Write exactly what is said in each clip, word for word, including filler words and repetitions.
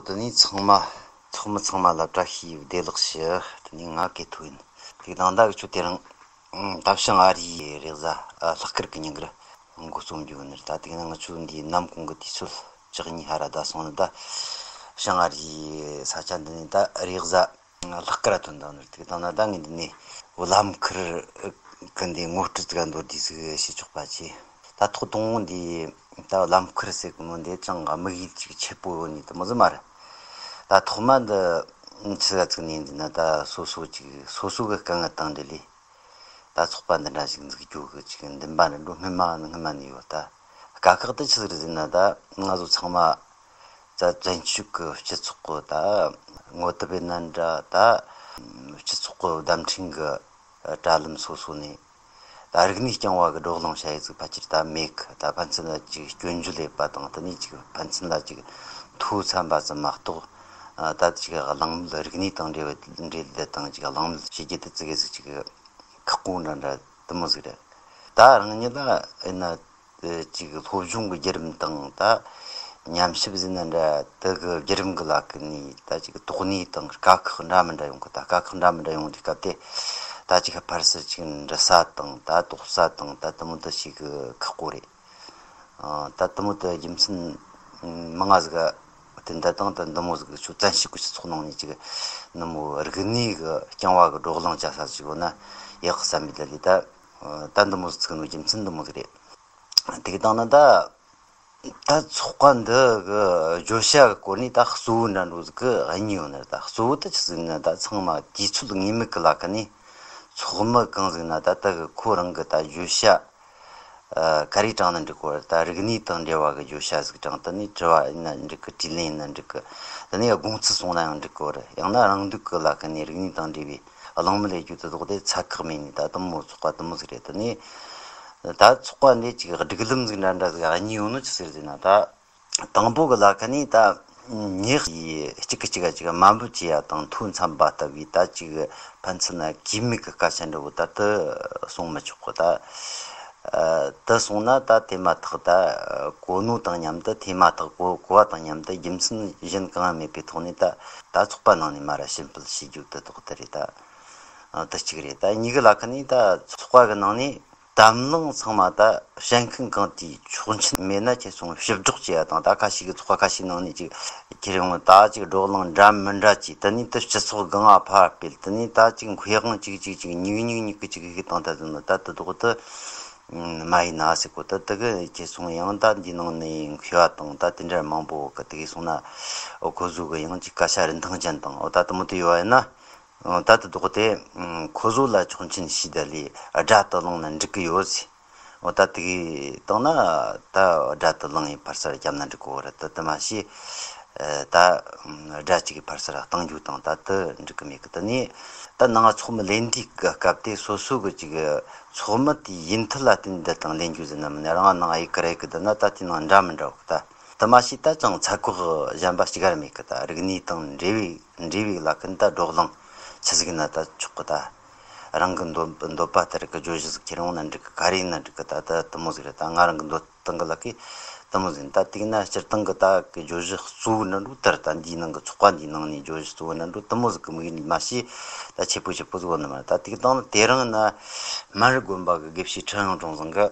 དེ་ནས་ཚང་མ། ཚོགས་མི་ཚང་མ་ལ་བཀྲ་ཤིས་བདེ་ལེགས་ཞུ། དེ་ནས་ང་གི་ཐུག་ཡིན། དེ་དང་ད་གི་ཆུ་དེ་རིང་ད་བྱང་ཨ་རིའི་རེས་གཟའ་ལྷག་དཀར་གི་ཉིན་དཀར་འགོ་རྩོམ་རྒྱུ་ནི་རེད། ད་དེ་ན་ང་ཆུ་འདིའི་ནམ་གུང་གི་དུས་ཚོད་བཅུ་གཉིས་ཧ་ར་ད་སོང་ནི་ད་བྱང་ཨ་རིའི་ས་ཆ་འདི་ནས་ད་རེས་གཟའ་ལྷག་དཀར་ཐོན་དང་ནི་རེད། དེ་དང་ན་ད་ངས་འདི་ནས་བླ་མཁར་གི་འདི་ངོ་སྤྲོད་ཙིག་མདོར་བསྡུས་ཟིག་བྱེད་ཆོག་པ་ཆེ། ད་ཐོག་དང་པོ་འདི་ད་བླ་མཁར་ཟེར་གི་མོ་འདི་ཅང་དམིགས་ཡུལ་ཅིག་ཆེ་པོ་ཡོད་ནི་དེ་མོ་ཟིག་མ་རེད། ད་ཐོག་མ་འདི་ཆི་ཟིག་ཙིག་ནས་འདི་ན་ད་སོ་སོ་ཅིག་སོ་སོ་གི་དཀའ་ངལ་དང་འབྲེལ་ལས་ད་ཚོགས་པ་འདི་འདྲ་ཞིག་འཛུགས་རྒྱུ་གི་ཅིག་འདུན་པ་འདྲ་འགྲོ་སྔོན་མ་ནས་སྔོན་མ་ནས་ཡོད། ད་དཀའ་ཁག་དེ་ཆི་ཟིག་རེད་ཟེར་ན། ད་ང་ཚོ་ཚང་མ་ད་བཙན་བྱོལ་གི་སྤྱི་ཚོགས་གི་ད་ངོ་དེབ་ཡིན་ན་འདྲ། ད་སྤྱི་ཚོགས་གི་བརྡ་འཕྲིན་གི་དྲ་ལམ་སོ་སོ་ནས་ད་རིག་གནས་རྐྱང་བ་གི་བགྲོ་གླེང་བྱ་ཡུལ་ཅིག་ཕལ་ཆེར་ད་མེད་གི། ད་ཕན་ཚུན་ལ་ཅིག་སྐྱོན་བརྗོད་ལས་པ་དང་། དེ་ནས་ཅིག་ཕན་ཚུན་ལ་ཅིག་མཐོ་འཚམ་པ་ཙམ་མ་གཏོགས། ད་ཅིག་གླེང་མོལ་རིག་གནས་དང་འབྲེལ་བའི་འབྲེལ་ལས་དང་ཅིག་གླེང་མོལ་བྱེད་རྒྱུ་དེ་ཙི་གེ་ཟིག་ཅིག་ཁག་པོ་འདྲ་འདྲ་དེ་མོ་ཟིག་རེད། ད་རང་ཉིད་ལ་ཡིན་ན་ཅིག་སློབ་སྦྱོང་གི་བརྒྱུད་རིམ་དང་། ད་ཉམས་ཞིབ་ཟིན་ན་འདྲ། དེ་གི་བརྒྱུད་རིམ་གི་ལ་ཀི་ནས་ད་ཅིག་དོགས་གནས་དང་དཀའ་ཁག་འདྲ་མི་འདྲ་ཡོང་གི། ད་དཀའ་ཁག་འདྲ་མི་འདྲ་ཡོང་དུས་སྐབས་དེ་ད་ཅིག་ཕར་ཚུར་ཅིག་འདྲི་ས་དང་། ད་དོགས་ས་དང་། ད་དེ་མོ་དེ་ཞིག་གི་ཁག་པོ་རེད། ཨ། ད་དེ་མོ་དེ་རྒྱུ་མཚན་མང་ང་ཟིག་དེ་འདྲ་དང་། ད་འདི་མོ་ཟིག་ཆུ་བཙན་ཞིག་གི་སྤྱི་ཚོགས་ནང་ནས་ཅིག་ནུ་མོ་རིག་གནས་གི་རྐྱང་བ་གི་བགྲོ་གླེང་བྱ་ས་ཞིག་ཡོད་ན་ཡག་བསམ་པའི་ལ་ལས། ད་ད་འདི་མོ་ཟིག་ཚུགས་ནོ་རྒྱུ་མཚན་འདི་མོ་ཟིག་རེད། དེ་གི་སྟེང་ན་ད་ད་ཚོགས་པ་འདི་གི་བརྗོད་བྱ་གི་སྐོར་ནས་ད་གཙོ་བོ་འདྲ་འགྲོ་ཟིག་གི་གཉིས་ཡོད་ནི་རེད། ད་གཙོ་བོ་དེ་ཆི་ཟིག་ན། ད་ཚང་མ་དུས་ཚོད་ངེས་མེད་གི་ལ་ཀི་ནས་ཚོགས་མི་གང་ཟིག་ན་ད་ད་གི་ཁོ་རང་གི་ད་བརྗོད་བྱ་ཨ་ག་རེ་དྲངས་ན་འགྲིག་གོ་རེད། ད་རིག་གནས་དང་འབྲེལ་བ་གི་བརྗོད་བྱ་ཟིག་དྲངས། དེ་ནས་དྲི་བ་ཡིན་ན་འགྲིག་གི། དྲིས་ལན་ཡིན་ན་འགྲིག་གི། དེ་ནས་དགོངས་ཚུལ་གསུངས་ན་ཡང་འགྲིག་གོ་རེད། ཡང་ན་རང་འདོད་གི་ལ་ཀི་ནས་རིག་གནས་དང་འབྲེལ་བའི་གླེང་མོལ་ལས་རྒྱུ་དེ་དག་དེ་ཚད་བཀག་མེད་ནས་ད་དེ་མོ་ཚོགས་པ་དེ་མོ་ཟིག་རེད། དེ་ནས་ད་ཚོགས་པ་འདི་ཅིག་སྒྲིག་ལམ་ཟིག་འདྲ་འདྲ་ཟིག་གཉིས་ཡོད་ནོ་ཆི་ཟིག་རེད་ཟེར་ན། ད་དང་པོ་གི་ལ་ཁ་ནས་ད་ཉག་གཅིག་གིས་གཅིག་ག་ཅིག་དམའ་འབེབས་བྱེད་ཡ་དང་མཐོ་འཚམ་པ་ལྟ་བུའི་ད་ཅིག་ཕན་ཚུན་ན་གུས་མེད་ཀྱི་སྐད་ཆ་འདྲ་བོ་ད་དེ་གསུང་མི་ཆོག་གི། ད་ཨ་དེ་གསུང་ན་ད་དེ་མ་ཐག་ད་གོ་ནོ་དང་མཉམ་དུ། དེ་མ་ཐག་གོ་གོ་བ་དང་མཉམ་དུ་རྒྱུ་མཚན་གཞན་གང་ཡང་མེད་པའི་ཐོག་ནས་ད་ད་ཚོགས་པ་ནང་ནས་མར་ར་ཕྱིར་འབུད་བྱེད་རྒྱུ་དེ་དག་དེ་རེད། ད་ཨ་དེ་གཅིག་རེད། ད་གཉིས་གི་ལ་ཁ་ནས་ད་ཚོགས་པ་གི་ནང་ནས་གཏམ་གླེང་ཚང་མ་ད་བཤད་མཁན་གང་དེའི་ཆོག་མཆན་མེད་ན་ཁྱེད་ཚོ་ཕྱིར་སྒྲོག་བྱེད་ཡ་དང་། ད་ཁ་ཤས་ཀྱི་ཚོགས་པ་ཁ་ཤས་ནང་ནས་ཅིག་ཁྱེད་རང་ད་ཅིག་བགྲོ་གླེང་འདྲ་མི་འདྲ་བྱས། དེ་ནས་དེ་སྤྱི་ཚོགས་སྒང་ང་ཕར་སྤེལ། དེ་ནས་ད་ཅིག་མཁས་དབང་ཅིག་ཅིག་ཅིག་ཉིག་ཉིག་ཉིག་གི་ཅིག་ཤིག་དང་། ད་དེ་ནི་ད་དེ་དོག་དེ་མ་ཡིན་ན་ཟེར་གོ། ད་དེ་གི་ཁྱེད་ཚོ་ཡང་ད་འདི་ནང་ནས་མཁས་པ་དང་ད་དེ་འདྲ་མང་པོ་གི་དེ་གི་སོང་ན་ཁོ་ཚོ་གི་ཡང་ཅིག་སྐད་ཆ་རིན་ཐང་ཅན་དང་། འོ་ད་དེ་མོ་དེ་ཡོད་ཡ་ན། ཨ། ད་དེ་དོག་དེ་ཁོ་ཚོ་ལ་ཆོག་མཆན་ཞུས་ད་ལས་དགྲ་དེ་བླངས་ན་འགྲིག་གི་ཡོད་ཟེར། འོ་ད་དེ་གི་བཏང་ན་ད་དགྲ་དེ་བླངས་ཡིན་ཕར་ཚུར་བརྒྱབ་ན་འགྲིག་གི་ཡོད་རེད། ད་དེ་མ་ཤེས་ད་དགྲ་གཅིག་གིས་ཕར་ཚུར་བཏང་རྒྱུ་དང་ད་དེ་འགྲིག་གི་མེད་གི། དེ་ནས་ད་ནང་ཚོགས་མི་ལས་འདི་གི་སྐབས་དེ་སོ་སོ་གི་ཅིག་ཚོགས་མི་དེའི་ཡིན་མཐུ་ལ་བརྟེན་དེ་དང་ལེན་རྒྱུ་ཟེར་ན་མིན་ན། རང་ནང་ཨེ་ཀི་ར་ཨེ་ཀི་དེ་ན་ད་དེ་ནང་འདྲ་མི་འདྲ་བོ་གི། ད་དེ་མ་ཤེས་ད་ཅང་ཚད་བཀག་གཞན་པ་གཅིག་ག་ར་མེད་གི། ད་རིག་གནས་དང་འབྲེལ་བའི་འབྲེལ་བའི་ལ་ཀི་ནས་ད་བགྲོ་གླེང་ཆི་ཟིག་ན་ད་ཆོག་གི། ད་རང་གི་འདོད་འདོད་པ་ལྟར་གི་བརྗོད་གཞི་ཟིག་ཁྱེར་འོང་ན་འགྲིག་གི། ག་རེ་ཡིན་ན་འགྲིག་གི། ད་ད་དེ་མོ་ཟིག་རེད། ད་ང་རང་གི་འདོད་སྟངས་གི་ལ་ཀི་དེ་མོ་ཟིག་ཡིན། ད་དེ་ན་སྤྱིར་བཏང་གི་ད་གི་བརྗོད་གཞི་གཙོ་བོ་འདྲ་འགྲོ་ལྟར། ད་འདིའི་ནང་གི་ཚོགས་པ་འདིའི་ནང་ནས་བརྗོད་གཞི་གཙོ་བོ་འདྲ་འགྲོ་དེ་མོ་ཟིག་གི་དམིགས་ཡུལ་མ་ཤེས་ད་ཆེ་པོ་ཆེ་པོ་ཟིག་ཡོད་ནི་མ་རེད། ད་དེ་གི་སྟེང་ན་དེ་རིང་ན་སྨན་རི་དགོན་པ་གི་དགེ་བཤེས་ཁྲི་དབྱངས་སྒྲོན་བཟང་གི་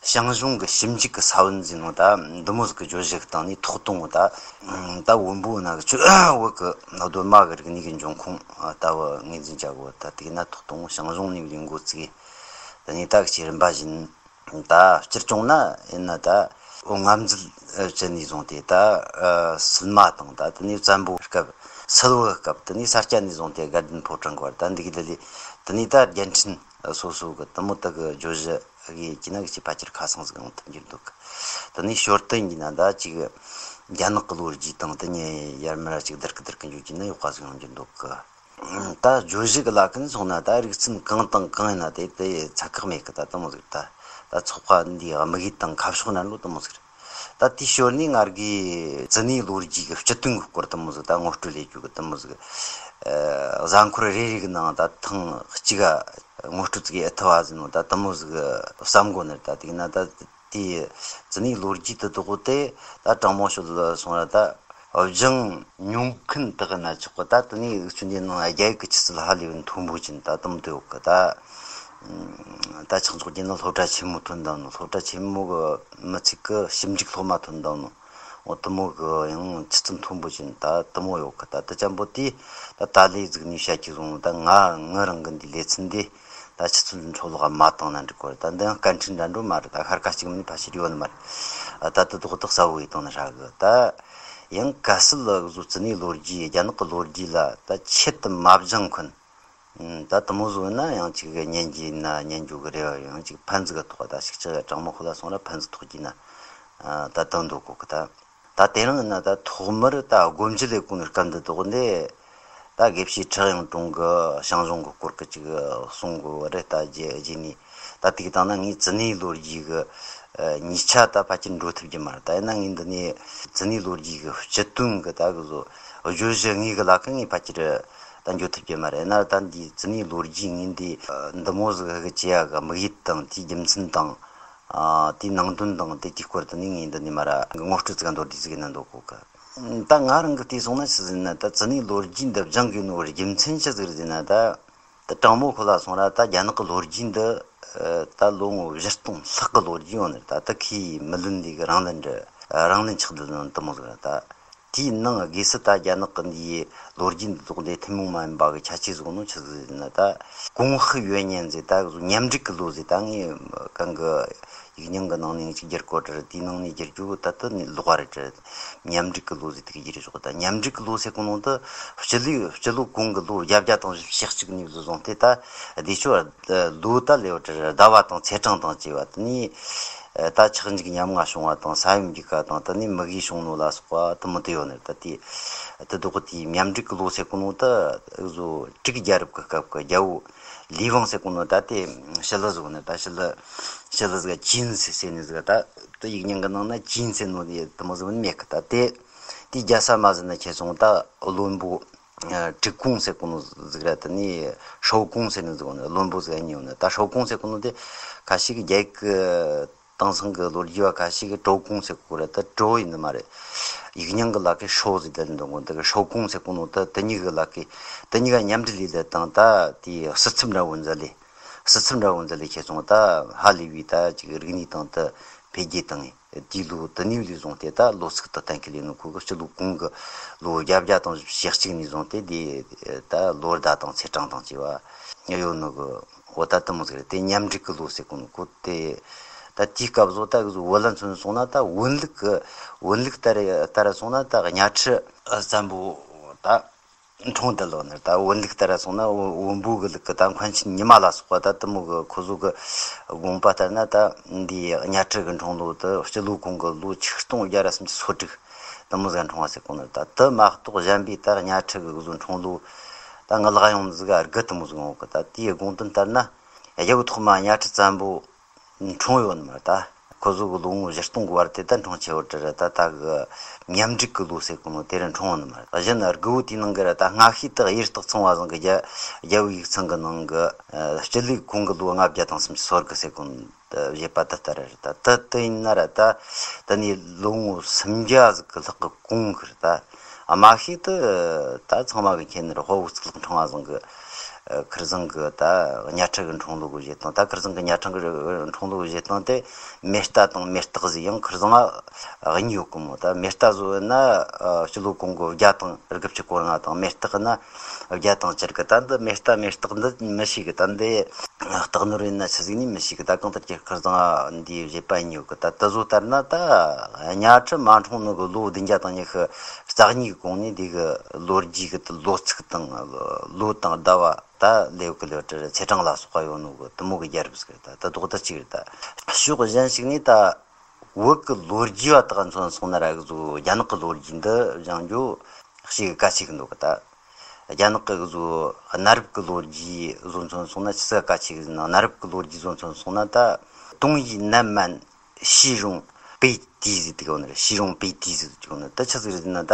ཞང་ཞུང་གི་ཞིབ་འཇུག་གི་ས་བོན་ཟེར་ནོ། ད་འདི་མོ་ཟིག་གི་བརྗོད་གཞི་གི་སྟེང་ནས་ཐོག་དང་པོ་ད། ད་བོན་པོ་ན་གི་ཆོས་བོད་ཀྱི་གདོད་མ་གི་རིག་གནས་ཀྱི་འབྱུང་ཁུངས་ལྟ་བུ་ངོས་འཛིན་བྱ་དགོས། ད་དེ་ན་ཐོག་དང་པོ་ཞང་ཞུང་ནས་ལས་འགོ་བཙུགས། དེ་ནས་ད་གི་ཆེ་རིམ་པ་བཞིན། ད་སྤྱིར་བྱུང་ན་ཡིན་ན་ད་འོ་ང་མཛད་བྱས་ནས་བཟུང་སྟེ། ད་སིལ་མ་དང་། ད་དེ་ནས་བཙན་པོའི་སྐབས་སིལ་བུའི་སྐབས། དེ་ནས་ས་སྐྱ་ནས་བཟུང་སྟེ་དགའ་ལྡན་ཕོ་བྲང་གི་བར། ད་འདི་གི་ལ་ལས་དེ་ནས་ད་རྒྱལ་ཕྲན་སོ་སོ་གི་དེ་མོ་དག་གི་བརྗོད་གཞི་གི་ཅི་ན་གི་ཅི་ཕལ་ཆེར་ཁ་སང་ཟིག་ཡོང་ཐུབ་རྒྱུ་འདུག། དེ་ནས་ཞོར་དུ་ཡིན་ན་ད་ཅིག་རྒྱ་ནག་གི་ལོ་རྒྱུས་དང་། དེ་ནས་ཡར་མར་ཅིག་བསྡུར་གི་བསྡུར་གི་འཇུག་རྒྱུ་ན་ཡག་པ་ཟིག་ཡོང་རྒྱུ་འདུག་གི། ད་བརྗོད་གཞི་གི་ལ་ཁ་ནས་སོང་ན་ད་རིགས་མཚན་གང་དང་གང་ཡིན་ན་དེ་དེ་ཚད་བཀག་མེད་གི། ད་དེ་མོ་ཟིག་ད་ད་ཚོགས་པ་འདིའི་དམིགས་ཡུལ་དང་ཁ་ཕྱོགས་ན་ལོ་དེ་མོ་ཟིག་རེད། ད་དེའི་ཞོར་ནས་ང་རྒྱལ་ཙི་ནའི་ལོ་རྒྱུས་ཀྱི་སྤྱི་དོན་གྱི་སྐོར་དེ་མོ་ཟིག་ད་ངོ་སྤྲོད་ལས་རྒྱུ་གི་དེ་མོ་ཟིག། ཨ། གཟའ་འཁོར་རེ་རེ་གི་ནང་ད་ཐེངས་གཅིག་ག་ངོ་སྤྲོད་ཙིག་ཨེ་ཐུབ་བ་ཟིན་ནོ། ད་དེ་མོ་ཟིག་བསམ་གོ་ནི་རེད། ད་དེ་ན་ད་དེའི་ཙི་ནའི་ལོ་རྒྱུས་དེ་དག་དེ་ད་དྲང་མོ་ཤོད་སོང་ན་ད་ སྦྱངས་མྱོང་མཁན་དག་ན་ཆོག་གི། ད་དེ་ནས་འུ་ཆོ་འདི་ནང་རྒྱ་ཡིག་གི་ཆུ་ཚད་ཧ་ལས་པའི་མཐོན་པོ་ཅན་ད་དེ་མོ་དེ་ཡོད་གི། ད་ད་ཆགས་འཇོག་རྒྱུ་ནི་སློབ་གྲྭ་ཆེན་མོ་ཐོན་བཏང་ནོ། སློབ་གྲྭ་ཆེན་མོ་གི་མི་ཚིག་གི་ཞིབ་འཇུག་སློབ་མ་ཐོན་བཏང་ནོ། འོ་དེ་མོ་གི་ཡང་ཆུ་ཚད་མཐོན་པོ་ཅན་ད་དེ་མོ་ཡོད་གི། ད་དེ་ཅན་པོ་དེ་ད་ད་ལས་གཟིགས་ནས་བཤད་ཀྱི་བཟུང་། ད་ང་ངི་རང་གི་འདི་ལས་ཚན་འདི་ད་ཆུ་ཚད་འཕྲོ་བརླག་མ་བཏང་ན་འགྲིག་གི་རེད། ད་འདི་ཡང་བཀའ་འཁྲིད་འདྲ་འགྲོ་མ་རེད། ད་ཤར་ཁ་གཅིག་མིན་ཕལ་ཆེར་ཡོད་ནི་མ་རེད། ད་དེ་དོག་དག་གསལ་བོ་ཡིས་བཏང་ན་ཧྲ་གི། ད་ཡང་གལ་སྲིད་ལ་བཟོ་རྩིས་ནས་ལོ་རྒྱུས་རྒྱ་ནག་གི་ལོ་རྒྱུས་ལ་ད་ཆེད་དུ་མ་སྦྱངས་མཁན། ཨུམ། ད་དེ་མོ་བཟོ་ན་ཡང་ཅིག་ཉན་རྒྱུ་ཡིན་ན་ཉན་རྒྱུ་གི་རེ་བ་ཡོད། ཅིག་ཕན་ཟིག་གི་ཐོག་ད་ཞིག་ཅིག་དྲང་མོ་ཁོ་ལ་སོང་ར་ཕན་ཟིག་ཐོགས་རྒྱུ་ན། ཨ། ད་དོན་འདུག་གོ་གི། ད་ད་དེ་རིང་ཡིན་ན་ད་ཐོག་མར་ད་སྒོ་འབྱེད་ལས་ཁུངས་ནས་སྐད་འདི་དོག་འདི་ད་དགེ་བཤེས་ཁྲི་གཡང་དྲུང་གི་ཞང་ཞུང་གི་སྐོར་གི་ཅིག་གསུང་གི་རེད། ད་རྗེས་རྗེས་ནས་ད་དེ་གི་སྟེང་ན་ངས་རྩིས་ནས་ལོ་རྒྱུས་གི་ཨ། ཉིས་ཆ་ད་ཕལ་ཆེར་འགྲོ་ཐུབ་རྒྱུ་མ་རེད། ད་ཡིན་ན་ངས་འདི་ནས་རྩིས་ནས་ལོ་རྒྱུས་གི་སྤྱི་དོན་གི་ད་གི་བཟོ་བརྗོད་གཞི་དངོས་གི་ལ་ཁ་ངས་ཕལ་ཆེར་ད་འགྱོ་ཐུབ་ཀྱི་མ་རེད། ཡིན་ན་ད་འདི་རྩིས་ནས་ལོ་རྒྱུས་ངས་འདི་འདི་མོ་ཟིག་གི་བྱེད་ཡ་གི་དམིགས་ཡུལ་དང་དེའི་རྒྱུ་མཚན་དང་། ཨ། དེའི་ནང་དོན་དང་དེ་དེའི་སྐོར་དུ་ནི་ངས་འདི་ནས་མ་ར་ངོ་སྤྲོད་ཟིག་མདོར་བསྡུས་ཟིག་ཡིན་ན་འདོད་གོ་གི། ད་ང་རང་གི་བལྟས་སོང་ན་ཆི་ཟིག་ན་ད་རྩིས་ནས་ལོ་རྒྱུས་འདི་སྦྱང་དགོས་ནོ་རྒྱུ་མཚན་ཆི་ཟིག་རེད་ཟེར་ན། ད་ད་དྲང་མོ་ཁོ་ལ་སོང་ར་ད་རྒྱ་ནག་གི་ལོ་རྒྱུས་འདི་ད་ལོ་ངོ་བཞི་སྟོང་ལྷག་གི་ལོ་རྒྱུས་ཡོད་ནི་རེད། ད་ད་ཁོས་མི་ལོན་ལས་གི་རང་ལན་འདྲི་རང་ལན་ཆགས་འདུག་ནོ་དེ་མོ་ཟིག་རེད། ད། དེའི་ནང་སྒོས་སུ་ད་རྒྱ་ནག་གི་འདིའི་ལོ་རྒྱུས་འདི་དག་འདི་ཐུན་མོང་མ་ཡིན་པ་གི་ཁྱད་ཆོས་བཟུང་ནོ་ཆི་ཟིག་ཡིན་ན། ད་གོང་དཔེ་ཡོད་ཉན་ཟེར། ད་གཟོད་མཉམ་འབྲེལ་གི་ལོ་ཟེར། ད་ངས་གང་གི་ཡིག་རྙིང་གི་ནང་ནས་ཅིག་བསྒྱུར་གོ་དྲ། དེའི་ནང་ནས་བསྒྱུར་རྒྱུ་ད་ད་ནི་ལོག་པ་རེད་དྲ། མཉམ་འབྲེལ་གི་ལོ་ཟེར་དེ་གི་བསྒྱུར་ཆོག་ད་མཉམ་འབྲེལ་གི་ལོ་ཟེར་གོ་ནོ་ད་སྤྱི་ལོའི་སྤྱི་ལོ་གོང་གི་ལོ་བརྒྱད་བརྒྱ་དང་བཞི་བཅུ་ཞེ་གཅིག་ནས་བཟུང་སྟེ། ད་བདེ་མཆོག་ལོ་ད་ལེའུ་དྲ་ཟླ་བ་དང་ཚེས་གྲངས་དང་བཅས་པ་དེ་ནས། ད་ཆག་འཇིག་ཉམ་ང་བྱུང་བ་དང་ས་ཡོམ་རྒྱུག་ཁ་དང་དེ་ནས་མུ་གེ་བྱུང་ནོ་ལ་སོགས་པ་དེ་མོ་དེ་ཡོད་ནི་རེད། ད་དེ་དེ་དོག་དེའི་མཉམ་འབྲེལ་གི་ལོ་ཟེར་གོ་ནོ་ད་གཟོད་ཀྲིག་རྒྱལ་རབས་གི་སྐབས་གི་རྒྱལ་པོ་ལི་ཝང་ཟེར་གོ་ནོ་ད་དེ་ཞི་ལི་ཟེར་གོ་ནི་ད་ཞི་ལི་ཞི་ལི་ཟིག་ཅིན་ཟེར་ཟེར་ནི་ཟིག་ད་དེ་ཡིག་རྙིང་གི་ནང་ན་ཅིན་ཟེར་ནོ་དེ་དེ་མོ་ཟིག་མེད་གི། ད་དེ་དེ་རྒྱལ་ས་མ་ཟིན་ན་ཁྱེད་སོང་ད་བློན་པོ། ཨ། ཀྲིག་ཀུང་ཟེར་གོ་ནོ་ཟིག་ར། དེ་ནས་ཧྲོ་ཀུང་ཟེར་ནི་ཟིག་ཡོད་ནི། བློན་པོ་ཟིག་གཉིས་ཡོད་ནི། ད་ཧྲོ་ཀུང་ཟེར་གོ་ནོ་དེ་ཁ་ཤས་ཀྱི་རྒྱ་ཡིག་གི་དེང་སང་གི་ལོ་རྒྱུས་པ་ཁ་ཤས་ཀྱིས་ཀྲོ་ཀུང་ཟེར་གོ་ར། ད་ཀྲོ་ཡིན་ནི་མ་རེད། ཡིག་རྙིང་གི་ལ་ཁའི་ཧྲོ་ཟེར་དེ་ལ་འདོན་གོ། དེ་གི་ཧྲོ་ཀུང་ཟེར་གོ་ནོ་ད་དེ་གཉིས་གི་ལ་ཁའི་དེ་གཉིས་ཀ་མཉམ་འབྲེལ་ལས་དེ་དང་ད་དེའི་ཟུར་ཚབ་འདྲ་བོ་མཛད་ལས། ཟུར་ཚབ་འདྲ་བོ་མཛད་ལས་ཁྱེད་སོང་ད་ཧ་ལས་པའི་ད་ཅིག་རིག་གནས་དང་ད་འཕེལ་རྒྱས་བཏང་ངས། དེའི་ལོ་དེ་ནས་ལས་བཟུང་སྟེ་ད་ལོ་ཚིགས་དེ་གཏན་འཁེལ་ལས་ནོ། ཁོ་གི་སྤྱི་ལོ་གོང་གི་ལོ་བརྒྱད་བརྒྱ་དང་ཞེ་གཅིག་ནས་བཟུང་སྟེ་དེ་ད་ལོ་ཟླ་དང་ཚེས་གྲངས་དང་བཅས་པ་ཡོད་ནོ་གི། འོ་ད་དེ་མོ་ཟིག་རེད། དེ་མཉམ་འབྲེལ་གི་ལོ་ཟེར་གོ་ནོ་གོ་དེ། ད་དེའི་སྐབས་སུ་ད་གི་བོད་ལ་མཚོན་སོང་ན་ད་བོན་ལུགས་གི་བོན་ལུགས་ལྟར་ལྟར་སོང་ན་ད་གཉའ་ཁྲི་བཙན་པོ་ད། འཁྲུངས་དུ་ལོ་ནི། ད་བོན་ལུགས་ལྟར་སོང་ན་བོན་པོ་གི་ལུགས་ཀྱི་ད་མཁན་ཆེན་ཉི་མ་ལ་སོགས་པ་ད་དེ་མོ་གི་ཁོ་ཚོ་གི་དགོངས་པ་ལྟར་ན། ད་འདི་གཉའ་ཁྲི་གི་འཁྲུངས་ལོ་དེ་སྤྱི་ལོ་གོང་གི་ལོ་ཆིག་སྟོང་བརྒྱ་ར་སུམ་ཅུ་སོ་དྲུག་དེ་མོ་ཟིག་འཁྲུངས་པ་ཟེར་གོ་ནི། ད་དེ་མ་གཏོགས་གཞན་པའི་ད་གཉའ་ཁྲི་གི་བཟོ་འཁྲུངས་ལོ་ད་ངི་ལག་ཡོང་ཟིག་ག་དགུ་དེ་མོ་ཟིག་ཡོང་གི། ད་དེའི་དགོངས་དོན་ལྟར་ན་རྒྱལ་པོ་ཐོག་མ་གཉའ་ཁྲི་བཙན་པོ། འཁྲུངས་ཡོད་ནི་མ་རེད། ད་ཁོ་ཚོ་གི་ལོ་ངོ་བཞི་སྟོང་གི་བར་དེ་ད་འཁྲུངས་ཆེ་བོ་དྲི་རེད། ད་ད་གི་མཉམ་འབྲེལ་གི་ལོ་ཟེར་གོ་ནོ་དེ་རུ་འཁྲུངས་ཡོད་ནི་མ་རེད། གཞན་དགུ་བོ་དེའི་ནང་གི་ར་ད་སྔ་ཤོས་དག་གཡུ་སྟག་ཚང་བ་ཟིང་གི་རྒྱ་རྒྱལ་པོའི་ཡིག་ཚང་གི་ནང་གི་ཨ་སྤྱི་ལོའི་གོང་གི་ལོ་ལྔ་བརྒྱ་དང་སུམ་ཅུ་སོ་དགུ་ཟེར་གོ་ནོ་བཞེད་པ་དེ་ལྟར་རེད། ད་དེ་དེ་ཡིན་ན་ར་ད་དེ་ནས་ལོ་ངོ་སུམ་བརྒྱ་ཟིག་གི་ལྷག་གི་གོང་གི་རེད། ད་སྨྲ་ཤེས་དུ་ད་ཚང་མ་གི་མཁྱེན་ནི་རེད། དཔའ་བོ་གཙུག་ལག་ཕྲེང་བ་ཟིང་གི་ཁིར་ཟང་གི་ད་གཉའ་ཁྲི་གི་འཁྲུངས་ལོ་གི་བཞེད་སྟངས། ད་ཁིར་ཟང་གི་གཉའ་ཁྲི་གི་འཁྲུངས་ལོ་གི་བཞེད་སྟངས་དེ་མེ་རྟ་དང་མེ་སྟག་ཟིག་ཡང་ཁིར་ཟང་གཉིས་ཡོད་གི་མོ། ད་མེ་རྟ་བཟོ་ན་སྤྱི་ལོ་གོང་གི་བརྒྱ་དང་དགུ་བཅུ་གོ་ལྔ་དང་། མེ་སྟག་ན་བརྒྱ་དང་བཅུ་དགུ། ད་འདི་མེ་རྟ་མེ་སྟག་འདི་མི་ཤེས་གི། ད་འདི་སྟག་ནོར་ཡིན་ན་ཆི་ཟིག་ནི་མི་ཤེས་གི། ད་གང་ལྟར་གྱི་ཁིར་ཟང་འདིའི་བཞེད་པ་གཉིས་ཡོད་གི། ད་དེ་ཚོ་ལྟར་ན་ད་གཉའ་ཁྲི་མ་འཁྲུངས་ནོ་གི་ལོ་བདུན་བརྒྱ་དང་ཉི་ཤུ་རྩ་གཉིས་གི་གོང་ནས་འདི་གི་ལོ་རྒྱུས་གི་ལོ་ཚིགས་དང་ལོ་དང་ཟླ་བ་ད་ལེའུ་གི་ལེའུ་གྲུ་ཚེས་གྲངས་ལ་སོགས་པ་ཡོད་ནོ་གི་དེ་མོ་གི་རྒྱལ་རབས་ཟིག་རེད། ད་ད་རྡོག་ཏུ་གཅིག་རེད། ད་ཕྱོགས་གཞན་ཞིག་ནས་ད་བོད་གི་ལོ་རྒྱུས་པ་དག་མཚོན་སོང་ན་ར་གི་ཚོ་རྒྱ་ནག་གི་ལོ་རྒྱུས་འདི་སྦྱང་རྒྱུ་ཞེ་གི་གལ་ཆེ་གི་འདུག་གི། ད་རྒྱ་ནག་གི་གི་ཚོ་གནའ་རབས་གི་ལོ་རྒྱུས་བཟོ་མཚོན་སོང་ན་ཆི་ཟིག་གལ་ཆེ་གི་ཟེར་ན། གནའ་རབས་གི་ལོ་རྒྱུས་བཟོ་མཚོན་སོང་ན་ད་ཏུང་ཡི་ནན་མན་ཞི་རུང་པེ་ཏི་ཟེར་དེ་གོ་ནི་རེད། ཞི་རུང་པེ་ཏི་ཟེར་དེ་གོ་ནི། ད་ཆི་ཟིག་རེད་ཟེར་ན། ད་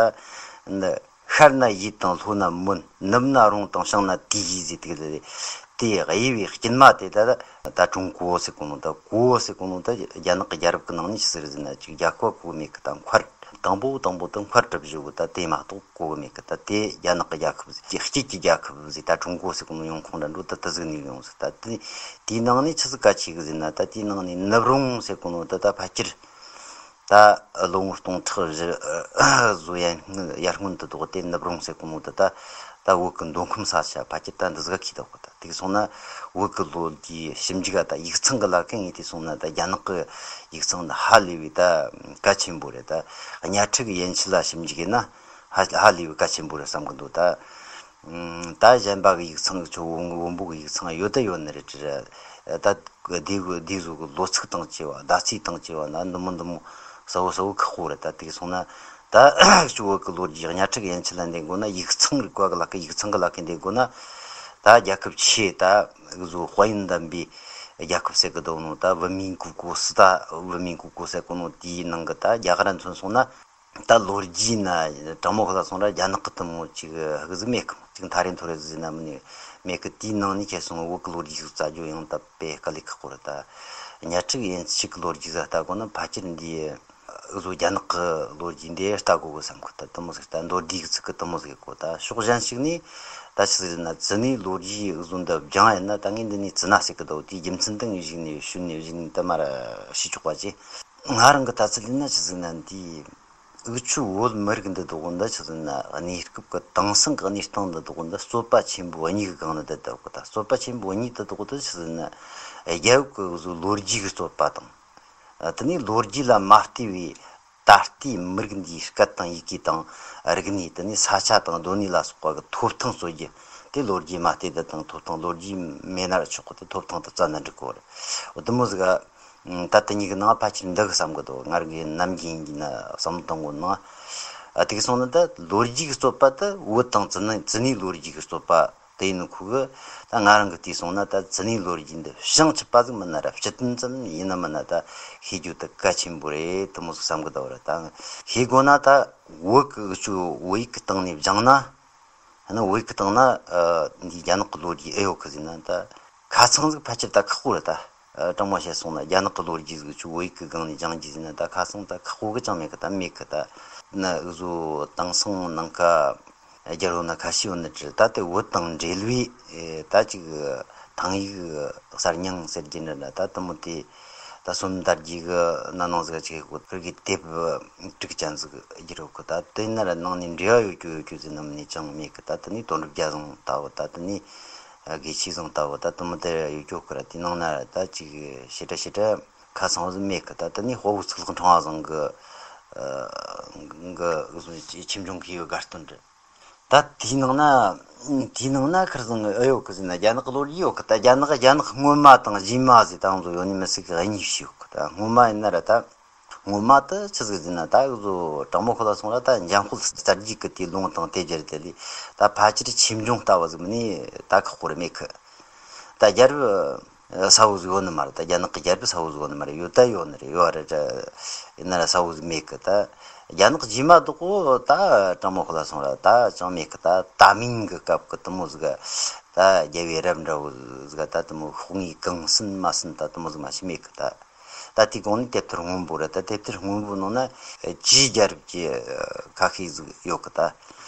འདི་ཤར་ན་ཡི་དང་ལྷོ་ན་མོན། ནུབ་ན་རོང་དང་བྱང་ན་དི་ཡི་ཟེར་དེ་རེད། དེ་དབྱེ་བའི་དཀྱིལ་མ་དེ་ད་ད་ཀྲུང་གོ་ཟེར་གོ་ནོ། ད་གོ་ཟེར་གོ་ནོ་ད་རྒྱ་ནག་གི་རྒྱལ་རབས་ཀྱི་ནང་ནས་ཆི་ཟིག་རེད་ཟེར་ན། ཅིག་རྒྱ་ཁོ་གོ་མེད་གི། ད་མཁར་ དང་པོ་དང་པོ་དེ་མཁར་གྲུ་བཞི་བོ་ད་དེ་མ་གཏོགས་གོ་གི་མེད་གི། ད་དེ་རྒྱ་ནག་གི་རྒྱལ་ཁབ་ཟིག་དཀྱིལ་གྱི་རྒྱལ་ཁབ་ཟིག་ད་ཀྲུང་གོ་ཟེར་གོ་ནོ་ཡོང་ཁུངས་ར་འགྲོ་ད་དེ་ཟིག་ནས་ཡོང་ཟིག་ད་དེ་དེའི་ནང་ནས་ཆི་ཟིག་གལ་ཆེ་གི་ཟེར་ན། ད་དེའི་ནང་ནས་ནུབ་རོང་ཟེར་གོ་ནོ་ད་ད་ཕལ་ཆེར་ད་ལོ་ངོ་སྟོང་ཕྲག་བཞི་བཟོ་ཡར་སྔོན་ཡར་སྔོན་དུ་དོགས་ཏེ་ནུབ་རོང་ཟེར་གོ་ནོ་ད་ད་ད་བོད་གི་མདོ་ཁམས་ས་ཆ་ཕལ་ཆེར་ད་འདི་ཟིག་ག་ཁེལ་འདུག་གི། ད་དེ་སོང་ན་བོད་གི་ལོ་རྒྱུས་ཞིབ་འཇུག་ག་ད་ཡིག་ཚང་གི་ལ་ཁ་ངེས་དེ་སོང་ན་ད་རྒྱ་ནག་གི་ཡིག་ཚང་ད་ཧ་ལས་པའི་ད་གལ་ཆེན་པོ་རེད། ད་གཉའ་ཁྲི་གི་ཡན་ཆད་ལ་ཞིབ་འཇུག་ཡིན་ན་ཧ་ཧ་ལས་པའི་གལ་ཆེན་པོ་རེད་བསམ་གི་འདུག་ད་ད་གཞན་པ་གི་ཡིག་ཚང་ཆུ་བོ་བོན་པོ་གི་ཡིག་ཚང་ཡོད་ད་ཡོད་ནི་རེད། ད་དེ་དེ་ཟོ་གི་ལོ་ཚིགས་དང་བཅས་པ་ཟླ་ཚེས་དང་བཅས་པ་ན་འདི་མོ་འདི་མོ་གསལ་བོ་གསལ་བོ་ཁག་པོ་རེད། ད་དེ་སོང་ན་ད་ཆུ་བོད་གི་ལོ་རྒྱུས་གཉའ་ཁྲི་གི་ཡན་ཆད་ལ་འདེད་དགོས་ན་ཡིག་ཚང་རིག་པ་གི་ལ་ཁ་ཡིག་ཚང་གི་ལ་ཁ་འདེད་དགོས་ན་ད་རྒྱལ་ཁབ་ཆེ་ད་གི་ཟོ་དཔལ་ཡོན་ལྡན་པའི་རྒྱལ་ཁབ་ཟེར་གི་འདུག་ནོ། ད་文明古国 སི་ད་文明古国 ཟེར་གོ་ནོ་དེའི་ནང་གི་ད་རྒྱ་གར་མཚོན་སོང་ན། ད་ལོ་རྒྱུས་ན་དྲང་མོ་ཁ་ལ་སོང་ར་རྒྱ་ནག་གི་དེ་མོ་ཅིག་ཧ་གི་ཟིག་མེད་གི། ཅིག་ཐ་རེ་ཐོ་རེ་ཟིག་ན་མིན་ནི་མེད་གི། དེའི་ནང་ནས་ཁྱེར་སོང་བོད་གི་ལོ་རྒྱུས་ཟིག་བཙལ་རྒྱུ་ཡང་ད་དཔེ་དཀའ་ལས་ཁག་པོ་རེད། ད་གཉའ་ཁྲི་ཡན་ཆད་གི་ལོ་རྒྱུས་ཟིག་ལྟ་དགོས་ན་ཕལ་ཆེར་འདི་ཨུ་ཟོ་རྒྱ་ནག་གི་ལོ་རྒྱུས་འདི་ལྟ་དགོས་གི་བསམ་གི། ད་དེ་མོ་ཟིག་ད་མདོར་བསྡུས་གི་ཚིག་གི་དེ་མོ་ཟིག་གོ། ད་ཕྱོགས་གཞན་ཞིག་ནས་ད་ཆི་ཟིག་ཟེར་ན་ཙི་ནའི་ལོ་རྒྱུས་ཨུ་ཟོ་འདི་སྦྱང་ཡིན་ན་ད་ངས་འདི་ནས་ཙི་ན་ཟེར་གི་འདུག། དེའི་རྒྱུ་མཚན་དེ་ངས་གཞུག་ནས་ཞུ་ནས་གཞུག་ནས་ད་མར་ཤེས་ཆོག་པ་ཅི། ང་རང་གི་ལྟ་ཚུལ་ཡིན་ན་ཆི་ཟིག་ན་འདི། འུ་ཆོ་བོད་མི་རིགས་འདི་དག་འདི་ཆི་ཟིག་ན་གནས་སྐབས་ཀྱི་དེང་སང་གི་གནས་སྟངས་འདི་དག་འདི་རྩོད་པ་ཆེན་པོ་གཉིས་ཀྱི་སྒང་ནས་བསྡད་བསྡད་གོ། ད་རྩོད་པ་ཆེན་པོ་གཉིས་འདི་དག་འདི་ཆི་ཟིག་ན་རྒྱལ་ཁབ་ཀྱི་བཟོ་ལོ་རྒྱུས་ཀྱི་རྩོད་པ་དང་། དེ་ནས་ལོ་རྒྱུས་ལ་མ་ལྟོས་པའི་ད་ལྟའི་མི་རིགས་འདིའི་སྐད་དང་ཡི་གེ་དང་རིག་གནས། དེ་ནས་ས་ཆ་དང་སྡོད་གནས་ལ་སོགས་པ་གི་ཐོབ་ཐང་རྩོད་རྒྱུ་དེ་ལོ་རྒྱུས་མ་བལྟས་ད་དང་ཐོབ་ཐང་ལོ་རྒྱུས་མེད་ན་ར་ཆོག་གི། དེ་ཐོབ་ཐང་དེ་རྩ་ནས་འགྲིག་གོ་རེད། འོ་དེ་མོ་ཟིག་ག་ད་དེ་གཉིས་ཀྱི་ནང་ཕལ་ཆེར་འདི་གི་བསམ་གི་འདུག། ང་རང་གི་ནམ་རྒྱུན་ཡིན་ན་བསམ་བློ་གཏོང་གོ་ནོ། ཨ་དེ་གི་སོང་ན་ད་ལོ་རྒྱུས་ཀྱི་རྩོད་པ་ད་བོད་དང་ཙི་ནའི་ཙི་ནའི་ལོ་རྒྱུས་ཀྱི་རྩོད་པ་དེ་ཡིན་ནོ་ཁུ་གི། ད་ང་རང་གི་བལྟས་སོང་ན་ད་ཙི་ནའི་ལོ་རྒྱུས་འདི་བྱང་ཆུབ་པ་ཟིག་མིན་ན་ར་སྤྱི་དོན་ཙམ་ཡིན་ན་མིན་ན་ད་ཤེས་རྒྱུ་ད་གལ་ཆེན་པོ་རེད། དེ་མོ་ཟིག་བསམ་གི་འདུག་ར། ད་ཤེས་དགོས་ན་ད་བོད་ཀྱི་འུ་ཆོ་བོད་ཡིག་གི་སྟེང་ནས་སྦྱངས་ན། ཨ་ནི་བོད་ཡིག་གི་སྟེང་ན་ཨ་འདི་རྒྱ་ནག་གི་ལོ་རྒྱུས་ཨེ་ཡོད་གི་ཟེར་ན་ད་ཁ་ཚང་ཟིག་ཕལ་ཆེར་ད་ཁག་པོ་རེད། ད་ཨ་དྲང་མོ་བཤད་སོང་ན་རྒྱ་ནག་གི་ལོ་རྒྱུས་ཟིག་ཆུ་བོད་ཡིག་གི་སྒང་ནས་སྦྱང་རྒྱུ་ཟེར་ན་ད་ཁ་ཚང་ད་ཁག་པོ་གི་ཅང་མེད་གི། ད་མེད་གི། ད་ན་འུ་ཟོ་དེང་སང་ནང་ཁ་རྒྱལ་བོ་ན་ཁ་ཤས་ཡོད་ནི་འདྲ། ད་དེ་བོད་དང་འབྲེལ་བའི་ཨེ་ད་ཅིག་ཐང་ཡིག་གསར་རྙིང་ཟེར་རྒྱུ་འདྲ་ན་ད་དེ་མོ་དེ། ད་སོ་ནམ་དར་རྒྱས་གི་ན་ནང་ཟིག་ཅིག་གོ་ཁུར་གི་དེབ་དྲུག་ཅན་ཟིག་བསྒྱུར་ཡོད་གི། ད་དེ་ན་ར་ནང་ནས་འབྲེལ་བ་ཡོད་རྒྱུ་ཡོད་རྒྱུ་ཟེར་ནམ་ནས་ཅང་མེད་གི། ད་དེ་ནས་དོན་གྲུབ་རྒྱལ་བཟང་ལྟ་བུ། ད་དེ་ནས་དགེ་བཤེས་བཟང་ལྟ་བུ། ད་དེ་མོ་དེ་ཡོད་རྒྱུ་གི་ར། དེ་ནང་ན་ར་ད་ཅིག་ཞེ་དྲག་ཞེ་དྲག་ཁ་ཚང་ཟིག་མེད་གི། ད་དེ་ནས་དཔའ་བོ་གཙུག་ལག་ཕྲེང་བ་བཟང་གི་གི་ཆོས་འབྱུང་གི་ཡོད་དགའ་སྟོན་རེད། ད་དེའི་ནང་ན། དེའི་ནང་ན་ཁར་སང་ཨེ་ཡོད་གི་ཟེར་ན་རྒྱ་ནག་གི་ལོ་རྒྱུས་ཡོད་གི། ད་རྒྱ་ནག་རྒྱ་ནག་སྔོན་མ་དང་རྗེས་མ་ཟེར་དང་ཚོ་ཡོད་ནི་མི་སྲིད་གི་གཉིས་ཤིག་ཡོད་གི། ད་སྔོན་མ་ཡིན་ན་ར་ད་སྔོན་མ་དུ་ཆི་ཟིག་ཟེར་ན་ད་འུ་ཟོ་དྲང་མོ་ཁོ་ལ་སོང་ར་ད་འཇམ་དཔལ་གསལ་རྒྱལ་གི་དེའི་ལུང་དང་དེ་སྦྱར་དེ་ལས་ད་ཕལ་ཆེར་ཆོས་འབྱུང་ལྟ་བུ་ཟིག་མིན་ནི་ད་ཁག་པོ་རེད། མེད་གི། ད་རྒྱལ་རབས་གསལ་བོ་ཟིག་ཡོད་ནི་མ་རེད། ད་རྒྱ་ནག་གི་རྒྱལ་རབས་གསལ་བོ་ཟིག་ཡོད་ནི་མ་རེད། ཡོད་ད་ཡོད་ནི་རེད། ཡོད་རེད། ཡིན་ན་ར་གསལ་བོ་ཟིག་མེད་གི། ད་རྒྱ་ནག་རྗེས་མ་དག་གོ་ད་དྲང་མོ་ཁོ་ལ་སོང་ར་ད་ཅང་མེད་གི། ད་ད་མིང་གི་སྐབས་གི་དེ་མོ་ཟིག་ད་རྒྱལ་བའི་རབས་འདྲ་བོ་ཟིག་ད་དེ་མོ་ཤོག་ངོས་གང་ཟིན་མ་ཟིན་ད་དེ་མོ་ཟིག་མ་ཞིག་མེད་གི། ད་ད་དེའི་གོང་ནས་དེབ་ཐེར་སྔོན་པོ་རེད། ད་དེབ་ཐེར་སྔོན་པོ་ནང་ན་ཅིའི་རྒྱལ་རབས་ཀྱི་ཁ་ཤས་ཟིག་ཡོད་གི། ད་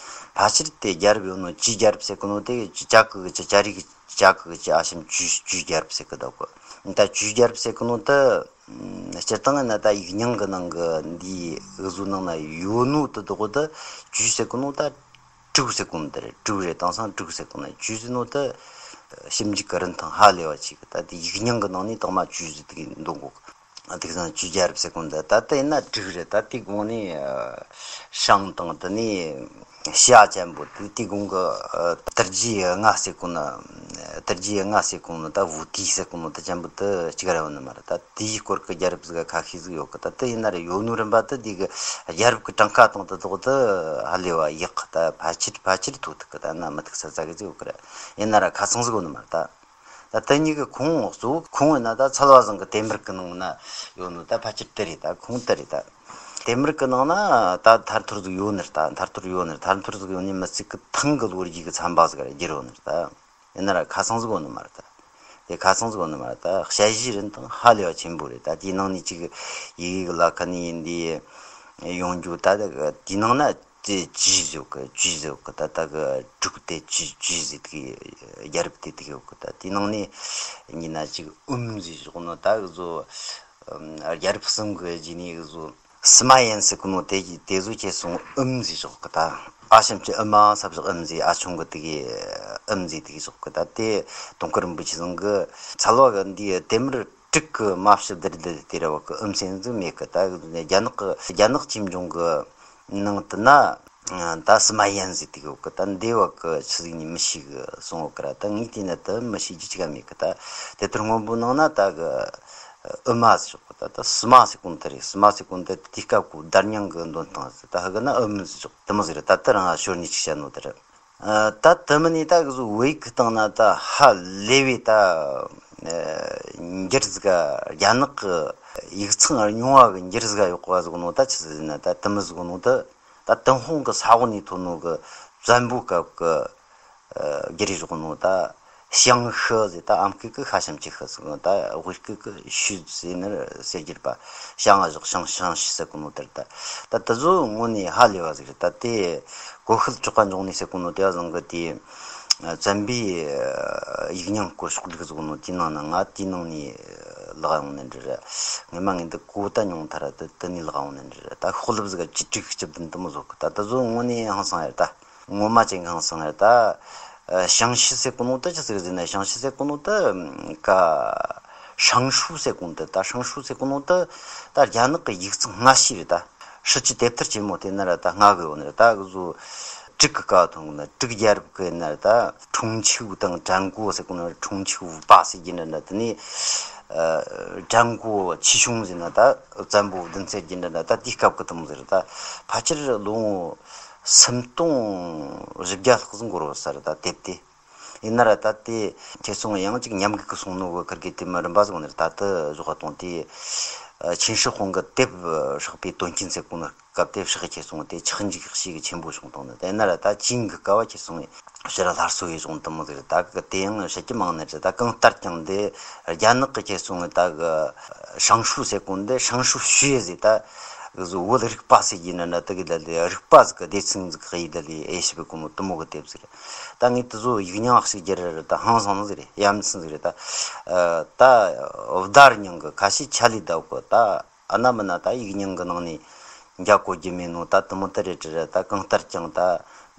ཕལ་ཆེར་དེ་རྒྱལ་རབས་ཡོད་ནོ་ཅིའི་རྒྱལ་རབས་ཟེར་གི་ནོ་དེ་ཅ་གི་ཅ་ཅ་རིག་ཅ་གི་ཅ་ཨ་ཞེམ་ཅུའི་ཅུའི་རྒྱལ་རབས་ཟེར་གི་འདུག་གི། ད་ཅུའི་རྒྱལ་རབས་ཟེར་གི་ནོ་ད་སྤྱིར་བཏང་ན་ད་ཡིག་རྙིང་གི་ནང་གི་འདིའི་འུ་ཟོ་ནང་ན་ཡོད་ནོ་དེ་དག་གི་ད་ཅུའི་ཟེར་གི་ནོ་ད་ཀྲུའུ་ཟེར་གོ་ནོ་དེ་རེད། ཀྲུའུ་རེད། དེང་སང་ཀྲུའུ་ཟེར་གོ་ནོ་ཅུའི་ཟེར་ནོ་ད་ཞིབ་འཇུག་གི་རིན་ཐང་ཧ་ལས་པ་ཆེ་གི། ད་དེ་ཡིག་རྙིང་གི་ནང་ནས་དང་མ་ཅུའི་ཟེར་དེ་གི་འདོན་གོ་གི། དེང་སང་ཅུའི་རྒྱལ་རབས་ཟེར་གོ་ནོ་ད་ད་དེ་ཡིན་ན་ཀྲུའུ་རེད། ད་དེའི་གོང་ནས་ཨ་ཧྲང་དང་དེ་ནས་ཞ་ཅན་པོ་དེ་དེའི་གོང་གི་ཨ་དར་རྒྱས་ལྔ་ཟེར་གོ་ནོ། དར་རྒྱས་ལྔ་ཟེར་གོ་ནོ་ད་ཝུ་ཏི་ཟེར་གོ་ནོ་ད་ཅན་པོ་དེ་གཅིག་ར་ཡོད་ནི་མ་རེད། ད་དེའི་སྐོར་གི་རྒྱལ་རབས་ཟིག་ཁ་ཤས་ཟིག་ཡོད་གི། ད་དེ་ཡིན་ན་ར་ཡོད་ནོ་རིམ་པ་དེ་དེ་གི་རྒྱལ་རབས་གི་གྲངས་ཀ་དང་དེ་དག་དེ་ཧ་ལས་པ་ཡག་གི། ད་ཕལ་ཆེར་ཕལ་ཆེར་ཐོ་ཐུག་གི། ད་ན་མི་ཐུག་ས་ཙག་གི་ཟིག་ཡོད་གི་ར། ཡིན་ན་ར་ཁ་ཚང་ཟིག་ཡོད་ནི་མ་རེད། ད་ད་དེ་གཉིས་ཀྱི་ཁུངས་གཙོ་བོ་ཁུངས་ཡིན་ན་ད་ཚལ་བ་བཟང་གི་དེབ་དམར་གི་ནང་ན་ཡོད་ནོ་ད་ཕལ་ཆེར་དེ་རེད། ད་ཁུངས་དེ་རེད། ད་དེབ་དམར་གི་ནང་ན་ད་ཐར་ཐོར་ཟིག་ཡོད་ནི་རེད། ད་ཐར་ཐོར་ཡོད་ནི་རེད། ཐར་ཐོར་ཟིག་ཡོད་ནི་མི་ཚིག་གི་ཐང་གི་ལོ་རྒྱུས་ཀྱི་ཚན་པ་ཟིག་ར་བསྒྱུར་ཡོད་ནི་རེད། ད་ཡིན་ན་ར་ཁ་ཚང་ཟིག་ཡོད་ནི་མ་རེད། ད་དེ་ཁ་ཚང་ཟིག་ཡོད་ནི་མ་རེད། ད་དཔྱད་གཞིའི་རིན་ཐང་ཧ་ལས་པ་ཆེན་པོ་རེད། ད་དེའི་ནང་ནས་ཅིག་ཡི་གེ་གི་ལ་ཁ་ནས་ཡིན་དེ། ཡོང་རྒྱུ། ད་དེའི་ནང་ན་ཅི་ཅི་ཟིག་གི་ཅི་ཟིག་གི་ད་ད་གི་དྲུག་དེ་ཅི་ཅི་ཟིག་གི་རྒྱལ་རབས་དེ་དེ་ཡོད་གི། ད་དེའི་ནང་ནས་ཡིན་ན་ཅིག་ཨུམ་ཟིག་བཞག་ནོ། ད་གི་བཟོ་རྒྱལ་རབས་གསུམ་གི་རྗེས་ནས་གི་བཟོ་སི་མ་ཡན་ཟེར་གི་ནོ། དེ་དེ་བཟོ་ཁྱེར་སོང་ཨུམ་ཟིག་བཞག་གི། ད་ཨ་ཞབས་ཀྱུ་ཨུ་མ་ས་བཞག་ཨུམ་ཟིག། ཨ་ཆུང་གི་དེ་གི་ཨུམ་ཟིག་དེ་གི་བཞག་གི། ད་དེ་དུང་དཀར་རིན་པོ་ཆེ་ཚང་གི་ཚལ་བ་གི་འདི་དེ་མུར་དྲུག་གི་མ་ཕྱི་དར་དར་དེ་ར་བ་གི་ཨུམ་སེན་ཟིག་མེད་གི། ད་རྒྱ་ནག་གི་རྒྱ་ནག་ཆོས་འབྱུང་གི་ནང་དུ་ན་ད་སི་མ་ཡན་ཟེར་དེ་གི་ཡོད་གི། ད་འདི་བ་གི་ཆི་ཟིག་ནི་མི་ཤེས་གི་སོང་ཡོད་གི་ར། ད་ངས་དེ་ན་ད་མི་ཤེས་རྒྱུ་ཅི་ག་མེད་གི། ད་དེབ་ཐེར་སྔོན་པོ་ནང་ན་ད་གི་ཨུ་མ་ཟེར་ཆོག་གི། ད་ད་སི་མ་ཟེར་གོ་ནོ་དེ་རེད། སི་མ་ཟེར་གོ་ནོ་དེ་དེ་སྐབས་གོ་བརྡ་རྙིང་གི་འདོན་སྟངས་ཟེར། ད་ཧ་གི་ན་ཨུ་མི་ཟེར་ཆོག་དེ་མོ་ཟིག་རེད། ད་ད་རང་ཞོར་ནས་ཅིག་བཤད་ནོ་དེ་རེད། ཨ། ད་དེ་མིན་ནི་ད་གི་བཟོ་བོད་ཡིག་གི་སྟེང་ན་ད་ཧ་ལས་པའི་ད་ཨ་འགྱུར་ཟིག་ག་རྒྱ་ནག་གི་ཡིག་ཚང་རྙིང་བ་གི་འགྱུར་ཟིག་ག་ཡོད་པ་ཟིག་ནོ། ད་ཆི་ཟིག་ན་ད་དེ་མི་ཟིག་ནོ། ད་ད་ཏུན་ཧོང་གི་ས་འོག་ནས་ཐོན་ནོ་གི་བཙན་པོའི་སྐབས་གི་ཨ་འགྱུར་རིགས་ནོ། ད་ཞང་ཤི་ཟེར། ད་ཨམ་སྐད་གི་ཤ་ཞབས་ཀྱུ་ཤི་ཟེར། ད་བོད་སྐད་གི་ཤུ་ཟེར་ནི་ཟེར་རྒྱུ་རེད་པ། ཞང་ཨ་བཞག་ཞང་ཞང་ཤི་ཟེར་གོ་ནོ་དེ་རེད། ད་ད་དེ་ཚོ་དངོས་ནས་ཧ་ལས་པ་ཟིག་རེད། ད་དེ་གོ་ཤུལ་ཆོ་ག་འབྱུང་གནས་ཟེར་གོ་ནོ་དེ་བ་བཟང་གི། དེ་བཙན་པོའི་ཡིག་རྙིང་སྐོར་ཕྱོགས་བསྒྲིགས་ཟིག་ནོ། དེའི་ནང་ན་ང་དེའི་ནང་ནས་ལག་ཡོང་ནི་འདྲ་རེད། ངས་མ་ངས་འདི་གོ་ད་མྱོང་ཐལ་ར། དེ་དེ་ནས་ལག་ཡོང་ནི་འདྲ་རེད། ད་ཤོག་ལེབ་ཟིག་ག་བཅུ་དྲུག་བཅུ་བདུན་དེ་མོ་བཟོ་གི། ད་དེ་ཚོ་དངོས་ནས་ཧང་སང་ཡ་རེད། ད་ངོ་མ་ཅན་གི་ཧང་སང་ཡ་རེད། ད་ཞང་ཤི་ཟེར་གོ་ནོ་དེ་ཆི་ཟིག་ཟེར་ན། ཞང་ཤི་ཟེར་གོ་ནོ་དེ་ཀ་ཧྲང་ཧྲུའུ་ཟེར་གོ་ནོ་དེ། ད་ཧྲང་ཧྲུའུ་ཟེར་གོ་ནོ་དེ་ད་རྒྱ་ནག་གི་ཡིག་ཚང་སྔ་ཤོས་རེད། ད་ཧྲི་ཅི་དེབ་ཐེར་ཆེན་མོ་དེ་ན་ར་ད་སྔ་གི་ཡོད་ནི་རེད། ད་གི་བཟོ་དྲུག་གི་ཀ་ཐོན་གི་ན། དྲུག་རྒྱལ་རབས་གི་ན་ར་ད་ཁྲུང་ཆིའུ་དང་ཀྲན་གོ་ཟེར་གོ་ནོ། ཁྲུང་ཆིའུ་པ་ཟེར་རྒྱུ་འདྲ་འདྲ། དེ་ནས་ཨ་ཀྲན་གོ་ཆི་ཤུང་ཟེར་ན་ད་བཙན་པོ་བདུན་ཚེ་རྒྱུ་འདྲ་འདྲ། ད་དེའི་སྐབས་གི་དེ་མོ་ཟིག་རེད། ད་ཕལ་ཆེར་ལོ་ངོ་སུམ་སྟོང་བཞི་བརྒྱ་ལྷག་ཟིག་འགོར་བ་ས་རེད། ད་དེབ་དེ། ཡིན་ན་ར་ད་དེ་ཁྱེད་སོང་ཡང་ཅིག་ཉམས་རྒུད་གི་སོང་ནོ་གི་ཁུར་གི་དེ་མི་རིམ་པ་སོང་ནི་རེད། ད་དེ་བཞག་ག་དང་དེ་ཨ་ཆིན་ཧྲི་ཧོང་གི་དེབ་ཧྲག་པའི་དོན་རྐྱེན་ཟེར་གོ་ནི་སྐབས་དེ་ཕྱག་ཁྱེར་སོང་དེ་ཆག་འཇིག་ཤེས་གི་ཆེན་པོ་བྱུང་བཏང་ནི། དེ་ན་ར་ད་ཅིང་གི་ཀ་བ་ཁྱེར་སོང་ཕྱི་ར་སླར་གསོ་ཡི་བྱུང་དེ་མོ་ཟིག་རེད། ད་གི་དེ་ཡང་བཤད་ཀྱི་མང་ནི་རེད། ད་གང་ལྟར་ཀྱང་འདི་རྒྱ་ནག་གི་ཁྱེར་སོང་ད་གི་ཧྲང་ཧྲུའུ་ཟེར་གོ་འདི་ཧྲང་ཧྲུའུ་ཞུའེ་ཟེར། ད་གི་བཟོ་བོད་རིག་པ་ཟེར་གྱི་ན་ན་དེ་གི་ལ་ལི་རིག་པ་ཟིག་གི་སྡེ་ཚན་ཟིག་གི་ཡི་ལ་ལི་ཨེ་ཤི་བི་གོ་མོ་དེ་མོ་གི་དེབ་ཟིག་རེད། ད་ངས་དེ་ཚོ་ཡིག་རྙིང་ཞིག་རྒྱུ་རེད། ད་ཧང་སང་ཟིག་རེད། ཡ་མཚན་ཟིག་རེད། ད་ད་བརྡ་རྙིང་གི་ཁ་ཤས་ཆ་ལས་ད་གི་ད། ཨ་ན་མིན་ན་ད་ཡིག་རྙིང་གི་ནང་ནས་འཇལ་གོ་རྒྱུ་མེད་ནོ། ད་དེ་མོ་དེ་རེད་དྲི་ར། ད་གང་ལྟར་ཀྱང་ད་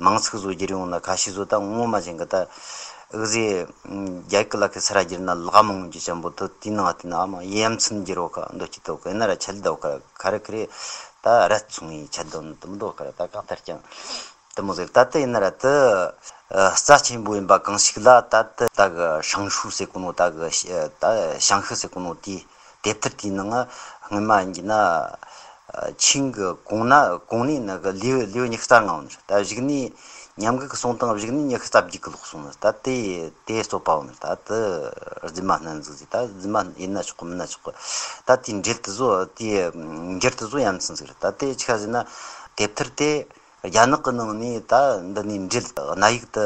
མིང་ཚིག་བཟོ་རྒྱུ་རེད་འོང་ན་ཁ་ཤས་བཟོ་ད་ངོ་མ་བཞིན་གི་ད་འུ་ཟེ་རྒྱ་ཡིག་གི་ལ་ཁའི་སི་ར་བསྒྱུར་ན་ལག་མང་རྒྱུ་ཅན་པོ་དེ་དེའི་ནང་དེ་ན་ཨ་མ་ཡ་མཚན་འགྱུར་བ་ཁ་འདོད་ཀྱི་དོ་གི་ཡིན་ན་ར་ཆད་ལྡོག་ག་ཁ་རེ་ཁ་རེ་ད་ར་ཚོང་ཡི་ཆད་ལྡོག་ནི་དེ་མོ་འདོག་ག་ར། ད་གང་ལྟར་ཀྱང་དེ་མོ་ཟེར། ད་དེ་ཡིན་ན་ར་དེ་རྩ་ཆེན་པོ་ཡིན་པ་གང་ཞིག་ལ་ད་དེ་ད་གི་ཧྲང་ཧྲུའུ་ཟེར་གོ་ནོ་ད་གི་ད་ཞང་ཤི་ཟེར་གོ་ནོ་དེ། དེབ་ཐེར་དེའི་ནང་སྔོན་མ་ཡིན་གྱི་ན་ཆིང་གི་གོང་ན་གོང་ནས་ནི་གི་ལེའུ་ལེའུ་ཉི་ཤུ་རྩ་ལྔ་ཡོད་ནི་རེད། ད་གཞུག་ནས་ཉམས་རྒུད་གི་སོང་དང་གཞུག་ནས་ཉི་ཤུ་རྩ་བརྒྱད་གི་ལོག་སོང་ནི་རེད། ད་དེ་དེ་རྩོད་པ་ཡོད་ནི་རེད། ད་དེ་རྫུན་མ་སྣ་ཟིག་ཟིག་ད་རྫུན་མ་ཡིན་ན་ཆོག་གི་མིན་ན་ཆོག་གི། ད་དེའི་འགྲེལ་དེ་ཚོ་དེའི་འགྱུར་དེ་ཚོ་ཡ་མཚན་ཟིག་རེད། ད་དེ་ཆི་ག་ཟེར་ན་དེབ་ཐེར་དེ་རྒྱ་ནག་གི་ནང་ནས་ད་འདི་ནས་འགྲེལ་གནའ་ཡིག་ཏུ་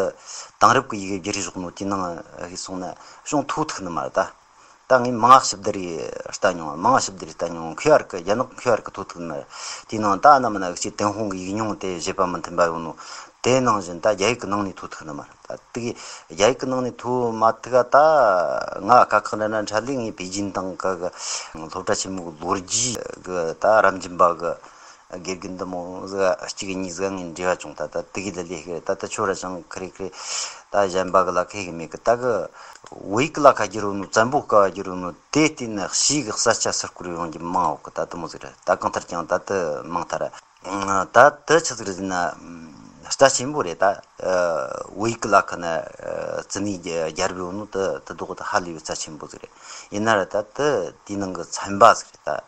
དེང་རབས་ཀྱི་ཡི་གེ་བསྒྱུར་བཞག་ནོ་དེའི་ནང་ཧེ་སོང་ན་ཅུང་ཐོ་ཐུག་ནི་མ་རེད་ད། ད་ངས་མང་ང་ཞིབ་བསྡུར་རེ་ལྟ་མྱོང་། མང་ང་ཞིབ་བསྡུར་རེ་ལྟ་མྱོང་། ཁུ་ཨར་གི་རྒྱ་ནག་ཁུ་ཨར་གི་ཐོ་ཐུག་ནི་མ་རེད། དེའི་ནང་ད་ཨ་ན་མ་ན་གི་ཅིག་ཏུན་ཧོང་གི་ཡིག་རྙིང་དེ་བཞེད་པ་མི་མཐུན་པ་ཡོད་ནོ། དེ་ནང་བཞིན་ད་རྒྱ་ཡིག་གི་ནང་ནས་ཐོ་ཐུག་ནི་མ་རེད། ད་དེ་གི་རྒྱ་ཡིག་གི་ནང་ནས་ཐོ་མ་ཐུག་ག་ད་ང་དཀའ་ཁག་འདྲ་འདྲ་འཕྲད་ལས། ངས་པེ་ཅིན་དང་གི་གི་སློབ་གྲྭ་ཆེན་མོ་གི་ལོ་རྒྱུས་གི་ད་རབ་འབྱམས་པ་གི་དགེ་རྒན་འདི་མོ་ཟིག་གཅིག་གཉིས་ཟིག་ངས་འབྲེལ་བ་བྱུང་། ད་ད་དེ་གི་ལ་ལས་ཀི་རེད། ད་ད་ཁྱོད་ར་ཅང་ཁི་རེ་ཁི་རེ་ད་གཞན་པ་གི་ལ་ཁེ་གི་མེད་གི། ད་གི་བོད་ཡིག་གི་ལ་ཁ་བསྒྱུར་ཡོད་ནོ། བཙན་པོ་སྐབས་བསྒྱུར་ཡོད་ནོ་དེ་བལྟས་ན་ཕྱིས་གི་གསལ་ཆ་སུ་སྐོར་ཡོང་རྒྱུ་མང་བ་གི། ད་དེ་མོ་ཟིག་རེད། ད་གང་ལྟར་ཀྱང་ད་དེ་མང་ཐལ་ར། ད་དེ་ཆི་ཟིག་རེད་ཟེར་ན་རྩ་ཆེན་པོ་རེད། ད་བོད་ཡིག་གི་ལ་ཁ་ན་རྩིས་ནས་རྒྱལ་རབས་ཡོད་ནོ་དེ་དེ་དོག་ད་ཧ་ལས་པའི་རྩ་ཆེན་པོ་ཟིག་རེད། ཡིན་ན་ར་ད་དེ་དེའི་ནང་གི་ཚན་པ་ཟིག་རེད། ད་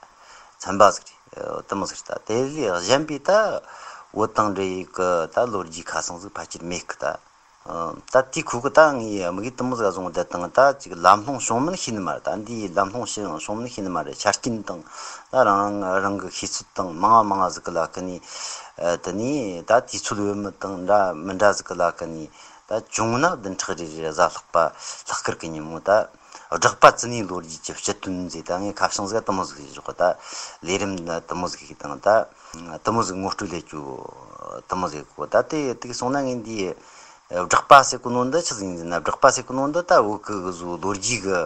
ཚན་པ་ཟིག་རེད། དེ་མོ་ཟིག་རེད། ད་དེ་ལས་གཞན་པའི་ད་བོད་དང་འབྲེལ་ཡོད་གི་ད་ལོ་རྒྱུས་ཁ་སང་ཟིག་ཕལ་ཆེར་མེད་གི། ད་ད་དེའི་ཁུག་གི་ད་ངས་དམིགས་ཡུལ་དེ་མོ་ཟིག་བཟུང་བསྡད་དང་། ད་ཅིག་ལམ་ལྷོང་བྱུང་མིན་ཤེས་ནི་མ་རེད། ད་འདིའི་ལམ་ལྷོང་བྱུང་མིན་ཤེས་ནི་མ་རེད། ཆ་རྐྱེན་དང་ད་རང་རང་གི་ཤེས་ཚོད་དང་མང་ང་མང་ང་ཟིག་གི་ལ་ཁ་ནས་དེ་ནས་ད་དུས་ཚོད་ཡོད་མེད་དང་འདྲ་མི་འདྲ་ཟིག་གི་ལ་ཁ་ནས་ད་བྱུང་ན་བདུན་ཕྲག་རེ་རེ་གཟའ་ལྷག་པ་ལྷག་དཀར་གི་ཉིན་མོ་ད། སྦྲགས་པ་ཙི་ནའི་ལོ་རྒྱུས་ཀྱི་སྤྱི་དོན་ཟེར། ད་ངས་ཁ་བྱང་ཟིག་དེ་མོ་ཟིག་བཞག་གོ། ད་ལས་རིམ་དེ་མོ་ཟིག་ཞིག་དང་། ད་དེ་མོ་ཟིག་ངོ་སྤྲོད་ལས་རྒྱུ་དེ་མོ་ཟིག་གོ། ད་དེ་དེ་སོང་ན་ངས་འདི་སྦྲགས་པ་ཟེར་གོ་ནོ་འདི་ཆི་ཟིག་ཡིན་ཟེར་ན། སྦྲགས་པ་ཟེར་གོ་ནོ་འདི་ད་བོད་གི་གི་བཟོ་ལོ་རྒྱུས་གི་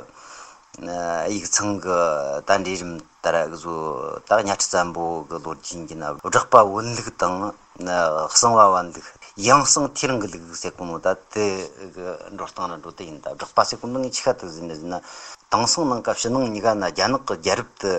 ཡིག་ཚང་གི་ད་འབྲེལ་རིམ་ལྟར་གི་བཟོ། ད་གཉའ་ཁྲི་བཙན་པོ་གི་ལོ་རྒྱུས་ཡིན་གྱི་ན། སྦྲགས་པ་བོན་ལུགས་དང་གསང་བ་བན་ལུགས། ཡང་གསང་ཐེའུ་རང་གི་ལུགས་ཟེར་གོ་ནོ་ད་དེ་གི་འགྲོ་སྟངས་ལ་འགྲོ་དེ་ཡིན། ད་སྦྲགས་པ་ཟེར་གོ་ནོ་ངས་ཆི་ཁ་དེ་ཟིན་ནི་ཟིན་ན། དེང་སང་ནང་གི་ཕྱི་ནང་གཉིས་ཀ་ན་རྒྱ་ནག་གི་རྒྱལ་རབས་དེ་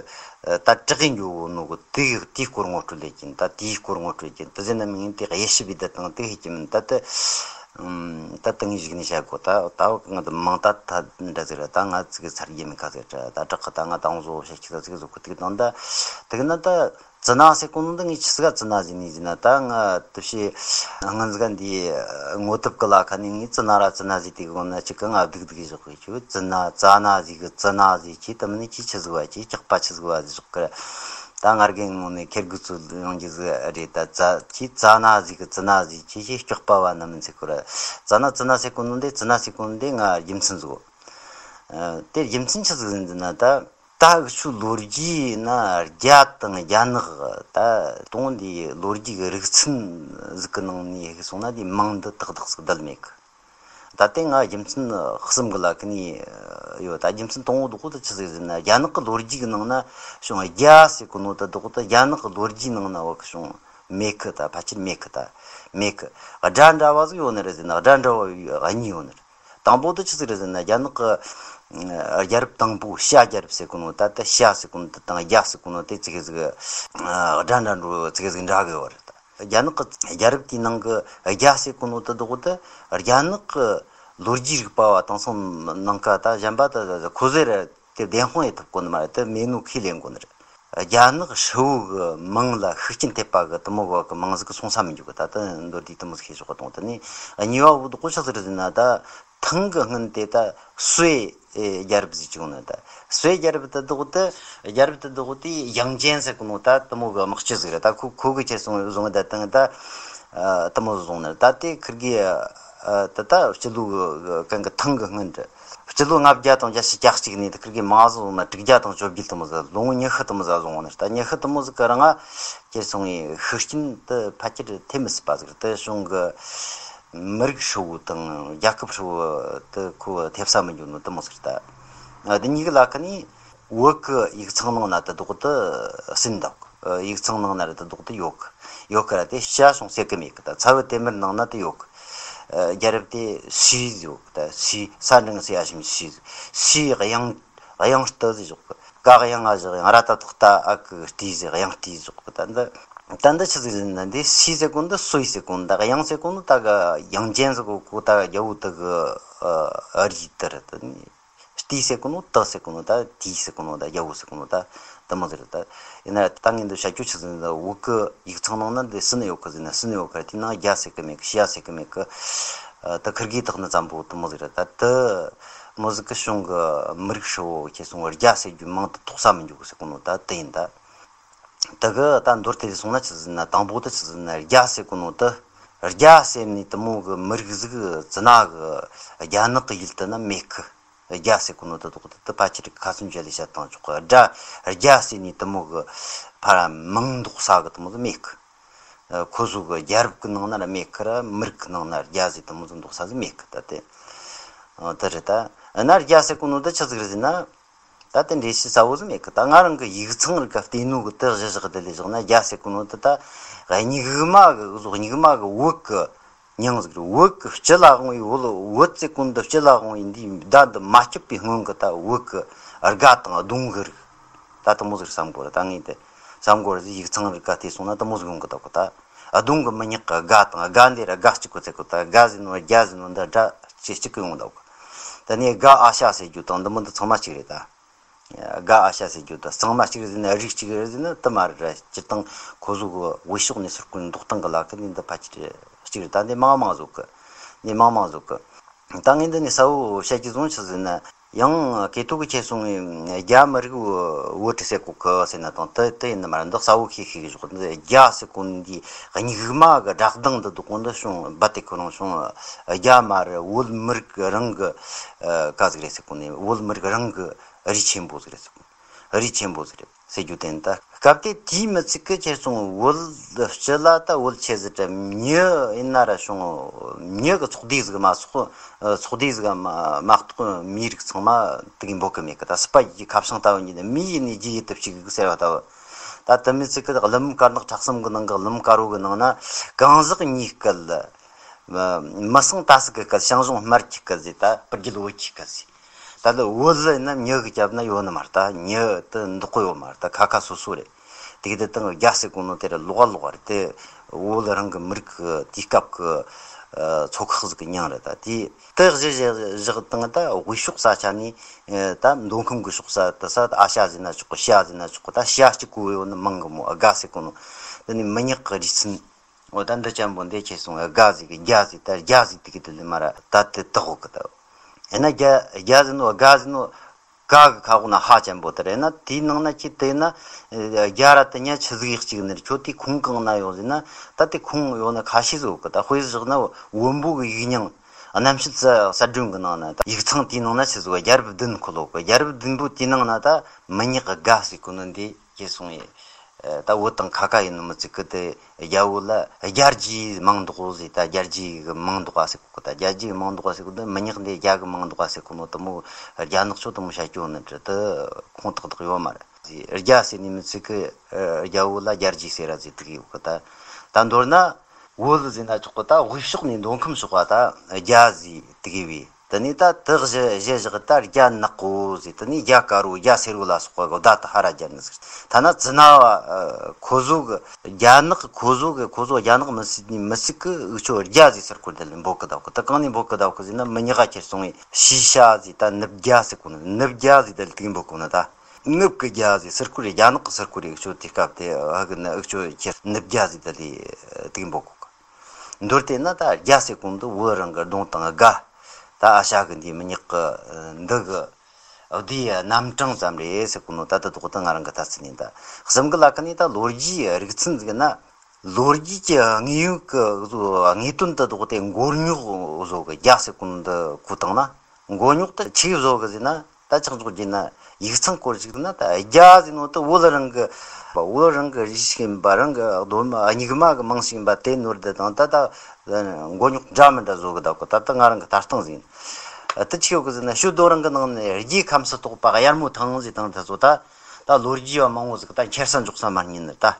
ད་དྲག་གི་འགྱོ་ནོ་གི་དེའི་དེའི་སྐོར་ངོ་སྤྲོད་ལས་ཀྱིན། ད་དེའི་སྐོར་ངོ་སྤྲོད་ཀྱིན། དེ་ཟིན་ན་མིན་དེ་དབྱེ་ཞིབ་བྱས་དེ་དང་དེ་ཧེ་ཀྱི་མིན། ད་དེ་ད་དེ་ངས་གཞིགས་ནས་བཤད་གོ། ད་ད་བ་གི་ང་དེ་མང་ད་ད་འདྲ་ཟིག་ར། ད་ང་ཚིག་ཚར་རྒྱུ་མེད་ཁ་ཟིག་ར། ད་དྲག་གི་ད་ང་དང་བཟོ་བཤད་ཁྱི་ད་ཚིག་བཟོ་གི་དེ་དང་། ད་དེ་གི་ན་ད་ཙི་ན་ཟེར་གོ་ནོ་འདི་ངས་ཆི་ཟིག་ག་ཙི་ན་ཟེར་ནི་ཟེར་ན། ད་ང་དེ་བྱས་སྔོན་ཟིག་ག་འདི་ངོ་དེབ་གི་ལ་ཁ་ནས་ངས་ཙི་ན་ར་ཙི་ན་ཟེར་དེ་གི་གོ་ན་ཅིག་གི་ང་སྡུག་སྡུག་བཞག་གི་ཁྱོད། ཙི་ན་ཙ་ན་ཟེར་གི་ཙི་ན་ཟེར་ཁྱེད་དེ་མིན་ནི་ཁྱེད་ཆི་ཟིག་བ། ཁྱེད་སྐྱག་པ་ཆི་ཟིག་བ་ཟེར་བཞག་གི་ར། ད་ང་རྒན་ངོ་ནས་ཁེར་དགུ་ཚོད་ཡོང་རྒྱུ་ཟིག་རེད། ད་ཙ་ཁྱེད་ཙ་ན་ཟེར་གི་ཙི་ན་ཟེར་ཁྱེད་ཁྱེད་སྐྱག་པ་བ་ན་མིན་ཟེར་གོ་ར། ཙ་ན་ཙི་ན་ཟེར་གོ་ནོ་འདི། ཙི་ན་ཟེར་གོ་ནོ་འདི་ང་རྒྱུ་མཚན་ཟིག་གོ། ཨ། དེ་རྒྱུ་མཚན་ཆི་ཟིག་ཡིན་ཟེར་ན། ད་ད་འུ་ཆོའི་ལོ་རྒྱུས་ན་རྒྱ་དང་རྒྱ་ནག་ད་དུང་འདི་ལོ་རྒྱུས་ཀྱི་རིག་ཚན་ཟིག་གི་ནང་ནས་ཧེ་སོང་ན་འདི་མིང་འདི་ཏག་ཏག་ཟིག་བསྡད་མེད་གི། ད་དེ་ང་རྒྱུ་མཚན་གསུམ་གི་ལ་ཁ་ནས་ཡོད། ད་རྒྱུ་མཚན་དང་པོ་དེ་གོ་ད་ཆི་ཟིག་ཟེར་ན། རྒྱ་ནག་གི་ལོ་རྒྱུས་ཀྱི་ནང་ན་བྱུང་རྒྱ་ཟེར་གོ་ནོ་ད་དེ་གོ་ད་རྒྱ་ནག་གི་ལོ་རྒྱུས་ནང་ན་བ་གི་བྱུང་མེད་གི། ད་ཕལ་ཆེར་མེད་གི། ད་མེད་གི། སྒྲ་འདྲ་བ་ཟིག་ཡོད་ནི་རེད་ཟེར་ན། སྒྲ་འདྲ་བ་གཉིས་ཡོད་ནི་རེད། དང་པོ་དེ་ཆི་ཟིག་རེད་ཟེར་ན། རྒྱ་ནག་གི་ཨ་རྒྱལ་རབས་དང་པོ་ཞ་རྒྱལ་རབས་ཟེར་གོ་ནོ། ད་ད་ཞ་ཟེར་གོ་ནོ་དེ་དང་རྒྱ་ཟེར་གོ་ནོ་དེ་ཙི་གེ་ཟིག་ཨ་སྒྲ་འདྲ་འགྲོ་ཙི་གེ་ཟིག་འདྲ་གི་ཡོད་རེད། ད་རྒྱ་ནག་གི་རྒྱལ་རབས་དེའི་ནང་གི་རྒྱ་ཟེར་གོ་ནོ་དེ་དེ་གོ་ད་རྒྱ་ནག་གི་ལོ་རྒྱུས་རིག་པ་བ་དེང་སང་ནང་ཀ་ད་གཞན་པ་ད་ཁོ་ཟེར་དེ་བདེན་དཔང་ཡེ་ཐུབ་གོ་ནི་མ་རེད། དེ་མེད་ནོ་ཁས་ལེན་གོ་ནི་རེད། རྒྱ་ནག་ཧྲིལ་བོ་གི་མིང་ལ་ཤུགས་རྐྱེན་ཐེབས་པ་གི་དེ་མོ་གི་མིང་ཟིག་གི་སོང་ས་མི་འཇུག་གི། ད་ལྟ་མདོར་བསྡུས་དེ་མོ་ཟིག་ཤེས་ཆོག་གི། དང་དེ་ནས་གཉིས་པ་བོ་དེ་གོ་ཆི་ཟིག་རེད་ཟེར་ན། ད་ཐང་གི་སྔོན་དེ་ད་སུའེ་རྒྱལ་རབས་ཟེར་གྱི་ཡོད་ནི། ད་སུའེ་རྒྱལ་རབས་དེ་དེ་གོ་ད་རྒྱལ་རབས་དེ་དེ་གོ་དེ་ཡང་ཅན་ཟེར་གོ་ནོ་ད་དེ་མོ་གི་དམག་སྤྱི་ཟིག་རེད། ད་ཁོ་ཁོ་གིས་ཁྱེར་སོང་བཟུང་ད་དང་ད་ཨ་དེ་མོ་བཟུང་ནི། ད་དེ་ཁིར་གི་ཨ་ད་ད་སྤྱི་ལོ་གི་གང་གི་ཐང་གི་སྔོན་རེད། སྤྱི་ལོ་ལྔ་བརྒྱ་དང་བརྒྱད་ཅུ་གྱ་གཅིག་ནས་དེ་ཁིར་གི་མ་བཟོ་ན་དྲུག་བརྒྱ་དང་བཅོ་བརྒྱད་དེ་མོ་ཟིག་ལོ་ངོ་ཉི་ཤུ་དེ་མོ་ཟིག་བཟུང་བ་ནི། ད་ཉི་ཤུ་དེ་མོ་ཟིག་གི་རིང་ང་ཁྱེར་སོང་བའི་ཤུགས་རྐྱེན་དེ་ཕལ་ཆེར་ཐེབས་མི་སྲིད་པ་ཟིག་རེད། དེ་གཞུང་གི་མི་རིགས་ཧྲིལ་བོ་དང་རྒྱལ་ཁབ་ཧྲིལ་བོ་དེ་ཁོ་ཐེབས་ས་མི་འཇུག་ནོ་དེ་མོ་ཟིག་རེད། ད་དེ་གཉིས་ཀྱི་ལ་ཁ་ནས་བོད་ཀྱི་ཡིག་ཚང་ནང་ན་དེ་དག་དེ་ཟིན་འདུག་ཡིག་ཚང་ནང་ན་ར་དེ་དག་དེ་ཡོད་གི། ཡོད་གི་ར། དེ་ཞ་ཞུང་ཟེར་གི་མེད་གི། ད་ཚ་བོ་དེ་མིར་ནང་ན་དེ་ཡོད་གི། ཨ་རྒྱལ་རབས་དེ་སུའེ་ཡོད་གི། ད་སུའེ་ས་འབྲིང་སུ་ཡ་ཞིམ་སུའེ། སུའེ་གཡང་གཡང་སྟི་ཟེར་ཞོག་གི། ཀ་གཡང་ང་བཞག་གཡང་། ར་ཏ་ཐོག་རྟ་ཨ་གི་སྟི་ཟེར། གཡང་སྟི་ཟེར་ཞོག་གི། ད་འདི་ད་འདི་ཆི་ཟིག་ཟེར་ན། འདི་སུའེ་ཟེར་གོ་ནོ་འདི་སུའེ་ཟེར་གོ་ནོ། ད་གཡང་ཟེར་གོ་ནོ་ད་གི་ཡང་ཅན་ཟེར་གོ་གོ། ད་རྒྱལ་བོ་དེ་གི་ཨ་རིགས་དེ་རེད། ད་ནི། སྟི་ཟེར་གོ་ནོ་ཏི་ཟེར་གོ་ནོ། ད་ཏི་ཟེར་གོ་ནོ། ད་རྒྱལ་བོ་ཟེར་གོ་ནོ། ད་དེ་མོ་ཟེར། ད་ཡིན་ན་ད་ངས་འདི་བཤད་རྒྱུ་ཆི་ཟེར་ན། བོད་གི་ཡིག་ཚང་ནང་ན་འདི་སུ་ནི་ཡོད་གི་ཟེར་ན། སུ་ནི་ཡོད་གི་ར། དེ་ནང་རྒྱ་ཟེར་གི་མེད་གི། ཞ་ཟེར་གི་མེད་གི། ཨ་ད་ཁིར་གི་དག་ནི་ཙམ་པོ་དེ་མོ་ཟིག་རེད། ད་དེ་མོ་ཟིག་གི་གཞུང་གི་མི་རིགས་ཧྲིལ་བོ་ཁྱེར་སོང་རྒྱ་ཟེར་རྒྱུའི་མིང་དེ་ཐོགས་ས་མི་འཇུག་གི་ཟེར་གོ་ནོ་ད་དེ་ཡིན། ད་དེ་གི་ད་མདོར་དེ་སོང་ན་ཆི་ཟེར་ན། དང་པོ་དེ་ཆི་ཟེར་ན། རྒྱ་ཟེར་གོ་ནོ་དེ་རྒྱ་ཟེར་ནི་དེ་མོ་གི་མི་རིགས་ཟིག་ཙི་ན་གི་རྒྱ་ནག་གི་ཡུལ་དེ་ན་མེད་གི། རྒྱ་ཟེར་གོ་ནོ་དེ་དག་དེ་ཕལ་ཆེར་ཁ་ཚོན་བཅད་ལས་བཤད་བཏང་ཆོག་གི། སྒྲ་རྒྱ་ཟེར་ནི་དེ་མོ་གི་ཕར་མིང་འདོགས་ས་གི་དེ་མོ་ཟིག་མེད་གི། ཁོ་ཚོ་གི་རྒྱལ་རབས་གི་ནང་ན་ར་མེད་གི་ར། མི་རིགས་གི་ནང་ན་རྒྱ་ཟེར་དེ་མོ་ཟིག་འདོགས་ས་ཟིག་མེད་གི། ད་དེ་དེ་རེད། ད་ཡིན་ན་རྒྱ་ཟེར་གོ་ནོ་དེ་ཆི་ཟིག་རེད་ཟེར་ན། ད་དེ་འགྲེལ་བཤད་གསལ་བོ་ཟིག་མེད་གི། ད་ང་རང་གི་ཡིག་ཚང་རིག་ག་བལྟས་ནོ་གི་དེ་གཞི་བཞག་དེ་ལས་བཞག་ན། རྒྱ་ཟེར་གོ་ནོ་དེ་ད་རྙིང་མ་གི་གཟུགས། རྙིང་མ་གི་བོད་གི་མྱིང་ཟིག་རེད། བོད་ཀྱི་སྤྱི་ལ་དབང་བའི། བོད་བོད་ཟེར་གོ་ནོ་འདི་སྤྱི་ལ་དབང་བའི་འདིའི་བརྡ་འདི་མ་སྐྱེས་པའི་སྔོན་གྱི་ད་བོད་ཀྱི་སྒ་དང་གདོང་གི་རིགས། ད་དེ་མོ་ཟིག་བསམ་གོ་ར། ད་ངས་དེ་བསམ་གོ་ར་ཟིག་ཡིག་ཚང་རིག་ག་བལྟས་སོང་ན་དེ་མོ་ཟིག་ཡོང་གི་འདུག་གོ། ད་གདོང་གི་མི་ཉག་གི་སྒ་དང་། སྒ་འདི་ར་སྒ་གཅིག་གོ་ཚད་གོ། ད་སྒ་ཟེར་ནོ་རྒྱ་ཟེར་ནོ་འདི་སྒྲ་ཅི་གཅིག་གི་ཡོང་གི་འདུག་གོ། ད་ནས་སྒ་ཨ་ཤ་ཟེར་རྒྱུ་དང་འདི་མོ་འདི་ཚང་མ་གཅིག་རེད། ད་སྒ་ཨ་ཤ་ཟེར་རྒྱུ་དང་གཙང་མ་གཅིག་རེད་ཟེར་ན། རིགས་གཅིག་རེད་ཟེར་ན་དེ་མ་རེད་ར། སྤྱིར་བཏང་ཁོ་ཚོ་གི་བོད་ཤོག་ནས་ཟུར་བཀོད་འདོགས་སྟངས་གི་ལ་ཁ་ནས་འདི་ཕལ་ཆེར་གཅིག་རེད། ད་འདི་མང་མང་བཟོ་གི། འདི་མང་མང་བཟོ་གི། ད་ངས་འདི་ནས་གསལ་བོ་བཤད་རྒྱུ་བཟུང་ཆི་ཟེར་ན། ཡང་སྐེ་ཐོག་གི་ཁྱེར་སོང་བའི་རྒྱ་མི་རིགས་བོད་བྲིས་ཟེར་གོ་གི་ཟེར་ན་དང་དེ་དེ་ཡིན་ནི་མ་རེད། འདི་གསལ་བོ་ཤེས་ཤེས་གི་ཞོག་འདི་རྒྱ་ཟེར་གོ་འདི་སྙིགས་མ་གི་སྒྲ་གདངས་འདི་འདུག་གོ་འདི་བྱུང་རྦད་དེ་ཁོ་རང་བྱུང་རྒྱ་མ་རེད། བོད་མི་རིགས་རང་གི་ཨ་ག་ཟིག་རེད་ཟེར་གོ་ནི་བོད་མི་རིགས་རང་གི་རིགས་ཆེན་པོ་ཟིག་རེད་ཟེར་གོ་རིགས་ཆེན་པོ་ཟིག་རེད། ཟེར་རྒྱུ་དེ་ཡིན། ད་སྐབས་དེ་དེའི་མི་ཚིག་གི་ཁྱེར་སོང་བོད་སྤྱི་ལ་ད་བོད་ཆེ་ཟིག་ར་མྱི་ཡིན་ན་ར་བྱུང་མྱི་གི་ཚོགས་སྡེ་ཟིག་མ་ཚོགས་ཚོགས་སྡེ་ཟིག་མ་མ་གཏོགས་མིའི་རིགས་ཚང་མ་དེ་གི་འབོད་གི་མེད་གི་ད་སྲིད་པ་ཡི་ཁ་བྱང་ལྟ་བུ་ཉིད་ནས་མི་ཡིན་ནས་རྒྱུ་ཡིད་དུ་བྱེད་གི་ཟེར་བ་ལྟ་བུ། ད་དེ་མི་ཚིག་གི་གླུ་མ་དཀར་ནག་ཁྲག་གསུམ་གི་ནང་གི་གླུ་མ་དཀར་བོ་གི་ནང་ན་གང་ཟག་གཉིས་སྐད་ལ། མི་སང་ཏ་སི་གི་སྐད་ཞང་ཞུང་སྨད་ཀྱི་སྐད་ཟེར་ད་སྤུ་རྒྱལ་བོད་ཀྱི་སྐད་ཟེར། ད་ལྟ་བོད་ལ་ཡིན་ན་མྱི་གི་རྒྱབ་ན་ཡོད་ནི་མ་རེད། ད་མྱི་དེ་འདོགས་གི་ཡོད་མ་རེད། ད་ཁ་ཁ་སོ་སོ་རེད། དེ་གི་དེ་དང་རྒྱ་ཟེར་གོ་ནོ་དེ་ར་ལོག་ལོག་རེད། དེ་བོད་རང་གི་མི་རིགས་ཀྱི་དུས་སྐབས་ཀྱི་ཚོ་ཁག་ཟིག་གི་མྱིང་རེད། ད་དེ་དེ་གཞི་བཞག་བཞག་དང་ད་དབུས་ཕྱོགས་ས་ཆ་ནས་ད་མདོ་ཁམས་གི་ཕྱོགས་ས་དེ་ས་ཨ་ཤ་ཟེར་ན་ཆོག་གི་ཤ་ཟེར་ན་ཆོག་གི་ད་ཤ་གཅིག་གོ་ཡོད་ནི་མང་གི་མོ། ཨ་དགའ་ཟེར་གོ་ནོ་དེ་ནི་མི་ཉག་གི་རིགས་ཚན། འོ་ད་འདི་ཅན་པོ་འདི་ཁྱེར་སོང་དགའ་ཟིག་གི་རྒྱ་ཟིག་ད་རྒྱ་ཟིག་དེ་གི་དེ་ལི་མ་ར་ད་དེ་དག་གི་ད། ཡིན་ན་རྒྱ་རྒྱ་ཟིག་ནོ་དགའ་ཟིག་ནོ་ཀ་གི་ཁ་འོག་ན་ཧ་ཅན་པོ་དེ་རེད་ན་དེའི་ནང་ན་ཁྱེད་དེ་ན་རྒྱ་ར་དེ་ཉ་ཆི་ཟིག་ཡག་ཅིག་ནི་ཁྱོད་དེ་ཁུངས་གང་ན་ཡོད་ཟིན་ན་ད་དེ་ཁུངས་ཡོད་ན་ཁ་ཤས་ཟིག་གི་ད་དཔེ་བཞག་ན་བོན་པོ་གི་ཡིག་རྙིང་རྣམ་བཤད་གསལ་སྒྲོན་གི་ནང་ན་ད་ཡིག་ཚང་དེའི་ནང་ན་ཆི་ཟིག་རྒྱལ་རབས་བདུན་ཁོ་ལོ་གི་རྒྱལ་རབས་བདུན་པོ་དེའི་ནང་ན་ད་མི་ཉག་གི་དགའ་ཟིག་གོ་ནི་འདི། ཅེས་གསུངས་ཡོད། ད་བོད་དང་ཁ་ཁ་ཡིན་ནོ་མི་ཚིག་གི་དེ་རྒྱ་བོད་ལ་རྒྱལ་རྒྱུའི་མིང་འདོགས་ཟེར། ད་རྒྱལ་རྒྱུའི་མིང་འདོགས་པ་ཟེར་གོ་ད་རྒྱལ་རྒྱུའི་མིང་འདོགས་པ་ཟེར་གོ་ད་མི་ཉག་འདི་རྒྱ་གི་མིང་འདོགས་པ་ཟེར་གོ་ནོ་དེ་མོ་རྒྱ་ནག་ཆོ་དེ་མོ་བྱ་སྐྱོ་ནི་འདྲ་དེ་ཁུངས་ཏག་ཏག་ཡོད་མ་རེད། རྒྱ་ཟེར་ནི་མི་ཚིག་གི་རྒྱ་བོད་ལ་རྒྱལ་རྒྱུ་ཟེར་ར་ཟེར་དུ་གི་ཡོད་གི་ད་ད་མདོར་ན་བོད་ཟེར་ན་ཆོག་གི་ད་དབུས་ཕྱོགས་ནས་མདོ་ཁམས་ཕྱོགས་པ་ད་རྒྱ་ཟེར་དུ་གི་བས། དེ་ནས་ད་དེ་གཞི་གཞི་བཞག་ད་རྒྱ་ནག་པོ་ཟེར། དེ་ནས་རྒྱ་དཀར་བོ་རྒྱ་སེར་བོ་ལ་སོགས་པ་གི་བརྡ་དེ་ཧ་ར་རྒྱབ་ནི་ཟེར། ཐ་ན་ཙི་ན་བ་ཁོ་ཚོ་གི་རྒྱ་ནག་གི་ཁོ་ཚོ་གི་ཁོ་ཚོ་རྒྱ་ནག་མི་སྲིད་ནི་མི་སྲིད་གི་འུ་ཆོ་རྒྱ་ཟེར་ཟེར་གོ་དེ་ལས་འབོད་གི་ད་གི་ད་གང་ནས་འབོད་གི་ད་གི་ཟེར་ན་མི་ཉག་ག་ཁྱེར་སོང་བའི་ཤི་ཤ་ཟེར། ད་ནུབ་རྒྱ་ཟེར་གོ་ནི་ནུབ་རྒྱ་ཟེར་དེ་ལས་དེ་འབོད་གོ་ནི་ད་ནུབ་གི་རྒྱ་ཟེར་ཟེར་གོ་རེད། རྒྱ་ནག་གི་ཟེར་གོ་རེད། འུ་ཆོ་དེ་སྐབས་དེ་ཧ་གི་ནི་འུ་ཆོ་ཁྱེར་ནུབ་རྒྱ་ཟེར་དེ་ལས་དེ་འབོད་གོ་གི་མདོར་བལྟས་ན་ད་རྒྱ་ཟེར་གོ་ནོ་འདི་བོད་རང་གི་གདོང་དང་དགའ། ད་ཨ་ཤ་གི་འདི་མི་ཉག་གི་འདི་གི་བསྡུས་རྣམ་གྲངས་ཙམ་རེད་ཟེར་གོ་ནོ་ད་ད་དོག་ད་ང་རང་གི་ལྟ་ཚུལ་ཡིན། ད་གསུམ་གི་ལ་ཁ་ནས་ད་ལོ་རྒྱུས་རིག་ཚན་ཟིག་ན་ལོ་རྒྱུས་ཀྱི་དངོས་ཡོད་ཀྱི་དངོས་དོན་ད་དོག་དེ་མགོ་རྙོག་བཟོ་གི་རྒྱ་ཟེར་གོ་ནོ་འདི་གོ་བཏང་ན། མགོ་རྙོག་དེ་ཆི་བཟོ་གི་ཟེར་ན། ད་ཆག་འཇོག་རྒྱུ་ན་ཡིག་ཚང་སྐོར་ཞིག་ན་ད་རྒྱ་ཟེར་ནོ་དེ་བོད་རང་གི་བོད་རང་གི་རིགས་ཤིག་ཡིན་པ། རང་གི་གདོད་མ་སྙིགས་མ་གི་མིང་ཞིག་ཡིན་པ་དེ་ནོར་དེ་དང་ད་ད་མགོ་རྙོག་འདྲ་མི་འདྲ་བཟོ་གི་ད་གོ་ད་ད་ང་རང་གི་ལྟ་སྟངས་ཟིན། དེ་ཆི་ཡོད་གི་ཟེར་ན་ཞུ་རྡོ་རང་གི་ནང་ནས་རྒྱའི་ཁམས་སུ་གཏོགས་པ་གཡར་མོ་ཐང་ཟེར་དང་དེ་ཚོ་ད་ད་ལོ་རྒྱུས་བ་མང་བོ་ཟིག་ད་འཁྱེར་ས་འཇོག་ས་མ་རྙེད་ནི་ད།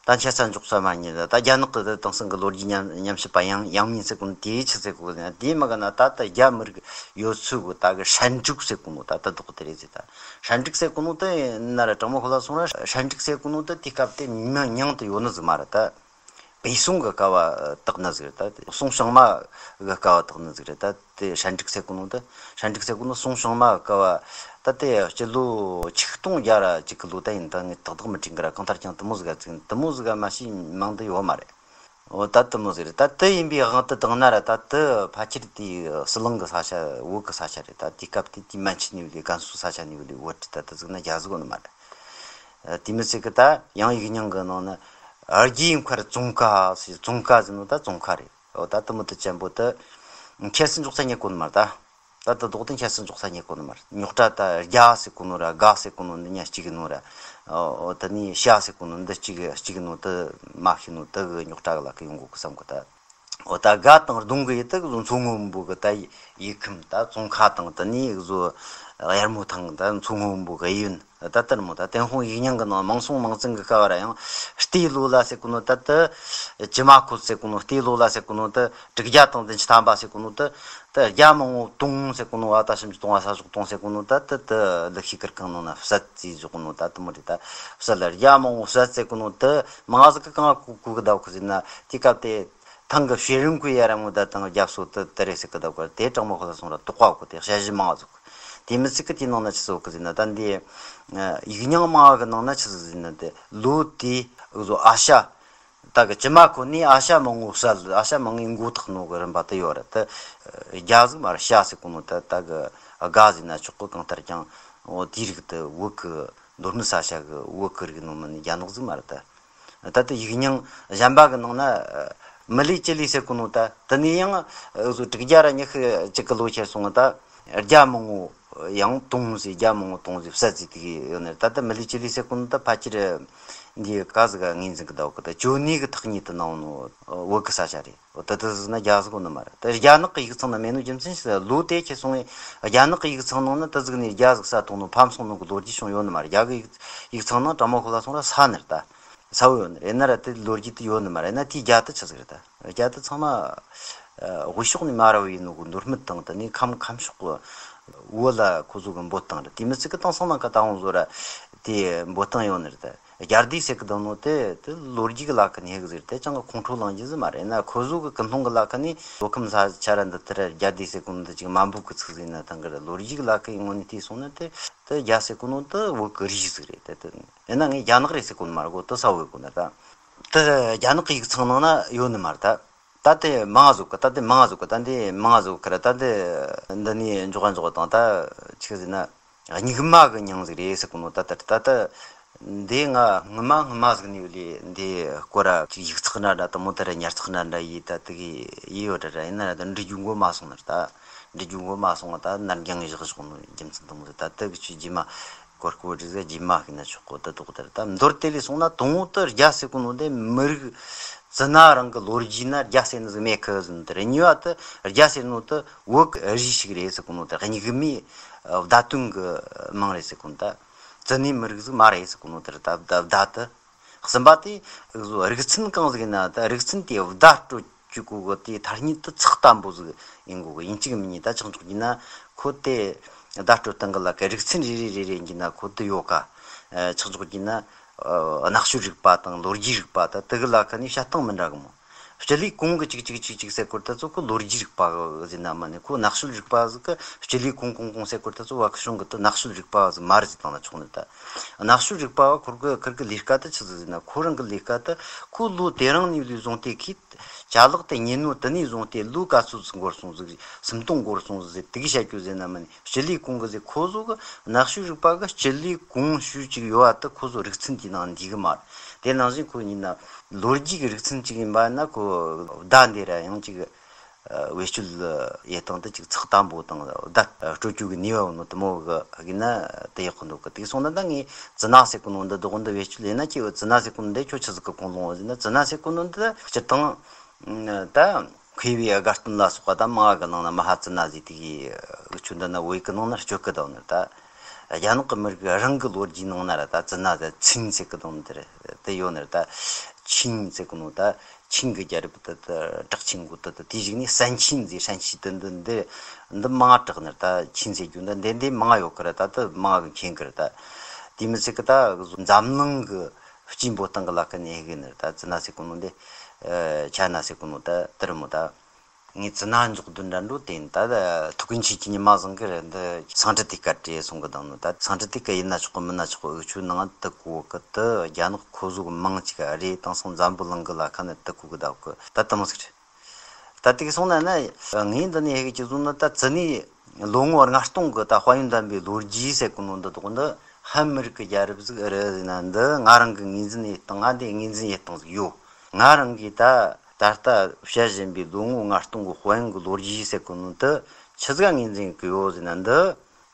ད་འཆད་ས་འཇོག་ས་མ་རྙེད། ད་རྒྱ་ནག་གི་དེ་དེང་སང་གི་ལོ་རྒྱུས་ཉམས་ཉམས་ཞིབ་པ་ཡང་ཡང་མིན་ཟེར་གོ་ནོ་དེའི་ཆི་ཟེར་གོ་ནོ་དེའི་མ་ག་ན་ད་ལྟ་རྒྱ་མི་རིགས་ཡོད་ཚུལ་གོ་ད་གི་ཧྲན་ཀྲུག་ཟེར་གོ་ནོ་ད་ལྟ་དོག་དེ་རེད་ཟེར། ད་ཧྲན་ཀྲུག་ཟེར་གོ་ནོ་དེ་ན་ར་དྲང་མོ་ཁོ་ལ་སོང་ར་ཧྲན་ཀྲུག་ཟེར་གོ་ནོ་དེ་དུས་སྐབས་དེ་མི་མྱིང་དུ་ཡོད་ནི་ཟིག་མ་རེད། ད་པེ་སུང་གི་སྐབས་བ་དག་ནི་ཟིག་རེད། ད་སུང་ཞང་མ་གི་སྐབས་བ་དག་ནི་ཟིག་རེད། ད། དེ་ཧྲན་ཀྲུག་ཟེར་གོ་ནོ་དེ། ཧྲན་ཀྲུག་ཟེར་གོ་ནོ་སུང་ཞང་མ་སྐབས་བ། ད་དེ་སྤྱི་ལོ་ཆིག་སྟོང་བརྒྱ་ར་གཅིག་གི་ལོ་ད་ཡིན། ད་ངས་ཏག་ཏག་མི་དྲན་གི་ར། གང་ལྟར་ཀྱང་དེ་མོ་ཟིག་ག་ཚིག་དེ་མོ་ཟིག་ག་མ་ཤེས་མང་དུ་ཡོད་མ་རེད། འོ་ད་དེ་མོ་ཟིག་རེད། ད་དེ་ཡིན་པའི་དབང་དུ་བཏང་ན་ར་ད་དེ་ཕལ་ཆེར་དེ་ཟི་ལིང་གི་ས་ཆ་བོད་གི་ས་ཆ་རེད། ད་དེ་སྐབས་དེ་དེ་མན་ཆད་ནས་བ་ལས་ཀན་སུའུ་ས་ཆ་ནས་བ་ལས་བོད་རེད། ད་དེ་ཟིག་ན་རྒྱ་ཟིག་ཡོད་ནི་མ་རེད། དེ་མི་ཚད་གི་ད་ཡང་ཡིག་རྙིང་གི་ནང་ན་རྒྱའི་མཁར་ཙོང་ཁ་ཟེར། ཙོང་ཁ་ཟེར་ནོ་ད་ཙོང་ཁ་རེད། འོ་ད་དེ་མོ་དེ་ཅན་པོ་དེ་འཁྱེར་སུ་འཇོག་ས་རྙེད་གོ་ནི་མ་རེད། ད་ད་དེ་དོག་དེ་འཁྱེར་སུ་འཇོག་ས་རྙེད་གོ་ནི་མ་རེད། རྙོག་དྲ་ད་རྒྱ་ཟེར་གོ་ནོ་ར་དགའ་ཟེར་གོ་ནོ་འདི་གཉིས་གཅིག་གི་ནོ་ར། འོ་དེ་ནས་ཤ་ཟེར་གོ་ནོ་འདི་གཅིག་གཅིག་གི་ནོ་དེ་མ་ཤེས་ནོ་དེ་གི་རྙོག་དྲ་གི་ལ་ཁ་ཡོང་གོ་གི་བསམ་གོ་ད། འོ་ད་དགའ་དང་གདུང་གི་ཡུལ་དེ་གི་བཟོ་མཚོ་སྔོན་པོ་གི་ད་ཡུལ་ཁམས། ད་ཙོང་ཁ་དང་དེ་ནས་གི་བཟོ་གཡར་མོ་ཐང་ད་མཚོ་སྔོན་པོ་གི་ཡུལ་ཡིན། ད་ལྟར་མོ་ད་ཏེན་ཧོང་ཡིག་རྙིང་གི་ནང་མང་སུང་མང་ཙིང་གི་སྐབས་ར་ཡང་སྟེ་ལོ་ལ་ཟེར་གོ་ནོ་ད་དེ་ཇི་མ་ཁོ་ཟེར་གོ་ནོ། སྟེ་ལོ་ལ་ཟེར་གོ་ནོ་དེ་དྲུག་བརྒྱ་དང་བདུན་ཅུ་ཐམ་པ་ཟེར་གོ་ནོ་དེ་དེ་རྒྱ་མང་བོ་དུང་ཟེར་གོ་ནོ་བ་ད་ཞིམ་གྱི་དུང་བ་ས་ཞོག་དུང་ཟེར་གོ་ནོ་ད་དེ་དེ་ལི་ཤི་ཀིར་ཁང་ནང་ན་བསད་ཟེར་ཞོག་གོ་ནོ་ད་དེ་མོ་རེད། ད་བསད་ལ་རྒྱ་མང་བོ་བསད་ཟེར་གོ་ནོ་དེ་མང་ཟིག་གི་གང་གུ་གུ་གི་ད་གུ་ཟེར་ན་དེ་སྐབས་དེ། ཐང་གི་ཤེས་རིང་ཀུ་ཡ་ར་མོ་ད་དང་རྒྱབ་སོ་ཏི་ཏི་རེ་སི་ཀི་ད་གོ་དེ་དྲང་མོ་ཁོ་ལ་སོང་ར་དོག་པ་གོ་དེ་ཞ་ཞི་མང་ཟིག་དེ་མི་ཚིག་གི་དེ་ནང་ན་ཆི་ཟིག་གི་ཟིན་ན་ད་འདི་ཡིག་རྙིང་མང་གི་ནང་ན་ཆི་ཟིག་ཟིན་ན་དེ་ལོ་དེ་བཟོ་ཨ་ཤ་ད་གི་ཇི་མ་ཁོ་ནི་ཨ་ཤ་མང་བོ་བསད། ཨ་ཤ་མང་ངི་མགོ་ཐག་ནོ་གི་རིམ་པ་དེ་ཡོད་ར། དེ་རྒྱ་ཟིག་མ་ར་ཤ་ཟིག་གོ་ནོ་ད་ད་གི་ དགའ་ཟེར་ན་ཆོག་གི། གང་ལྟར་ཀྱང་འོ་དེའི་རིགས་དེ་བོད་ཀྱི་མདོ་སྨད་ས་ཆ་གི་བོད་ཀྱི་རིགས་ནང་མིན་ནས་རྒྱ་ནག་ཟིག་མ་རེད་ད། ད་ལྟ་ཡིག་རྙིང་གཞན་པ་གི་ནང་ན་མི་ལི་ཅི་ལི་ཟེར་གོ་ནོ་ད། དེ་ནས་ཡང་འུ་ཚོ་དྲུག་བརྒྱ་ར་ཉི་ཤུ་གཅིག་གི་ལོ་ཁྱེར་སོང་ད། རྒྱ་མི་ངོ་ཡང་དུང་ཟེར། རྒྱ་མི་ངོ་དུང་ཟེར་བསད་ཟེར་དེ་གི་ཡོད་ནི་རེད། ད་ལྟ་མི་ལི་ཅི་ལི་ཟེར་གོ་ནོ་ད། ཕལ་ཆེར་འདི་ག་ཟིག་ག་ངོས་འཛིན་གི་ད་གི་ད། ཇོ་ནེ་གི་ཐག་ཉེ་དུ་ན་ཡོད་ནོ་བོད་གི་ས་ཆ་རེད། འོ་ད་དེ་ཟིག་ན་རྒྱ་ཟིག་ཡོད་ནི་མ་རེད། ད་རྒྱ་ནག་གི་ཡིག་ཚང་ན་མེད་ནོ་རྒྱུ་མཚན་ཞིག་ལོ་དེ་ཁྱེར་སོང་བས་རྒྱ་ནག་གི་ཡིག་ཚང་ནང་ན་དེ་ཟིག་ནས་རྒྱ་ཟིག་ས་ཐོག་ནོ་ཕམ་སོང་ནོ་གི་ལོ་རྒྱུས་བྱུང་ཡོད་ནི་མ་རེད། རྒྱ་གི་ཡིག་ཡིག་ཚང་ནང་དྲང་མོ་ཁོ་ལ་སོང་ར་ས་ནི་རེད་ད། ས་བོ་ཡོད་ནི་རེད་ན་ར་དེ་ལོ་རྒྱུས་དེ་ཡོད་ནི་མ་རེད་ན། དེའི་རྒྱ་དེ་ཆི་ཟིག་རེད་ད། རྒྱ་དེ་ཚང་མ་ཨ་དབུས་ཕྱོགས་ནས་མར་བ་ཡིན་ནོ་གི་མདོ་སྨད་དང་དེ་ནས་ཁམས་ཁམས་ཕྱོགས་གི་བོད་ལ་ཁོ་ཚོ་གི་འབོད་སྟངས་རེད། དེ་མི་ཚིག་གི་དེང་སང་ནང་ག་ད་འོང་བཟོ་ར་དེ་འབོད་སྟངས་ཡོད་ནི་རེད་ད། རྒྱ་སྡེ་ཟེར་གི་དང་ནོ་དེ་དེ་ལོ་རྒྱུས་གི་ལ་ཁ་ནས་ཧེ་གི་ཟེར་དེ་ཅང་གི་ཁོང་ཁྲོ་ལངས་རྒྱུ་ཟིག་མ་རེད་ན། ཁོ་ཚོ་གི་ཀུན་སློང་གི་ལ་ཁ་ནས་བོད་ཁམས་ས་ཆ་ར་འདི་ལྟར་རྒྱ་སྡེ་ཟེར་གོ་ནོ་དེ་ཅིག་མ་འབོད་གི་ཚིག་ཟིག་ཡིན་ན་ཐང་གི་ར། ལོ་རྒྱུས་གི་ལ་ཁ་ཡི་ངོས་ནས་བལྟས་སོང་ན་དེ་དེ་རྒྱ་ཟེར་གོ་ནོ་དེ་བོད་གི་རིགས་ཟིག་རེད། དེ་དེ་ཡིན་ན་ངས་རྒྱ་ནག་རེད་ཟེར་གོ་ནི་མ་རེད་གོ། དེ་ས་བོད་གོ་ནི་ད། དེ་རྒྱ་ནག་གི་ཡིག་ཚང་ནང་ན་ཡོད་ནི་མ་རེད་ད། ད་དེ་མང་ང་ཟིག་གི། ད་དེ་མང་ང་ཟིག་གི། ད་འདི་མང་ང་ཟིག་གི་ར། ད་འདི་འདི་ནས་འཇོག་ག་འཇོག་ག་དང་ད་ཆི་ཟེར་ན། རྙིང་མ་གི་མྱིང་ཟིག་རེད་ཟེར་གོ་ནོ་ད། ད་ད་ད་འདི་ང་སྔོན་མ་སྔོན་མ་ཟིག་ནས་ཡོད་ལེ། འདི་སྐོར་ར་ཅིག་ཡིག་ཚགས་འདྲ་འདྲ་དེ་མོ་དེ་ར་ཉར་ཚགས་འདྲ་འདྲ་ཡིས་ད་དེ་གི་ཡིས་ཡོད་ར་ར། ཡིན་ན་ར་ད་འབྲི་རྒྱུ་མགོ་མ་སོང་ནི་རེད་ད། འབྲི་རྒྱུ་མགོ་མ་སོང་བ་ད་ནར་འགྱངས་བཞག་བཞག་ནོ་རྒྱུ་མཚན་དེ་མོ་ཟིག་ད་དེ་གི་ཆུ་རྗེས་མ་གོར་ཀོ་རི་ཟིག་རྗེས་མ་ཤི་ན་ཆོག་གོ། ད་དོག་དེ་ར་ད་མདོར་དེད་ལས་སོང་ན་དང་པོ་དེ་རྒྱ་ཟེར་གོ་ནོ་དེ་མི་རིགས་ཙི་ན་རང་གི་ལོ་རྒྱུས་ན་རྒྱ་ཟེར་ནི་ཟིག་མེད་གི་ཟེར་ནི་དེ་རེད། གཉིས་པ་དེ་རྒྱ་ཟེར་ནོ་དེ་བོད་གི་རིགས་ཤིག་རེད་ཟེར་གོ་ནོ་དེ་རེད། རྙིང་མའི་བརྡ་དོན་གི་མིང་རེད་ཟེར་གོ་ནོ་ད། ཙི་ནའི་མི་རིགས་ཟིག་མ་རེད་ཟེར་གོ་ནོ་དེ་རེད་ད། བརྡ་བརྡ་དེ། གསུམ་པ་དེ་རིགས་ཚན་གང་ཟིག་ཡིན་ན་ད་རིགས་ཚན་དེ་བརྡ་སྤྲོད་བཅུག་གོ་གི་དེ་ཐ་སྙད་དེ་ཚགས་དམ་པོ་ཟིག་ཡིན་དགོས་གི། ཡིན་གཅིག་མིན་གཉིས་ད་ཆགས་འཇོག་རྒྱུ་ན་ཁོ་དེ་བརྡ་སྤྲོད་སྟངས་གི་ལ་ཁ་རིགས་ཚན་རེ་རེ་རེ་རེ་ཡིན་གྱི་ན་ཁོ་དེ་ཡོད་ཀ། ཆགས་འཇོག་རྒྱུ་ན་ཨ་ནག་ཤོས་རིག་པ་དང་ལོ་རྒྱུས་རིག་པ་ད་དེ་གི་ལ་ཁ་ནས་བཤད་སྟངས་མི་འདྲ་གི་མོ། སྤྱི་ལོའི་གོང་གི་ཅིག་ཅིག་ཅིག་ཅིག་ཟེར་སྐོར་ད་ཚོ་ཁོ་ལོ་རྒྱུས་རིག་པ་ཟེར་ན་མ་ནི་ཁོ་ནག་ཤོས་རིག་པ་ཟིག་གི་སྤྱི་ལོའི་གོང་གོང་གོང་ཟེར་སྐོར་ད་ཚོ་བ་ཁི་ཤོང་གི་དེ་ནག་ཤོས་རིག་པ་ཟིག་མ་རེད་ཟེར་བཏང་ན་ཆོག་ནི་ད། ནག་ཤོས་རིག་པ་བ་ཁོར་གི་ཁིར་གི་ལས་ཀ་དེ་ཆི་ཟིག་ཟེར་ན། ཁོ་རང་གི་ལས་ཀ་དེ་ཁོ་ལོ་དེ་རིང་ནས་ལས་བཟུང་སྟེ་ཁིས་ཅ་ལག་དེ་ཉོས་ནོ་དེ་ནས་བཟུང་སྟེ་ལོ་ག་ཚོད་ཟིག་འགོར་སོང་ཟིག་སུམ་སྟོང་འགོར་སོང་ཟིག་དེ་གི་བཤད་རྒྱུ་ཟེར་ན་མ་ནི་སྤྱི་ལོའི་གོང་གི་ཟིག་ཁོ་ཚོ་གི་ནག་ཤོས་རིག་པ་གི་སྤྱི་ལོའི་གོང་ཞུས་ཅིག་ཡོད་བ་དེ་ཁོ་ཚོ་རིགས་ཚན་དེའི་ནང་འདུས་གི་མ་རེད། དེ་ནང་བཞིན་ཁོ་ཡིན་ན་ལོ་རྒྱུས་ཀྱི་རིགས་ཚན་གཅིག་ཡིན་པ་ན་ཁོ་བརྡ་འདི་ར་ཡང་ཅིག་བེད་སྤྱོད་ཡེད་སྟངས་དེ་ཅིག་ཚགས་དམ་པོ་དང་བརྡ་སྤྲོད་རྒྱུ་གི་ནུས་པ་ཡོད་ནོ་དེ་མོ་གི་ཡིན་ན་དེ་ཡག་གི་འདུག་གི། དེ་སོང་ན་ད་ངས་ཙི་ན་ཟེར་གོ་ནོ་འདི་དོགས་འདི་བེད་སྤྱོད་ཡེད་ན་ཁྱེད་ཙི་ན་ཟེར་གོ་ནོ་འདི་ཁྱོད་ཆི་ཟིག་གི་ཁུངས་ལོངས་ཟེར་ན། ཙི་ན་ཟེར་གོ་ནོ་འདི་སྤྱིར་བཏང་ད་མཁས་པའི་དགའ་སྟོན་ལ་སོགས་པ་ད་མང་བ་གི་ནང་ན་མ་ཧཱ་ཙི་ན་ཟེར་དེ་གི་ཆོས་འདི་ན་བོད་ཡིག་གི་ནང་ན་སྤྱོད་གི་འདུག་ནི་ད། རྒྱ་ནག་གི་མི་རིགས་རང་གི་ལོ་རྒྱུས་ནང་ན་ར་ད་ཙི་ན་ཟེར་ཚིན་ཟེར་གི་དང་དེ་རེད་དེ་ཡོད་ནི་ར། ད་ཆིན་ཟེར་གི་ནོ་ད་ཆིན་གི་རྒྱལ་རབས་དེ་དེ་གྲགས་ཆེན་གོ་དེ་དེ་དེའི་གཞུག་ནས་སན་ཆིན་ཟེར་ཧྲན་ཤི་དེ་འདི་འདི་འདི་མང་གྲགས་ནི་ར། ད་ཆིན་ཟེར་རྒྱུ་འདི་འདི་འདི་མང་ཡོད་གི་ར། ད་དེ་མང་གི་མཁྱེན་གི་ར། ད་དེ་མི་ཚད་གི་ད་འཛམ་གླིང་གི་སྤྱི་འབོད་སྟངས་གི་ལ་ཁ་ནས་ཧེ་གི་ནི་ར། ད་ཙི་ན་ཟེར་གི་ནོ་འདི་ཆ་ན་ཟེར་གི་ནོ་ད་དེ་རེད་མོ་ད། ངས་ཙི་ན་འཇོག་རྡུལ་འདྲ་འགྲོ་དེ་ཡིན། ད་ཐུག་གིན་ཆེ་གི་ཉི་མ་བཟང་གི་རེད། འདི་སང་ཁྲི་དེ་ཀ་བྲེས་སོང་གི་དང་ནི། ད་སང་ཁྲི་དེ་ཀ་ཡིན་ན་ཆོག་གི་མིན་ན་ཆོག་གི། འུ་ཆོའི་ནང་དུ་གོ་གི་དེ་རྒྱ་ནག་ཁོ་ཟོ་གི་མིང་ཅིག་རེད། དེང་སང་འཛམ་བུ་གླིང་གི་ལ་ཁ་ནས་དེ་གོ་གི་ད་གི་ད་དེ་མོ་ཟིག་རེད། ད་དེ་གི་སོང་ན་ན་ངས་འདི་ནས་ཧེ་གི་ཅི་བཟུང་ན། ད་ཙི་ནས་ལོ་ངོ་ལྔ་སྟོང་གི་ད་དཔལ་ཡོན་ལྡན་པའི་ལོ་རྒྱུས་ཟེར་གི་ནོ་འདི་དག་འདི་ཧན་མི་རིགས་ཀྱི་རྒྱལ་རབས་ཟིག་རེད་ཟེར་ན། འདི་ང་རང་གི་ངོས་འཛིན་ཡེད་སྟངས། ང་འདི་ངོས་འཛིན་ཡེད་སྟངས་ཟིག་ཡོད། ང་རང་གིས་ད་ད་ལྟ་བཤད་བཞིན་པའི་ལོ་ངོ་ལྔ་སྟོང་གི་དཔལ་ཡོན་གྱི་ལོ་རྒྱུས་ཟེར་གོ་ནོ་དེ་ཆི་ཟིག་ངོས་འཛིན་གི་ཡོད་ཟེར་ན། འདི་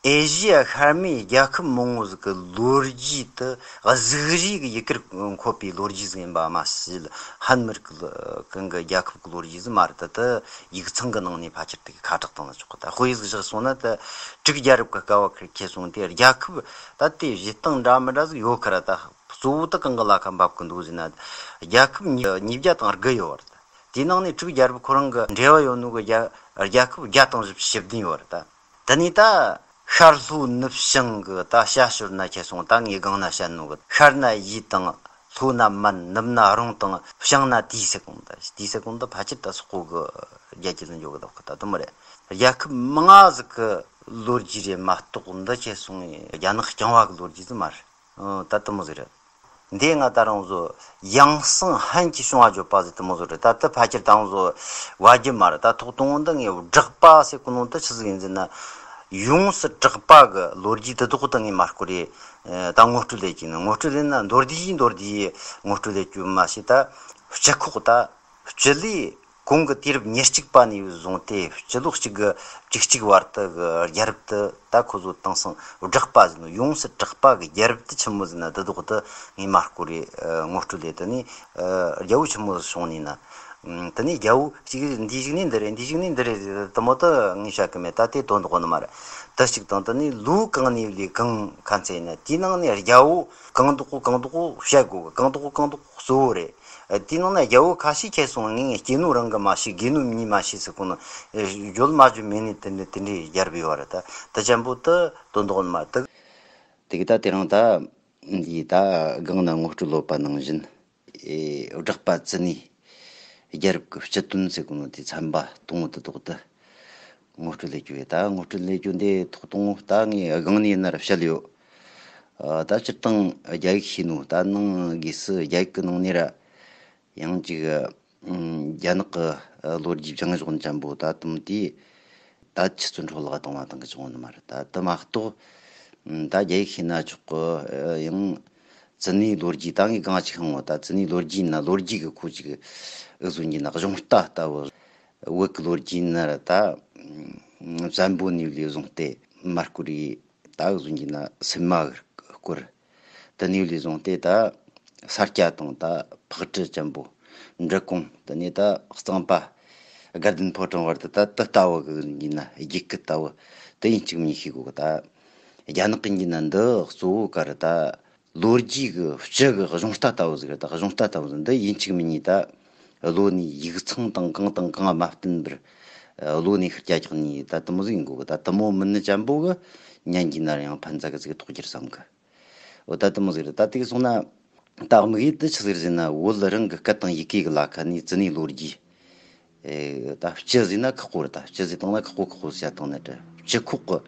ཨེ་ཤི་ཡ་ཤར་མའི་རྒྱལ་ཁབ་མང་བོ་ཟིག་གི་ལོ་རྒྱུས་དེ་གཟུགས་རིས་ཀྱི་ཡི་གེར་འཁོད་པའི་ལོ་རྒྱུས་ཟིག་ཡིན་པ་མ་ཟད། ཧན་མི་རིགས་ཀྱི་ལོ་གང་གི་རྒྱལ་ཁབ་ཀྱི་ལོ་རྒྱུས་ཟིག་མ་རེད། ད་དེ་ཡིག་ཚང་གི་ནང་ནས་ཕལ་ཆེར་དེ་གི་ཁ་གྲགས་བཏང་ན་ཆོག་གི། ད་དཔེ་ཟིག་བཞག་སོང་ན། ད་དྲུག་རྒྱལ་རབས་ཀྱི་སྐབས་བ་ཁར་ཁེལ་སོང་དེ་རྒྱལ་ཁབ་ད་དེ་བཞེད་སྟངས་འདྲ་མི་འདྲ་ཟིག་ཡོད་ཁ་ར། ད། གཙོ་བོ་དེ་གང་གི་ལ་ཁ་འབབ་གི་འདུག་ཟེར་ན། རྒྱལ་ཁབ་ཉིས་ཉིས་བརྒྱ་དང་དགུ་ཡོད་རེད། དེའི་ནང་ནས་དྲུག་རྒྱལ་རབས་ཁོ་རང་གི་འབྲེལ་བ་ཡོད་ནོ་གི་རྒྱ་རྒྱལ་ཁབ་བརྒྱ་དང་བཞི་བཅུ་ཞེ་བདུན་ཡོད་རེད་ད། དེ་ནས་ད་ཤར་ལྷོ་ནུབ་བྱང་གི་ད་བྱ་ཞོར་ན་ཁྱེར་སོང་། ད་ངས་སྒང་ན་བཤད་ནོ་གི་ཤར་ན་ཡུས་དང་ལྷོ་ན་མན། ནུབ་ན་རོང་དང་བྱང་ན་དུས་ཟེར་གོ་ནོ་ད། དུས་ཟེར་གོ་ནོ་ད་ཕལ་ཆེར་ད་སོག་པོ་གི་རྒྱལ་རྒྱུད་ལ་འཇོག་གི་འདུག་གི། ད་དེ་མོ་རེད། རྒྱལ་ཁབ་མང་ང་ཟིག་གི་ལོ་རྒྱུས་རེད་མ་གཏོགས། འདི་ཁྱེར་སོང་རྒྱ་ནག་རྐྱང་བ་གི་ལོ་རྒྱུས་ཟིག་མ་རེད། ཨོ། ད་དེ་མོ་ཟིག་རེད། འདི་ང་ད་རང་ཚོ་ཡང་སང་ཧན་གྱི་བྱུང་བ་བརྗོད་པ་ཟིག་དེ་མོ་ཟིག་རེད། ད་དེ་ཕལ་ཆེར་ད་རང་ཚོ་བ་རྒྱུ་མ་རེད། ད་ཐོག་དང་པོ་འདི་ངས་བསྒྲགས་པ་ཟེར་གོ་ནོ་དེ་ཆི་ཟིག་ཡིན་ཟེར་ན། ཡོངས་སུ་གྲགས་པ་གི་ལོ་རྒྱུས་དེ་དག་ད་ངས་མ་བསྐོར་རེ། ད་ངོ་སྤྲོད་ལས་ཀྱི་ནི་ངོ་སྤྲོད་ལས་ན་མདོར་བསྡུས་ཀྱིས་མདོར་བསྡུས་ངོ་སྤྲོད་ལས་རྒྱུ་མ་ཤེས། ད་སྤྱི་ཁོག་ད་སྤྱི་ལོའི་གོང་གི་དུས་རབས་ཉེར་གཅིག་པ་ནས་བཟུང་སྟེ་སྤྱི་ལོ་གཅིག་གི་བཅུ་གཅིག་བར་དུ་གི་རྒྱལ་རབས་དེ་ད་ཁོ་ཚོ་དེང་སང་བསྒྲགས་པ་ཟེར་ནོ། ཡོངས་སུ་གྲགས་པ་གི་རྒྱལ་རབས་དེ་ཆི་མོ་ཟེར་ན། དེ་དག་ད་ངས་མ་བསྐོར་རེ་ངོ་སྤྲོད་ལས། དེ་ནས་རྒྱལ་པོ་ཆི་མོ་བྱུང་ནས་ན། དེ་ནས་རྒྱལ་པོ་གཅིག་འདི་ཞིག་ནས་འདི་རེད། འདི་ཞིག་ནས་འདི་རེད་ཟེར་དེ་མོ་ད་ངས་བཤད་གི་མེད། ད་དེ་དོན་དག་ནི་མ་རེད། དེ་གཅིག་དང་། དེ་ནས་ལོ་གང་ནས་ལས་གང་ག་ཚད་ཡིན་ན། དེའི་ནང་ནས་རྒྱལ་པོ་གང་དག་གང་དག་བཤད་དགོས་གི། གང་དག་གང་དག་གཙོ་བོ་རེད། དེའི་ནང་ན་རྒྱལ་པོ་ཁ་ཤས་ཁྱེར་སོང་། ངས་སྐྱེས་ནོ་རང་གི་མ་ཤེས། རྒས་ནོ་མྱི་མ་ཤེས་ཟེར་གོ་ནོ། བརྗོད་མ་བརྗོད་མེད་ནས་དེ་འདྲ་དེ་འདྲའི་རྒྱལ་པོ་ཡོད་རེད། ད་དེ་ཅན་པོ་ད་དོན་དག་ནི་མ་རེད། དེ་གི་ད་དེ་རིང་ད་འདི་ད་སྒང་ན་ངོ་སྤྲོད་ལོ་པ་ནང་བཞིན། ཨེ། བསྒྲགས་པ་ཙི་ནི་རྒྱལ་རབས་ཀྱི་སྤྱི་དོན་ཟེར་གོ་ནོ་དེ་ཚན་པ་དང་པོ་དེ་དག་ད་ངོ་སྤྲོད་ལས་རྒྱུ་ཡོད། ད་ངོ་སྤྲོད་ལས་རྒྱུ་འདི་ཐོག་དང་པོ་ད་ངས་སྒང་ནས་ཡིན་ན་ར་བཤད་ཡོད། ཨ། ད་སྤྱིར་བཏང་རྒྱ་ཡིག་ཤེས་ནོ། ད་ནང་སྒོས་སུ་རྒྱ་ཡིག་གི་ནང་ནས་ར་ཡང་ཅིག་ཨ། རྒྱ་ནག་གི་ལོ་རྒྱུས་སྦྱང་ཕྱོགས་ཅན་པོ་ད་དུམ་དེ་ད་ཆུ་ཚོད་འཕྲོ་བརླག་བཏང་བ་དང་གི་བྱུང་ནི་མ་རེད། ད་དེ་མ་གཏོགས་ད་རྒྱ་ཡིག་ཤེས་ན་ཆོག་གི། ཡང་ཙི་ནི་ལོ་རྒྱུས་ད་ངས་གང་ཅིག་ཤང་བ། ད་ཙི་ནི་ལོ་རྒྱུས་ན་ལོ་རྒྱུས་གི་ཁོ་ཅིག་ཨུ་ཟོ་གི་ན་གཞུང་རྟ་ལྟ་བུ། བོད་ཀྱི་ལོ་རྒྱུས་ན་ར་ད་བཙན་པོ་ནས་ལས་བཟུང་སྟེ་མར་སྐོར་རེ། ད་ཨུ་ཟོ་གི་ན་སིལ་མ་གི་སྐོར། དེ་ནས་ལས་བཟུང་སྟེ་ད་ས་སྐྱ་དང་ད་ཕག་གྲུ་ཅན་པོ། འབྲི་གུང་། དེ་ནས་ད་གཙང་པ། དགའ་ལྡན་ཕོ་བྲང་བར་དུ་ད་དེ་ལྟ་བུ་གི་ཡིན་ན་རྒྱུད་སྐུད་ལྟ་བུ་དེ་ཡིན་གཅིག་མིན་ཤེས་དགོས་གི། ད་རྒྱ་ནག་གི་ཡིན་ན་འདི་གཙོ་བོ་ག་རེ། ད་ལོ་རྒྱུས་གི་སྤྱི་གི་གཞུང་རྟ་ལྟ་བུ་ཟིག་རེད། ད་གཞུང་རྟ་ལྟ་བུ་ཟིག་འདི་ཡིན་གཅིག་མིན་གཉིས་ད་བློ་ནས་ཡིག་ཚང་དང་གང་དང་གང་མ་བསྟུན་པར་བློ་ནས་ཤར་རྒྱག་ནས་ད་དེ་མོ་ཟིག་ཡིན་དགོས་གི། ད་དེ་མོ་མིན་ནི་ཅན་པོ་གི་ཉན་གྱི་ན་ཡང་ཕན་ཚ་གི་ཟིག་ཐོགས་རྒྱུར་བསམ་གི། འོ་ད་དེ་མོ་ཟིག་རེད། ད་དེ་གི་སོང་ན་ད་དམིགས་ཡུལ་དེ་ཆི་ཟིག་རེད་ཟེར་ན། བོད་རང་གི་སྐད་དང་ཡི་གེ་གི་ལ་ཁ་ནས་ཙི་ནི་ལོ་རྒྱུས། ཨེ། ད་སྤྱི་ཟེར་ན་ཁག་པོ་རེད། ད་སྤྱི་ཟེར་བཏང་ན་ཁག་པོ་ཁག་པོ་བྱ་བཏང་ན་འདྲ། སྤྱི་ཁོག་གི་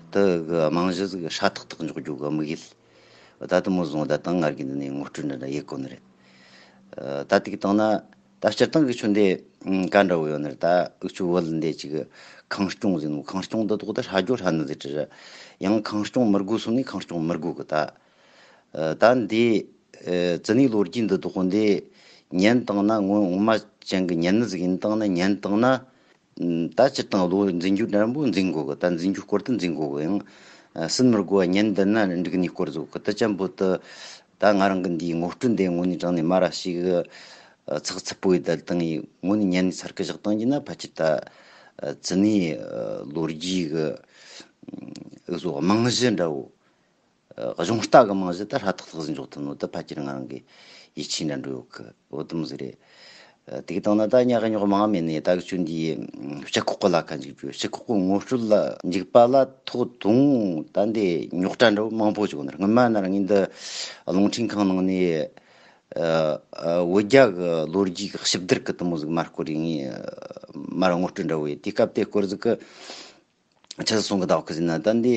དེ་གི་རྨང་གཞི་ཟིག་ཧྲ་ཐག་ཐག་འཇོག་རྒྱུ་གི་དམིགས་ཡུལ། འོ་ད་དེ་མོ་བཟུང་ད་དང་ང་རྒྱུ་འདི་ནས་ངོ་སྤྲོད་འདྲ་འདྲ་ཡེད་གོ་ནི་རེད། ཨ། ད་དེ་གི་བཏང་ན། ད་སྤྱིར་བཏང་གི་ཆོས་འདི་ག་འདྲ་བོ་ཡོད་ནི་རེད། ད་འུ་ཆོ་བོད་འདི་ཅིག་ཁང་སྐྱོང་ཟེར་ནོ། ཁང་སྐྱོང་འདི་དག་ད་ཧྲ་རྒྱུ་ཧྲ་ནི་ཟིག་རེད། ཡང་ཁང་སྐྱོང་མི་དགོས་སོང་ནས་ཁང་སྐྱོང་མི་དགོས་གི། ད་ཨ། ད་འདི་ཨ། ཙི་ནི་ལོ་རྒྱུས་འདི་དག་འདི་ཉན་བཏང་ན་ངོ་ངོ་མ་ཅན་གི་ཉན་ནི་ཟིག་ཡིན་བཏང་ན། ཉན་བཏང་ན་ད་སྤྱིར་བཏང་བློ་འཛིན་རྒྱུ་འདྲ་པོ་འཛིན་དགོས་གི། ད་འཛིན་རྒྱུ་སྐོར་དུ་འཛིན་དགོས་གི། ཡང་ཨ། སུན་མི་དགོས་པ། ཉན་བསྡད་ན་འགྲིག་ནི་སྐོར་ཟིག་གི། དེ་ཅན་པོ་དེ་ད་ང་རང་གི་འདིའི་ངོ་སྤྲོད་འདི་དངོས་གནས་དྲང་ནས་མ་ར་ཞིག་ཨ། ཚགས་ཚུད་པོ་ཡི་བསྡད་བཏང་ཡི། དངོས་གནས་ཉན་ནས་ཚར་གི་བཞག་བཏང་རྒྱུ་ན་ཕལ་ཆེར་ད་ཨ། ཙི་ནི་ཨ། ལོ་རྒྱུས་གི་ཨ། བཟོ་རྨང་གཞི་འདྲ་བོ། ཨ། གཞུང་རྟ་གི་རྨང་གཞི་ད་ཧྲ་ཐག་ཐག་ཟིག་འཇོག་ཐུབ་ནོ་ད་ཕལ་ཆེར་ང་རང་གི་ཡིད་ཆེས་འདྲ་འགྲོ་ཡོད་གི། འོ་དེ་མོ་ཟིག་རེད། ཨ། དེ་གི་སྟེང་ན་ད་ཉག་གི་ཉོག་མང་མེད་ནས། ད་གི་ཆོས་འདིའི་སྤྱི་ཁོག་གི་ལ་ཁ་འཇུག་རྒྱུ། སྤྱི་ཁོག་གི་ངོ་སྤྲོད་ལ་འཇུག་པ་ལ་ཐོག་དང་ད་འདི་རྙོག་དྲ་འདྲ་བོ་མང་པོ་བྱུང་ནི་རེད། སྔོན་མ་ན་ར་ངས་འདི་རླུང་འཕྲིན་ཁང་ནང་ནས་ཨ། ཨ། བོད་རྒྱ་གི་ལོ་རྒྱུས་ཀྱི་ཞིབ་བསྡུར་གི་དེ་མོ་ཟིག་མར་སྐོར་རེ་ངས་མར་ངོ་སྤྲོད་འདྲ་བོ་ཡེད། དེ་སྐབས་དེ་སྐོར་ཟིག་གི་ཆི་ཟིག་གསུང་གི་བསྡད་གི་ཟེར་ན། ད་འདི་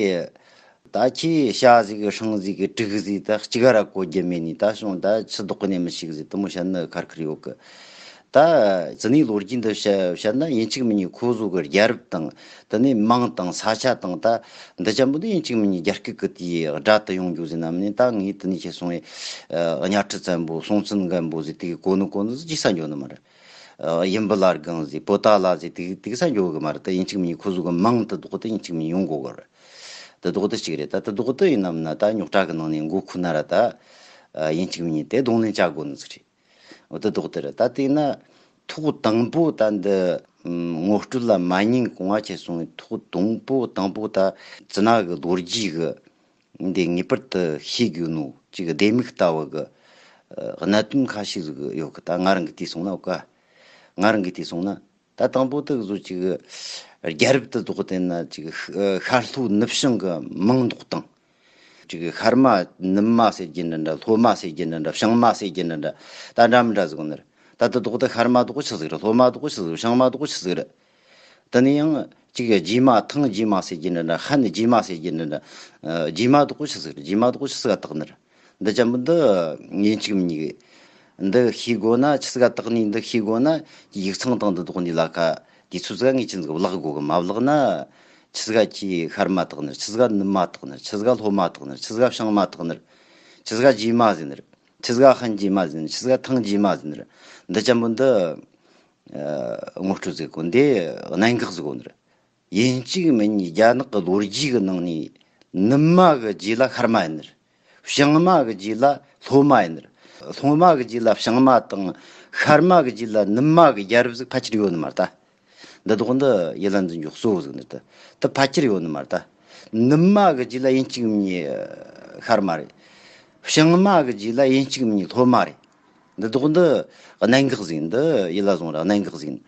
ད་ཁྱེད་ཞྭ་ཟིག་གི་ཧྲང་ཟིག་གི་དྲུག་ཟིག་ད་གཅིག་ར་གོ་རྒྱུ་མེད་ནི། ད་བྱུང་ད་ཆི་ལྡོག་གི་ནས་མི་ཤེས་གི་ཟིག་དེ་མོ་བཤད་ནི་ཁར་ཁར་ཡོད་གི། ད་ཙི་ནི་ལོ་རྒྱུས་འདི་བཤད་བཤད་ན་ཡིན་གཅིག་མིན་གཉིས་ཁོ་ཚོ་གི་རྒྱལ་རབས་དང་། དེ་ནས་མིང་དང་ས་ཆ་དང་། ད་འདི་ཅན་པོ་འདི་ཡིན་གཅིག་མིན་གཉིས་རྒྱ་སྐད་གི་དེའི་སྒྲ་དུ་ཡོང་རྒྱུ་ཟེར་ན་མིན་ནི། ད་ངས་དེ་ནས་ཁྱེད་སོང་བའི་གཉའ་ཁྲི་བཙན་པོ། སྲོང་བཙན་སྒམ་པོ་ཟེར་དེ་གི་གོ་ནི་གོ་ནི་ཟིག་ཅི་ས་འགྱོ་ནི་མ་རེད། ཨ། ཡུམ་བུ་བླ་སྒང་ཟེར། པོ་ཏཱ་ལ་ཟེར། དེ་དེ་གི་ས་འགྱོ་གི་མ་རེད། ད་ཡིན་གཅིག་མིན་གཉིས་ཁོ་ཚོ་གི་མིང་དེ་དག་ད་ཡིན་གཅིག་མིན་ཡོང་དགོས་གི་རེད། དེ་དག་ད་གཅིག་རེད། ད་དེ་དག་ད་ཡིན་ནམ་ན་ད་རྙོག་དྲ་གི་ནང་ནས་མགོ་ཁུ་ན་ར་ད་ཡིན་གཅིག་མིན་གཉིས་དེ་གདོང་ལེན་བྱ་དགོས་ནི་ཟིག་རེད། འོ་དེ་དག་ད་རེད། ད་དེ་ན་ཐོག་དང་པོ་ད་འདི་ངོ་སྤྲོད་ལ་མ་ཉན་གོང་ང་ཁྱེད་སོང་བའི་ཐོག་དང་པོ་དང་པོ་ད་ཙི་ན་གི་ལོ་རྒྱུས་གི་འདི་ངེས་པར་དུ་ཤེས་དགོས་ནོ་ཅིག་ལྡེ་མིག་ལྟ་བུ་གི་གནད་དོན་ཁ་ཤས་ཟིག་ཡོད་གི། ད་ང་རང་གི་དུས་སོང་ན། འོ་ཀ། ང་རང་གི་དུས་སོང་ན་ད་དང་པོ་དེ་བཟོ་ཅིག་རྒྱལ་རབས་དེ་དག་དེ་ན་ཅིག་ཤར་ལྷོ་ནུབ་བྱང་གི་མིང་འདོགས་སྟངས། ཅིག་ཤར་མ་ནུབ་མ་ཟེར་རྒྱུ་འདྲ་འདྲ། ལྷོ་མ་ཟེར་རྒྱུ་འདྲ་འདྲ། བྱང་མ་ཟེར་རྒྱུ་འདྲ་འདྲ། ད་འདྲ་མི་འདྲ་ཟིག་ནི་རེད། ད་དེ་དག་དེ་ཤར་མ་དག་ཆི་ཟིག་རེད། ལྷོ་མ་དག་ཆི་ཟིག་རེད། བྱང་མ་དག་ཆི་ཟིག་རེད། དེ་ནས་ཡང་ཅིག་རྗེས་མ་ཐང་རྗེས་མ་ཟེར་རྒྱུ་འདྲ་འདྲ། ཧན་རྗེས་མ་ཟེར་རྒྱུ་འདྲ་འདྲ། ཨ། རྗེས་མ་དག་ཆི་ཟིག་རེད། རྗེས་མ་དག་ཆི་ཟིག་ག་བཏགས་ནི་རེད། འདི་ཅན་པོ་འདི་ངེས་གཅིག་མིན་གཉིས་འདི་ཤེས་དགོས་ན། ཆི་ཟིག་ག་བཏགས་ནི་འདི་ཤེས་དགོས་ན། ཡིག་ཚང་དང་འདི་དག་འདི་ལ་ཁ་དུས་ཚོད་ཟིག་ངེས་ཅན་ཟིག་བརླག་དགོས་གི། མ་བརླག་ན་ ཆི་ཟིག་ག་ཆི་ཤར་མ་བཏགས་ནི་རེད། ཆི་ཟིག་ག་ནུབ་མ་བཏགས་ནི་རེད། ཆི་ཟིག་ག་ལྷོ་མ་བཏགས་ནི་རེད། ཆི་ཟིག་ག་བྱང་མ་བཏགས་ནི་རེད། ཆི་ཟིག་ག་རྗེས་མ་ཟེར་ནི་རེད། ཆི་ཟིག་ག་ཧན་རྗེས་མ་ཟེར་ནི་རེད། ཆི་ཟིག་ག་ཐང་རྗེས་མ་ཟེར་ནི་རེད། འདི་ཅན་པོ་འདི་ཨ་ངོ་སྤྲོད་ཟིག་གོ། འདི་གནད་འགག་ཟིག་གོ་ནི་རེད། ཡིན་གཅིག་མིན་གཉིས་རྒྱ་ནག་གི་ལོ་རྒྱུས་ཀྱི་ནང་ནས་ནུབ་མ་གི་རྗེས་ལ་ཤར་མ་ཡིན་ནི་རེད། བྱང་མ་གི་རྗེས་ལ་ལྷོ་མ་ཡིན་ནི་རེད། ལྷོ་མ་གི་རྗེས་ལ་བྱང་མ་དང་། ཤར་མ་གི་རྗེས་ལ་ནུབ་མ་གི་རྒྱལ་རབས་ཟིག་ཕལ་ཆེར་ཡོད་ནི་མ་རེད་ད། འདི་དག་འདི་ཡིད་ལ་འཛིན་རྒྱུ་གཙོ་བོ་ཟིག་ནི་རེད་ད། དེ་ཕལ་ཆེར་ཡོད་ནི་མ་རེད་ད། ནུབ་མ་གི་རྗེས་ལ་ཡིན་གཅིག་མིན་གཉིས་ཤར་མ་རེད། བྱང་མ་གི་རྗེས་ལ་ཡིན་གཅིག་མིན་གཉིས་ལྷོ་མ་རེད། འདི་དག་འདི་གནད་འགག་ཟིག་ཡིན། འདི་ཡིད་ལ་བཟུང་ར་གནད་འགག་ཟིག་ཡིན།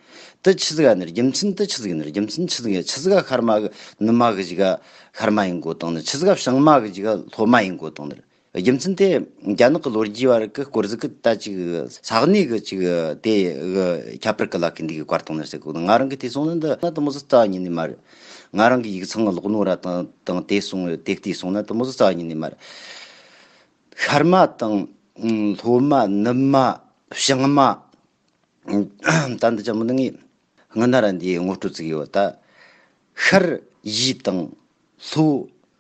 དེ་ཆི་ཟིག་ག་ནི་རྒྱུ་མཚན་དེ་ཆི་ཟིག་ཡིན། རྒྱུ་མཚན་ཆི་ཟིག་ཡིན། ཆི་ཟིག་ག་ཤར་མ་གི་ནུབ་མ་གི་གཞུག་ག་ཤར་མ་ཡིན་གོ་དང་ནི། ཆི་ཟིག་ག་བྱང་མ་གི་གཞུག་ག་ལྷོ་མ་ཡིན་གོ་དང་ནི། རྒྱུ་མཚན་དེ་རྒྱ་ནག་གི་ལོ་རྒྱུས་བར་གི་སྐོར་ཟིག་གི་ད་ཅིག་ས་གནས་གི་ཅིག་དེ་གི་ཁྱད་པར་གི་ལ་གི་འདི་གི་བཀར་བཏང་ནི་ཟེར་གོ། ང་རང་གི་དེ་སོང་ན་འདི་ན་དེ་མོ་ཟིག་རྩ་ཉིད་ནས་མ་རེད། ང་རང་གི་ཡིག་ཚང་གི་ཀློག་ནོ་ར་དང་དང་དེ་སོང་དེ་བལྟས་སོང་ན་དེ་མོ་ཟིག་རྩ་ཉིད་ནས་མ་རེད། ཤར་མ་དང་། ཨུམ། ལྷོ་མ། ནུབ་མ། བྱང་མ། ཨུམ། ད་འདི་ཅན་པོ་འདི་ངས་སྔོན་ན་ར་འདིའི་ངོ་སྤྲོད་བཙུགས་ཡོད་ད། ཤར་ཡུལ་དང་། ལྷོ་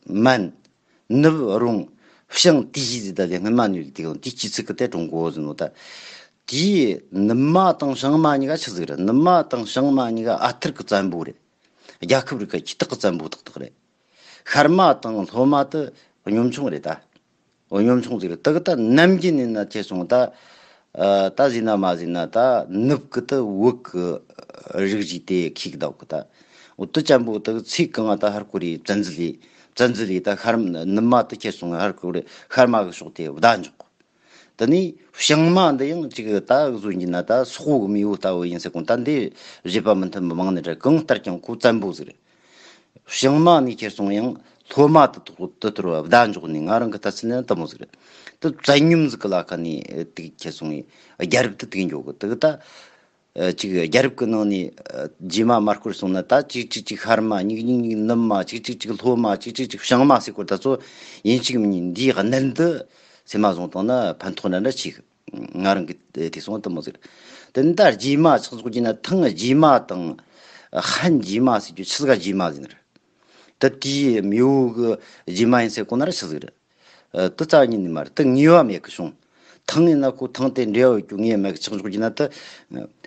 མན། ནུབ་རོང་། བྱང་དུས་ཟེར། ད་དེ་སྔོན་མ་ནས་དེ་དེའི་སྤྱི་ཚིག་གི་དེ་ཀྲུང་གོ་ཟེར་ནོ་ད། དེའི་ནུབ་མ་དང་བྱང་མ་གཉིས་ཀ་ཆི་ཟིག་རེད། ནུབ་མ་དང་བྱང་མ་གཉིས་ཀ་ཨ་ཐུར་གི་བཙན་པོ་རེད། རྒྱལ་ཁབ་རིགས་ཀ་ཁྱི་སྟག་གི་བཙན་པོ་ཏག་ཏག་རེད། ཤར་མ་དང་ལྷོ་མ་དེ་གཉོམ་ཆུང་རེད་ད། འོ། གཉོམ་ཆུང་ཟིག་རེད། དེ་གི་ད་ནམ་རྒྱུན་ནས་ན་ཁྱེར་སོང་ད། ཨ། ད་ཟིན་ན་མ་ཟིན་ན་ད་ནུབ་གི་ད་བོད་གི་རིགས་ཞིག་དེ་ཁྱི་གི་ད་གི་ད། འོ། དེ་ཅན་པོ་ད་ཚེ་གང་ད་ཧར་ཀོ་རི་བཙན་འཛུལ་ལས། བཙན་འཛུལ་ལས་ད་ཤར་ནུབ་མ་ད་ཁྱེར་སོང་ཧར་ཀོ་རི་ཤར་མ་གི་ཕྱོགས་དེ་བདའ་འཇོག་གི། དེ་ནས་བྱང་མ་འདི་ཡང་ཅིག་ད་གཟོད་ཀྱི་ན་ད་སོག་པོ་གི་མེས་པོ་ལྟ་བུ་ཡིན་ཟེར་གོ་ད། འདི་བཞེད་པ་མི་མཐུན་པ་མང་ནི་རེད། གང་ལྟར་ཀྱང་ཁོ་བཙན་པོ་ཟིག་རེད། བྱང་མ་ནས་ཁྱེར་སོང་ཡང་ལྷོ་མ་དེ་ཐོག་དེ་ཐོར་བ་བདའ་འཇོག་ནས། ང་རང་གི་ལྟ་ཚུལ་ནི་དེ་མོ་ཟིག་རེད། དེ་བཙན་གཉོམ་ཟིག་གི་ལ་ཁ་ནས་དེ་ཁྱེར་སོང་ངས་རྒྱལ་རབས་དེ་དེ་འཇོག་གི། དེ་གི་ད། ཨ། ཅིག་རྒྱལ་རབས་ཀྱི་ནང་ནས། ཨ། རྗེས་མ་མར་བསྐོར་སོང་ན་ད་གཅིག་གཅིག་གཅིག་ཤར་མ། གཉིས་གཉིས་གཉིས་ནུབ་མ། གཅིག་གཅིག་གཅིག་ལྷོ་མ། གཅིག་གཅིག་གཅིག་བྱང་མ་ཟེར་གོ་ད་ཚོ་ཡིན་གཅིག་མིན་གཉིས་འདིའི་གནད་འདི་སེམས་མ་བཟུང་བཏང་ན་ཕན་ཐོགས་འདྲ་འདྲ་ཆེ་གི། ང་རང་གི་དེ་སོང་དེ་མོ་ཟིག་རེད། དེ་ནི་ད་རྗེས་མ་ཆགས་སོགས་ཀྱི་ན་ཐང་རྗེས་མ་དང་ཧན་རྗེས་མ་ཟེར་རྒྱུ་ཆི་ཟིག་ག་རྗེས་མ་ཟེར་ནི་རེད། ད་དེའི་མེས་པོ་གི་རྗེས་མ་ཡིན་ཟེར་གོ་ན་ར་ཆི་ཟིག་རེད། ཨ། དེ་རྩ་བ་ཉིད་ནས་མ་རེད། དེ་ངེས་པ་མེད་གི་བྱུང་། ཐང་ཡིན་ན་ཁོ་ཐང་དེ་འབྲེལ་བ་ཡོད་རྒྱུ་ངེས་མེད་གི། ཆགས་སོགས་ཀྱི་ན་དེ་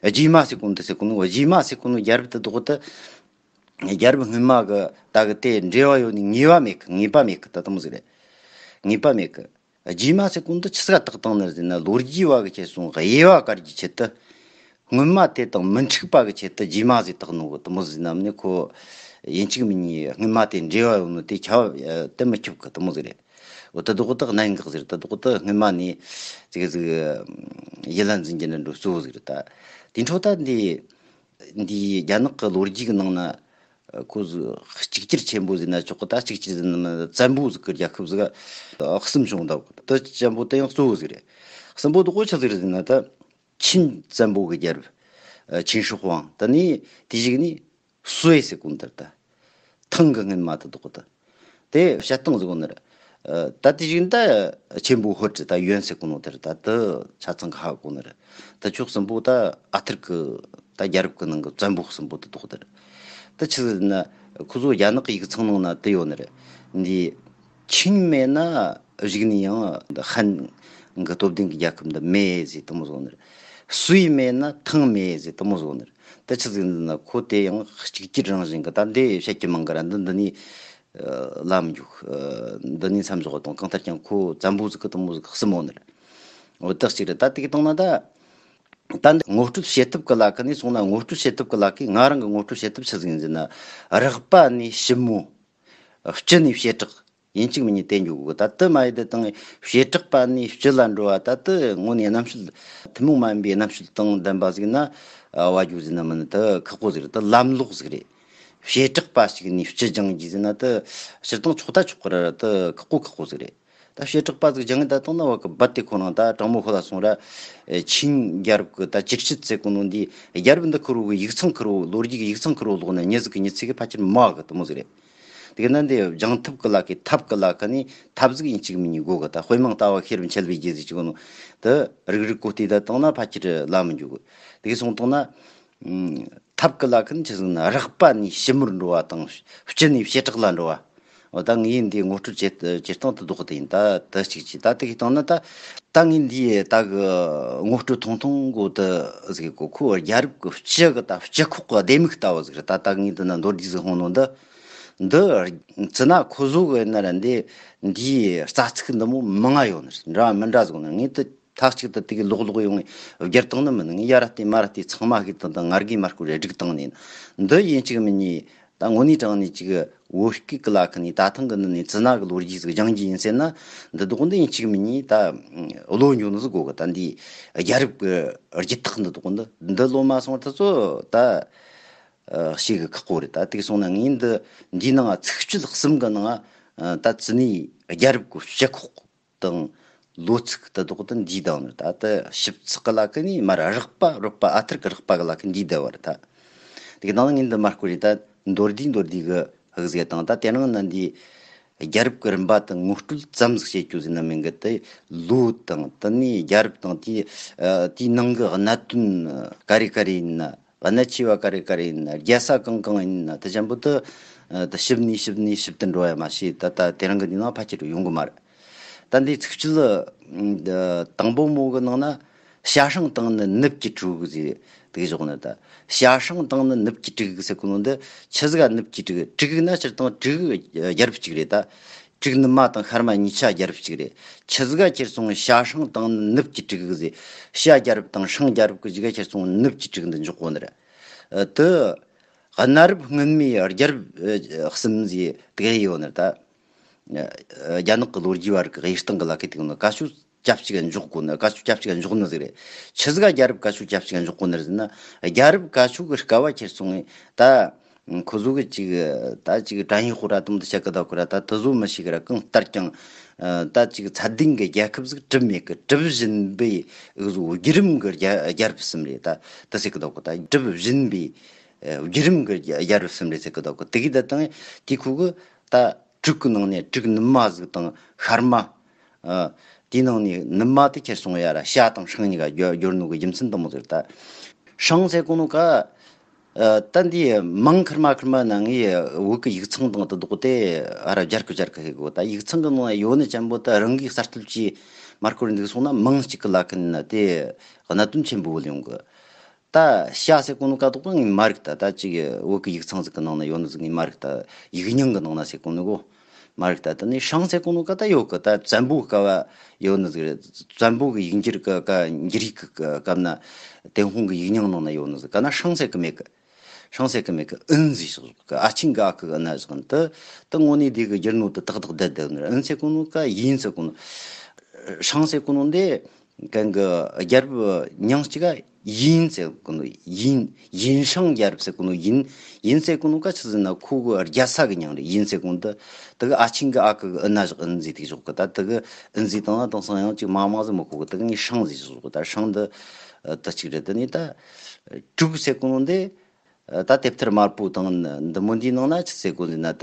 རྗེས་མ་ཟེར་གོ་ནོ་དེ་ཟེར་གོ་ནོ། རྗེས་མ་ཟེར་གོ་ནོ་རྒྱལ་རབས་དེ་དག་དེ་རྒྱལ་རབས་སྔོན་མ་གི་ད་གི་དེ་འབྲེལ་བ་ཡོད་ནི་ངེས་པ་མེད་གི། ངེས་པ་མེད་གི། ད་དེ་མོ་ཟིག་རེད། ངེས་པ་མེད་གི། རྗེས་མ་ཟེར་གོ་ནོ་དེ་ཆི་ཟིག་ག་བཏགས་བཏང་ནི་ཟེར་ན། ལོ་རྒྱུས་བ་གི་ཁྱེར་སོང་དབྱེ་བ་བཀར་རྒྱུའི་ཆེད་དུ། སྔོན་མ་དེ་དང་མི་འཁྲུག་པ་གི་ཆེད་དུ་རྗེས་མ་ཟེར་བཏགས་ནོ་གི། དེ་མོ་ཟེར་ན་ནི་ཁོ་ཡིན་གཅིག་མིན་གཉིས་སྔོན་མ་དེ་འབྲེལ་བ་ཡོད་ནོ་དེ་ཁྱབ་དེ་མི་ཁྱབ་གི། དེ་མོ་ཟིག་རེད། འོ། དེ་དག་དེ་གནད་འགག་ཟིག་རེད། དེ་དག་དེ་སྔོན་མ་ནས་ཅིག་ཟིག་ཡིད་ལ་འཛིན་རྒྱུ་འདྲ་འགྲོ་གཙོ་བོ་ཟིག་རེད་ད། དེ་འཕྲོ་ད་འདི་འདི་རྒྱ་ནག་གི་ལོ་རྒྱུས་ཀྱི་ནང་ན། ཨ། ཁོ་ཟིག་གཅིག་གྱུར་ཆེན་པོ་ཟེར་ན་ཆོག་གི། ད་གཅིག་གྱུར་ཟེར་ན་བཙན་པོ་ཟིག་གི་རྒྱལ་ཁབ་ཟིག་གསུམ་བྱུང་ད་གི། དེ་ཅན་པོ་དེ་ཡང་གཙོ་བོ་ཟིག་རེད། གསུམ་པོ་དེ་གོ་ཆི་ཟིག་རེད་ཟེར་ན་ད། ཆིན་བཙན་པོ་གི་རྒྱལ་རབས། ཨ། ཆིན་ཧྲི་ཧོང་། དེ་ནས་དེའི་གཞུག་ནས་སུའེ་ཟེར་གོ་ནོ་དེ་རེད་ད། ཐང་གི་སྔོན་མ་དེ་དག་དེ། དེ་བཤད་སྟངས་ཟིག་གོ་ནི་རེད། ཨ། ད་དེའི་གཞུག་ནས་ད་ཆེན་པོ་ཧོར་གྱི་ད་ཡོན་ཟེར་གོ་ནོ་དེ་རེད་ད། དེ་ཆ་ཚང་གི་ཧ་གོ་ནི་རེད། དེ་ཕྱོགས་གསུམ་པོ་ད་ཨ་ཐུར་གི་ད་རྒྱལ་རབས་གི་ནང་གི་བཙན་པོ་གསུམ་པོ་དེ་དག་དེ་རེད། དེ་ཆི་ཟེར་ན་ཁོ་ཚོ་རྒྱ་ནག་གི་ཡིག་ཚང་ནང་ན་དེ་ཡོད་ནི་རེད། འདི། ཆིན་མེད་ན་གཞུག་ནས་ཡང་ཧན་གི་སྟོབས་ལྡན་གྱི་རྒྱལ་ཁབ་འདི་མེད་ཟེར་དེ་མོ་བཟོ་ནི་རེད། སུའེ་མེད་ན་ཐང་མེད་ཟེར་དེ་མོ་བཟོ་ནི་རེད། དེ་ཆི་ཟིག་ན་ཁོ་དེ་ཡང་གཅིག་གྱུར་རང་བཞིན་གི། ད་འདི་བཤད་རྒྱུ་མང་གི་ར། འདི་འདི་ནས་ལམ་འཇུག་འདི་ནས་མཚམས་འཇོག་དང་། གང་ལྟར་ཀྱང་ཁོ་བཙན་པོ་ཟིག་གི་དེ་མོ་ཟིག་གསུམ་ཡོད་ནི་རེད། འོ། དེ་གཅིག་རེད། ད་དེ་གི་སྟེང་ན་ད། ད་འདི་ངོ་སྤྲོད་བྱེད་ཐབས་གི་ལ་ཁ་ནས་སོང་ན། ངོ་སྤྲོད་བྱེད་ཐབས་གི་ལ་ཁའི་ང་རང་གི་ངོ་སྤྲོད་བྱེད་ཐབས་ཆི་ཟིག་ཡིན་ཟེར་ན། རེག་པ་ནས་ཞིབ་མོ། སྤྱི་ནས་བྱེ་བྲག་ཡིན་གཅིག་མིན་གཉིས་དེ་འཇོག་གི། ད་དེ་མ་ཡིན་དེ་དང་བྱེ་བྲག་པ་ནས་སྤྱི་ལ་འགྲོ་བ། ད་དེ་དངོས་གནས་རྣམ་དཔྱོད་ཐུན་མོང་མ་ཡིན་པའི་རྣམ་དཔྱོད་དང་ལྡན་པ་ཟིག་ན་བ་རྒྱུ་ཟིག་ན་མིན་ན་དེ་ཁག་པོ་ཟིག་རེད། དེ་ལམ་ལོག་ཟིག་རེད། བྱེ་བྲག་པ་ཞིག་ནས་སྤྱི་སྦྱང་རྒྱུ་ཟིག་ན་དེ་སྤྱིར་བཏང་ཆོག་ད་ཆོག་གི་ར། དེ་ཁག་པོ་ཁག་པོ་ཟིག་རེད། ད་བྱེ་བྲག་པ་ཟིག་སྦྱང་ངེ་ད་བཏང་ན་བ་གི་རྦད་དེ་ཁོ་རང་ད་དྲང་མོ་ཁོ་ལ་སོང་ར། ཨེ། ཆིན་རྒྱལ་རབས་གི་ད་ཅི་ཆི་ཟེར་གོ་ནོ་འདི། རྒྱལ་རབས་འདི་ཁུར་བོ་གི་ཡིག་ཚང་ཁུར་བོ། ལོ་རྒྱུས་ཀྱི་ཡིག་ཚང་ཁུར་བོ་ལོག་ན་མྱི་ཟིག་གི་མྱི་ཚེ་གི་ཕལ་ཆེར་མོ་གི་དེ་མོ་ཟིག་རེད། དེ་གི་ན་འདི་སྦྱང་ཐབས་གི་ལ་ཁའི་ཐབས་གི་ལ་ཁ་ནས་ཐབས་ཟིག་ཡིན་གཅིག་མིན་གཉིས་དགོས་གི། ད་དཔེ་མང་ལྟ་བ་ཤེས་རབ་འཆལ་བའི་རྒྱུ་ཟེར་གོ་ནོ་དེ་རིག་རིག་གོ་བལྟས་ད་བཏང་ན་ཕལ་ཆེར་ལ་མི་འཇུག་གི། དེ་གི་སོང་བཏང་ན། ཨུམ། ཐབས་ཀྱི་ལ་ཁན་ཆི་ཟིག་ན་རགས་པ་ནས་ཞིབ་མོར་འགྲོ་བ་དང་སྤྱི་ནས་བྱེ་བྲག་ལ་འགྲོ་བ། འོ་ད་ངས་འདི་ངོ་སྤྲོད་བྱེད་བྱེད་སྟངས་དེ་ལྡོག་དེ་ཡིན། ད་དེ་གཅིག་གཅིག་ད་དེ་གི་སྟེང་ན་ད་ད་ངས་འདི་ད་གི་ངོ་སྤྲོད་ཐུང་ཐུང་གོ་དེ་ཟིག་གོ། ཁོ་རྒྱལ་རབས་ཀྱི་སྤྱི་གི་ད་སྤྱི་ཁོག་གི་ལྡེ་མིག་ལྟ་བུ་ཟིག་རེད། ད་ད་ངས་འདི་ན་མདོར་བསྡུས་ཟིག་ཧོང་ནོ་འདི་འདི་ཙི་ན་ཁོ་བཟོ་གི་ན་ར་འདི་འདིའི་རྩ་ཚིག་འདི་མོ་མང་ང་ཡོད་ནི་རེད། འདྲ་མི་འདྲ་ཟིག་ན་ངས་དེ། མཐའ་གཅིག་ཏུ་དེ་གི་ལོག་ལོག་ཡོང་ངས་བསྒྱུར་བཏང་ནི་མིན། ངས་ཡ་ར་བལྟས་མ་ར་བལྟས་ཚང་མ་གི་དང་དང་ང་རྒྱལ་མ་སྐོར་རེ་སྒྲིག་བཏང་ནས། འདི་ཡིན་གཅིག་མིན་གཉིས་ད་དངོས་གནས་དྲང་ནས་གཅིག་བོད་སྐད་ཀྱི་ལ་ཁ་ནས་ད་ཐེངས་གི་ནི་ནས་ཙི་ན་གི་ལོ་རྒྱུས་ཟིག་སྦྱང་རྒྱུ་ཡིན་ཟེར་ན། འདི་དག་འདི་ཡིན་གཅིག་མིན་གཉིས་ད་བློ་འགྱོ་ནི་ཟིག་དགོས་གི། ད་འདི་རྒྱལ་རབས་ཀྱི་རྒྱུད་ཐག་འདི་དག་འདི་འདི་ལོ་མ་སོང་ད་ཚོ་ད་ཤེས་གི་ཁག་པོ་རེད། ད་དེ་སོང་ན་ངས་འདི་འདིའི་ནང་ཚིག་བཅད་གསུམ་གི་ནང་ད་ཙི་ནས་རྒྱལ་རབས་ཀྱི་སྤྱི་ཁོག་དང་ལོ་ཚིགས་དེ་དག་ཏུ་འདིའི་དང་ནི་ད་ལྟ་ཞིབ་ཚགས་ཀྱི་ལ་ཁ་ནས་མར་རགས་པ་རོད་པ་ཨ་ཐུར་གྱི་རགས་པ་གི་ལ་ཁ་འདིའི་བསྡད་པ་རེད། ད་དེ་གི་ནང་ངས་འདི་མར་སྐོར་རེད། ད་མདོར་བསྡུས་མདོར་བསྡུས་གི་ཧག་ཟེར་དང་ད་དེ་རིང་ན་འདི་རྒྱལ་རབས་ཀྱི་རིམ་པ་དང་ངོ་སྤྲོད་ཙམ་ཟིག་བྱེད་རྒྱུ་ཟེར་ན་མིན་གི། དེ་ལོ་དང་དེ་ནས་རྒྱལ་རབས་དང་དེའི་དེའི་ནང་གི་གནད་དོན་ག་རེ་ག་རེ་ཡིན་ན། གནད་ཆེ་བ་ག་རེ་ག་རེ་ཡིན་ན། རྒྱལ་ས་གང་གང་ཡིན་ན། དེ་ཅན་པོ་དེ་དེ་ཞིབ་ནས་ཞིབ་ནས་ཞིབ་ཏུ་འགྲོ་ཡ་མ་ཤེས། ད་ད་དེ་རིང་གི་འདི་ནང་ཕལ་ཆེར་ཡོང་གི་མ་རེད། ད་འདི་ཚིག་བཅད་དང་པོ་མོ་གི་ནང་ན་ཞ་ཧྲང་དང་ནི་ནུབ་ཀྱི་དྲུག་ཟེར་དེ་བཞག་ནི། ད་ཞ་ཧྲང་དང་ནི་ནུབ་ཀྱི་དྲུག་ཟེར་གོ་ནོ་འདི་ཆི་ཟིག་ག་ནུབ་ཀྱི་དྲུག་དྲུག་ན་སྤྱིར་བཏང་དྲུག་རྒྱལ་རབས་གཅིག་རེད། ད་དྲུག་ནུབ་མ་དང་ཤར་མ་གཉིས་ཆ་རྒྱལ་རབས་གཅིག་རེད། ཆི་ཟིག་ག་ཁྱེར་སོང་ཞ་ཧྲང་དང་ནི་ནུབ་ཀྱི་དྲུག་ཟེར། ཞ་རྒྱལ་རབས་དང་ཧྲང་རྒྱལ་རབས་གི་གཞུག་ག་ཁྱེར་སོང་ནུབ་ཀྱི་དྲུག་འདི་འཇོག་གོ་ནི་རེད། ཨ། དེ་གནའ་རབས་སྔོན་མའི་རྒྱལ་རབས་གསུམ་ཟེར་དེ་ཡོད་ནི་རེད། ད་རྒྱ་ནག་གི་ལོ་རྒྱུས་བར་གྱི་དབྱེ་སྟངས་ཀྱི་ལ་ཁའི་སྟེང་ན་ཀ་ཤུ་ཆབས་ཅིག་འཇོག་དགོས་ནི། ཀ་ཤུ་ཆབས་ཅིག་འཇོག་ནི་ཟིག་རེད། ཆི་ཟིག་ག་རྒྱལ་རབས་ཀ་ཤུ་ཆབས་ཅིག་འཇོག་དགོས་ནི་རེད་ཟེར་ན། རྒྱལ་རབས་ཀ་ཤུ་གི་སྐབས་བ་ཁྱེར་སོང་ངས་ད། ཁོ་ཚོ་གི་ཅིག་ད་ཅིག་བྲན་གཡོག་ར་དུམ་དུ་བྱ་གི་ད་ཁོ་ར་ད་དེ་ཚོ་མི་ཤེས་གི་ར། གང་ལྟར་ཀྱང་ད་ཅིག་ཚད་ལྡན་གི་རྒྱལ་ཁབ་ཟིག་གྲུབ་མེད་གི། གྲུབ་བཞིན་པའི་འུ་ཚོ་བརྒྱུད་རིམ་གི་རྒྱལ་རྒྱལ་རབས་གསུམ་རེད། ད་དེ་ཟེར་གི་ད་ཁོ་ད་གྲུབ་བཞིན་པའི་བརྒྱུད་རིམ་གི་རྒྱལ་རབས་གསུམ་རེད་ཟེར་གི་ད་ཁོ། དེ་གི་ད་དང་དེ་ཁོ་གི་ད་དྲུག་གི་ནང་ནས་དྲུག་ནུབ་མ་ཟིག་དང་ཤར་མ། ཨ། དེའི་ནང་ནས་ནུབ་མ་དེ་ཁྱེར་སོང་ཡ་ར་ཞ་དང་ཧྲང་གཉིས་ཀ་བསྒྱུར་བསྒྱུར་ནོ་གི་རྒྱུ་མཚན་དེ་མོ་ཟིག་རེད། ད་ཧྲང་ཟེར་གོ་ནོ་ཀ། ཨ། ད་འདི་མང་ཁེར་མ་ཁེར་མ་ན་ངས་བོད་ཀྱི་ཡིག་ཚང་དང་དེ་ལྡོག་སྟེ་ཨ་ར་སྦྱར་གི་སྦྱར་གི་ཧེ་གོ། ད་ཡིག་ཚང་གི་ནང་ཡོད་ནི་ཅན་པོ་ད་རང་གིས་གསར་གཏོད་ཀྱིས་མར་སྐོར་འདུག་སོང་ན་མང་གཅིག་གི་ལ་ཁ་ན་དེ་གནད་དོན་ཆེན་པོ་ཡོང་གི། ད་ཞ་ཟེར་གོ་ནོ་ཀ་དོག་པོ་ངས་མ་རིག། ད་ད་ཅིག་བོད་ཀྱི་ཡིག་ཚང་ཟིག་གི་ནང་ན་ཡོད་ནི་ཟིག་ངས་མ་རིག། ད་ཡིག་རྙིང་གི་ནང་ན་ཟེར་གོ་ནོ་གོ་མ་རིག། ད་ད་ནི་ཧྲང་ཟེར་གོ་ནོ་ཀ་ད་ཡོད་གི། ད་བཙན་པོའི་སྐབས་ཡོད་ནི་ཟིག་རེད། བཙན་པོ་གི་ཡིག་འགྱུར་གི་ཀ་འགྱུར་ཡིག་གི་སྐབས་ན་ཏུན་ཧོང་གི་ཡིག་རྙིང་ནང་ན་ཡོད་ནི་ཟིག་ག་ན་ཧྲང་ཟེར་གི་མེད་གི། ཧྲང་ཟེར་གི་མེད་གི། ཨིན་ཟེར་ཞོག་གི། ཨ་ཆིང་གི་ཨ་ཁུ་གི་ཨི་ན་ཞོག་གི། ད་ད་དངོས་གནས་དེ་གི་རྒྱུ་ནོ་དེ་ཏག་ཏག་བསྡད་བསྡད་ནི་རེད། ཨིན་ཟེར་གོ་ནོ་ཀ་ཡིན་ཟེར་གོ་ནོ། ཧྲང་ཟེར་གོ་ནོ་འདི། གན་གི་རྒྱལ་རབས་མྱིང་གཅིག་ག་ཡིན་ཟེར་གོ་ནོ། ཡིན། ཡིན་ཧྲང་རྒྱལ་རབས་ཟེར་གོ་ནོ། ཡིན། ཡིན་ཟེར་གོ་ནོ་ཀ་ཆི་ཟེར་ན་ཁོ་གི་རྒྱལ་ས་གི་མྱིང་རེད། ཡིན་ཟེར་གོ་ནོ་དེ་དེ་གི་ཨ་ཆིང་གི་ཨ་ཁུ་གི་ཨི་ན་ཞོག་ཨིན་ཟེར་དེ་ཞོག་གི། ད་དེ་གི་ཨིན་ཟེར་དང་ན་དེང་སང་ཡང་ཅིག་མང་མང་ཟིག་མི་གོ་གི། དེ་གི་ངས་ཧྲང་ཟེར་ཞོག་གི། ད་ཧྲང་འདི་ད་གཅིག་རེད། དེ་ནས་ད་དྲུག་ཟེར་གོ་ནོ་འདི། ད་དེབ་ཐེར་དམར་པོ་དང་འདི་མོ་འདིའི་ནང་ན་ཆི་ཟེར་གོ་ཟེར་ན། ད་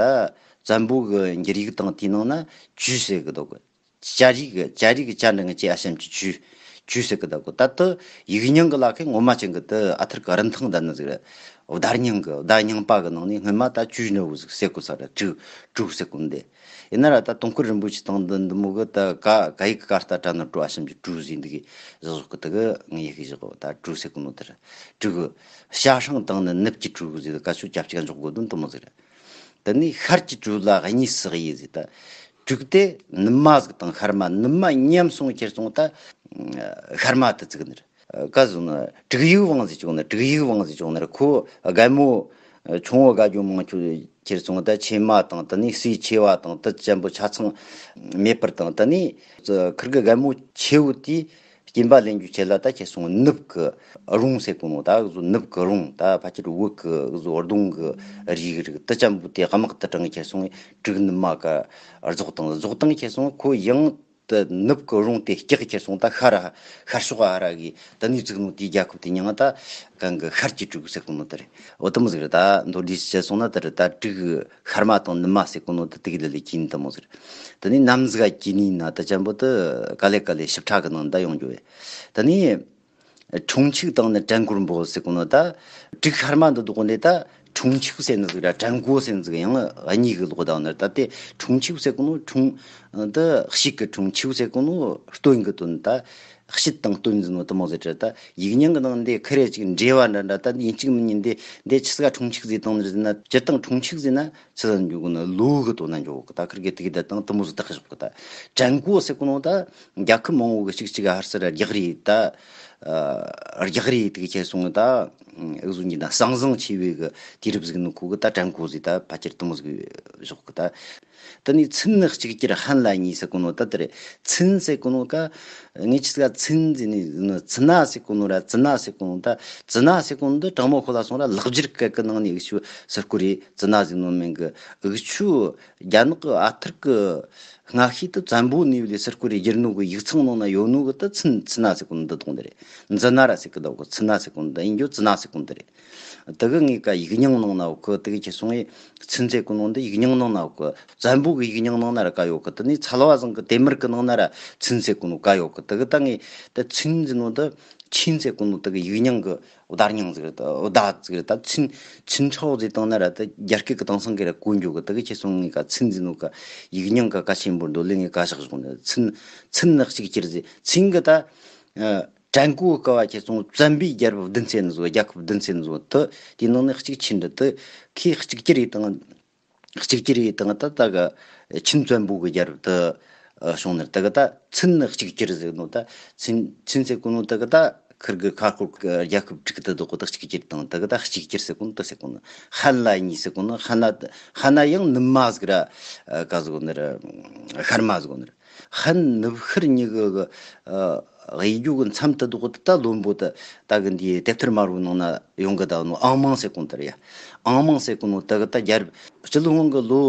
བཙན་པོ་གི་འགྱུར་ཡིག་དང་དེའི་ནང་ན་ཇུས་ཟེར་གི་འདུག་གི། ཇ་རིགས་ཀྱི་ཇ་རིགས་ཀྱི་ཇ་འདྲ་ངི་ཅེ་ཨ་ཞབས་ཀྱུ་ཇུས། ཇུས་ཟེར་གི་འདུག་གི། ད་དེ་ཡིག་རྙིང་གི་ལ་ཁའི་ངོ་མ་ཅན་གི་དེ་ཨ་ཐུར་གི་རིན་ཐང་ལྡན་ནི་ཟིག་རེད། བརྡ་རྙིང་གི་བརྡ་རྙིང་པ་གི་ནང་ནས་སྔོན་མ་ད་ཇུས་ནི་བོ་ཟིག་ཟེར་གོ་ས་རེད། དྲུག་དྲུག་ཟེར་གོ་འདི། ཡིན་ན་ར་ད་དུང་དཀར་རིན་པོ་ཆེ་དང་འདི་འདི་མོ་གི་ད་ཀ་ཀ་ཡིག་གི་ཀ་ལྟ་དྲ་ནི་དྲུག་ཨ་ཞབས་ཀྱུ་དྲུག་ཟེར་འདི་གི་བཞག་གི། དེ་གི་ངས་ཡི་གེ་བཞག་གི། ད་དྲུག་ཟེར་གོ་ནོ་དེ་རེད། དྲུག་གི། ཞ་ཧྲང་དང་ནི་ནུབ་ཀྱི་དྲུག་ཟེར། ཀ་ཆུ་ཆབས་ཅིག་འཇོག་དགོས་དོན་དེ་མོ་ཟིག་རེད། དེ་ནས་ཤར་གྱི་དྲུག་ལ་གཉིས་སུ་དབྱེ་ཟེར། ད་དྲུག་དེ་ནུབ་མ་ཟིག་དང་ཤར་མ། ནུབ་མ་མཉམ་སོང་ཁྱེར་སོང་ད་ཤར་མ་དེ་བཙུགས་ནི་རེད། ཀ་ཟུག་ན་དྲུག་ཡིག་དབང་ཟེར་བྱུང་ནི། དྲུག་ཡིག་དབང་ཟེར་བྱུང་ནི་རེད། ཁོ་རྒན་མོ་ཆུང་བོ་དགའ་སྐྱོ་མང་ཆུ་ཁྱེར་སོང་ད་ཆེ་མ་དང་། དེ་ནས་སྲས་ཆེ་བ་དང་། དེ་ཅན་པོ་ཆ་ཚང་མེད་པར་དང་། དེ་ནས་ཁིར་གི་རྒན་མོ་ཆེ་བོ་དེས་སྐྱེན་པ་ལེན་རྒྱུ་ཆེད་ལ་ད་ཁྱེར་སོང་ནུབ་ཀྱི་རོང་ཟེར་གོ་ནོ། ད་གཟོད་ནུབ་ཀྱི་རོང་ད་ཕལ་ཆེར་བོད་ཀྱི་གཟོད་གདོང་གི་རིགས་རིགས་དེ་ཅན་པོ་དེ་དམག་ཏུ་དྲངས་ཁྱེར་སོང་དྲུག་ནུབ་མ་ཀ་རྫོགས་དང་། རྫོགས་དང་ཁྱེར་སོང་ཁོ་ཡང་དེ་ནུབ་ཀྱི་རོང་དེ་སྐྱེག་ཁྱེར་སོང་ད་ཤར་ཤར་ཕྱོགས་ཨ་ར་གི་དེ་ནས་བཙུགས་ནོ་དེའི་རྒྱལ་ཁབ་དེ་མྱིང་ད་གང་གི་ཤར་གྱི་དྲུག་ཟེར་གོ་ནོ་དེ་རེད། འོ་དེ་མོ་ཟིག་རེད། ད་མདོར་བསྡུས་བྱས་སོང་ན་དེ་རེད། ད་དྲུག་ཤར་མ་དང་ནུབ་མ་ཟེར་གོ་ནོ་དེ་དེ་གི་ལ་ལས་ཀྱིན་དེ་མོ་ཟིག་རེད། དེ་ནས་ནམ་ཟིག་ག་ཀྱི་ནི་ན་དེ་ཅན་པོ་དེ་ག་ལེ་ག་ལེ་ཞིབ་ཕྲ་གི་ནང་ད་ཡོང་རྒྱུ་བས། དེ་ནས་ ཁྲུང་ཆིག་དང་ནི་ཀྲན་གོར་འབོ་ཟེར་གོ་ནོ་ད། གྲུ་ཁར་མ་འདི་འདུག་གོ་ནི་ད། ཁྲུང་ཆིག་ཟེར་ནི་ཟིག་ར་ཀྲན་གོ་ཟེར་ནི་ཟིག་ཡང་གཉིས་གི་ལོག་ད་ནི་ད་དེ་ཁྲུང་ཆིག་ཟེར་གོ་ནོ་ཁྲུང་འདི་གཤིས་ཀྱི་ཁྲུང་ཆིག་ཟེར་གོ་ནོ་སྟོན་གི་དོན་ད། གཤིས་དང་སྟོན་ཟེར་ནོ་དུ་མོ་ཟེར་ད། ཡིག་རྙིང་གི་ནང་འདི་ཁ་རེ་ཅིག་འབྲེལ་བ་འདྲ་འདྲ་ད་ཡིན་གཅིག་མིན་གཉིས་འདི་འདི་ཆི་ཟིག་ཁྲུང་ཆིག་ཟེར་དང་ནི་ཟེར་ན་སྤྱིར་བཏང་ཁྲུང་ཆིག་ཟེར་ན། ཆི་ཟིག་འཇོག་གི་ན་ལོ་གི་དོན་ན་འཇོག་གི་ད་ཁིར་གི་དེ་གི་ད་དང་དུ་མོ་ཟིག་ད་གི་ཞོག་གི་ད། ཀྲན་གོ་ཟེར་གོ་ནོ་ད་རྒྱལ་ཁབ་མང་བོ་གི་གཅིག་གཅིག་ཧར་སི་ར་རྒྱག་རེས་ད། རྒྱག་རེས་དེ་གི་ཁྱེར་སོང་གི་ད། ཨུ་ཟུ་ཉི་ད་ཟང་ཟིང་ཆེ་བའི་གི་དུས་རབས་ཟིག་ནི་ཁོ་གི་ད་ཀྲན་གོ་ཟིག་ད་ཕལ་ཆེར་དུ་མོ་ཟིག་ཞོག་གི་ད། དེ་ནས་ཚིན་ནི་གཅིག་གྱུར་ཧན་ལ་གཉིས་ཟེར་གོ་ནོ་ད་དེ་རེད། ཚིན་ཟེར་གོ་ནོ་ཀ་ངས་ཆི་ཟིག་ཚིན་ཟེར་ནི་ཚི་ན་ཟེར་གོ་ནོ་ར་ཙི་ན་ཟེར་གོ་ནོ་ད། ཙི་ན་ཟེར་གོ་ནོ་འདི་དྲང་མོ་ཁོ་ལ་སོང་ར་ལག་སྦྱར་སྐད་གི་ནང་ནས་འུ་ཆུ་ཟེར་གོ་རེད། ཙི་ན་ཟེར་ནོ་མིན་གི་འུ་ཆུ་རྒྱ་ནག་གི་ཨ་ཐུར་གི་སྔ་ཤོས་དུ་བཙན་པོ་ནས་ལས་ཟེར་གོ་རེད། སྒྱུར་ནོ་གི་ཡིག་ཚང་ནང་ན་ཡོད་ནོ་གི་ད་ཚིན་ཚི་ན་ཟེར་གོ་ནོ་འདི་དོང་འདི་རེད། འཛི་ན་ར་ཟེར་གི་ད་གོ་ཚི་ན་ཟེར་གོ་ནོ་འདི་ཡིན་རྒྱུ་ཙི་ན་ཟེར་གོ་ནོ་འདི་རེད། དེ་གི་ངས་ཀ་ཡིག་རྙིང་ནང་ན་འོ་གི་དེ་གི་ཁྱེར་སོང་ངས་ཚིན་ཟེར་གོ་ནོ་འདི་ཡིག་རྙིང་ནང་ན་འོ་གི་བཙན་པོ་གི་ཡིག་རྙིང་ནང་ན་ར་ཀ་ཡོད་གི། དེ་ནས་ཚལ་བ་ཟང་གི་དེ་མུར་གི་ནང་ན་ར་ཚིན་ཟེར་གོ་ནོ་ཀ་ཡོད་གི། དེ་གི་ད་ངས་ད་ཚིན་ཟེར་ནོ་ད་ཆིན་ཟེར་གོ་ནོ་དེ་གི་ཡིག་རྙིང་གི་བརྡ་རྙིང་ཟིག་རེད། བརྡ་ཟིག་རེད། ད་ཚིན་ཚིན་ཁྲའོ་ཟེར་བཏང་ན་ར་ད་རྒྱ་སྐད་གི་དེང་སང་གི་ར་གོ་འགྱོ་གི། དེ་གི་ཁྱེར་སོང་ངས་ཀ་ཚིན་ཟེར་ནོ་ཀ་ཡིག་རྙིང་གི་ཀ་ཆེན་པོ་འདོད་ལེ་ངས་ཀ་བཞག་བཞག་ནི་ཚིན་ཚིན་ནི་གཅིག་གྱུར་ཟེར་ཚིན་གི་ད། ཀྲན་གོ་ཀ་བ་ཁྱེར་སོང་བཙན་པོའི་རྒྱལ་རབས་བདུན་ཚན་བཟོ་རྒྱལ་ཁབ་བདུན་ཚན་བཟོ་དུ་དེའི་ནང་ནས་གཅིག་ཆིན་འདི་དུ་ཁོས་གཅིག་གྱུར་ཡིས་དང་གཅིག་གྱུར་ཡིས་དང་ད་ད་ག་ཆིན་བཙན་པོ་གི་རྒྱལ་རབས་དུ་བྱུང་ནས་ད་ག་ད་ཚིན་ནི་གཅིག་གྱུར་ཟེར་ནོ་ད་ཚིན་ཚིན་ཟེར་གོ་ནོ་ད་ག་ད་ཁིར་གི་ཁ་ཁོར་གི་རྒྱལ་ཁབ་དྲུག་དུ་དོ་གོ་ད་གཅིག་གྱུར་དང་ད་ག་ད་གཅིག་གྱུར་ཟེར་གོ་ནོ་ད་ཟེར་གོ་ནོ་ཧན་ལ་གཉིས་ཟེར་གོ་ནོ་ཧན་ལ་ཧན་ལ་ཡང་ནུབ་མ་ཟིག་ར་ཀ་ཟིག་གོ་ནི་ར་ཤར་མ་ཟིག་གོ་ནི་ར། ཧན་ནུབ་ཤར་གཉིས་ཀྱི་གི་ཨ་དབྱེ་རྒྱུ་གི་མཚམས་དེ་དག་དེ་ད་བློན་པོ་དེ་ད་གི་འདིའི་དེབ་ཐེར་དམར་བོའི་ནང་ན་ཡོང་གི་ད་ནོ་ཨང་མང་ཟེར་གོ་ནོ་དེ་རེད་ཡ། ཨང་མང་ཟེར་གོ་ནོ་དེ་གི་ད་རྒྱལ་རབས་སྤྱི་ལོ་སྔོན་གི་ལོ་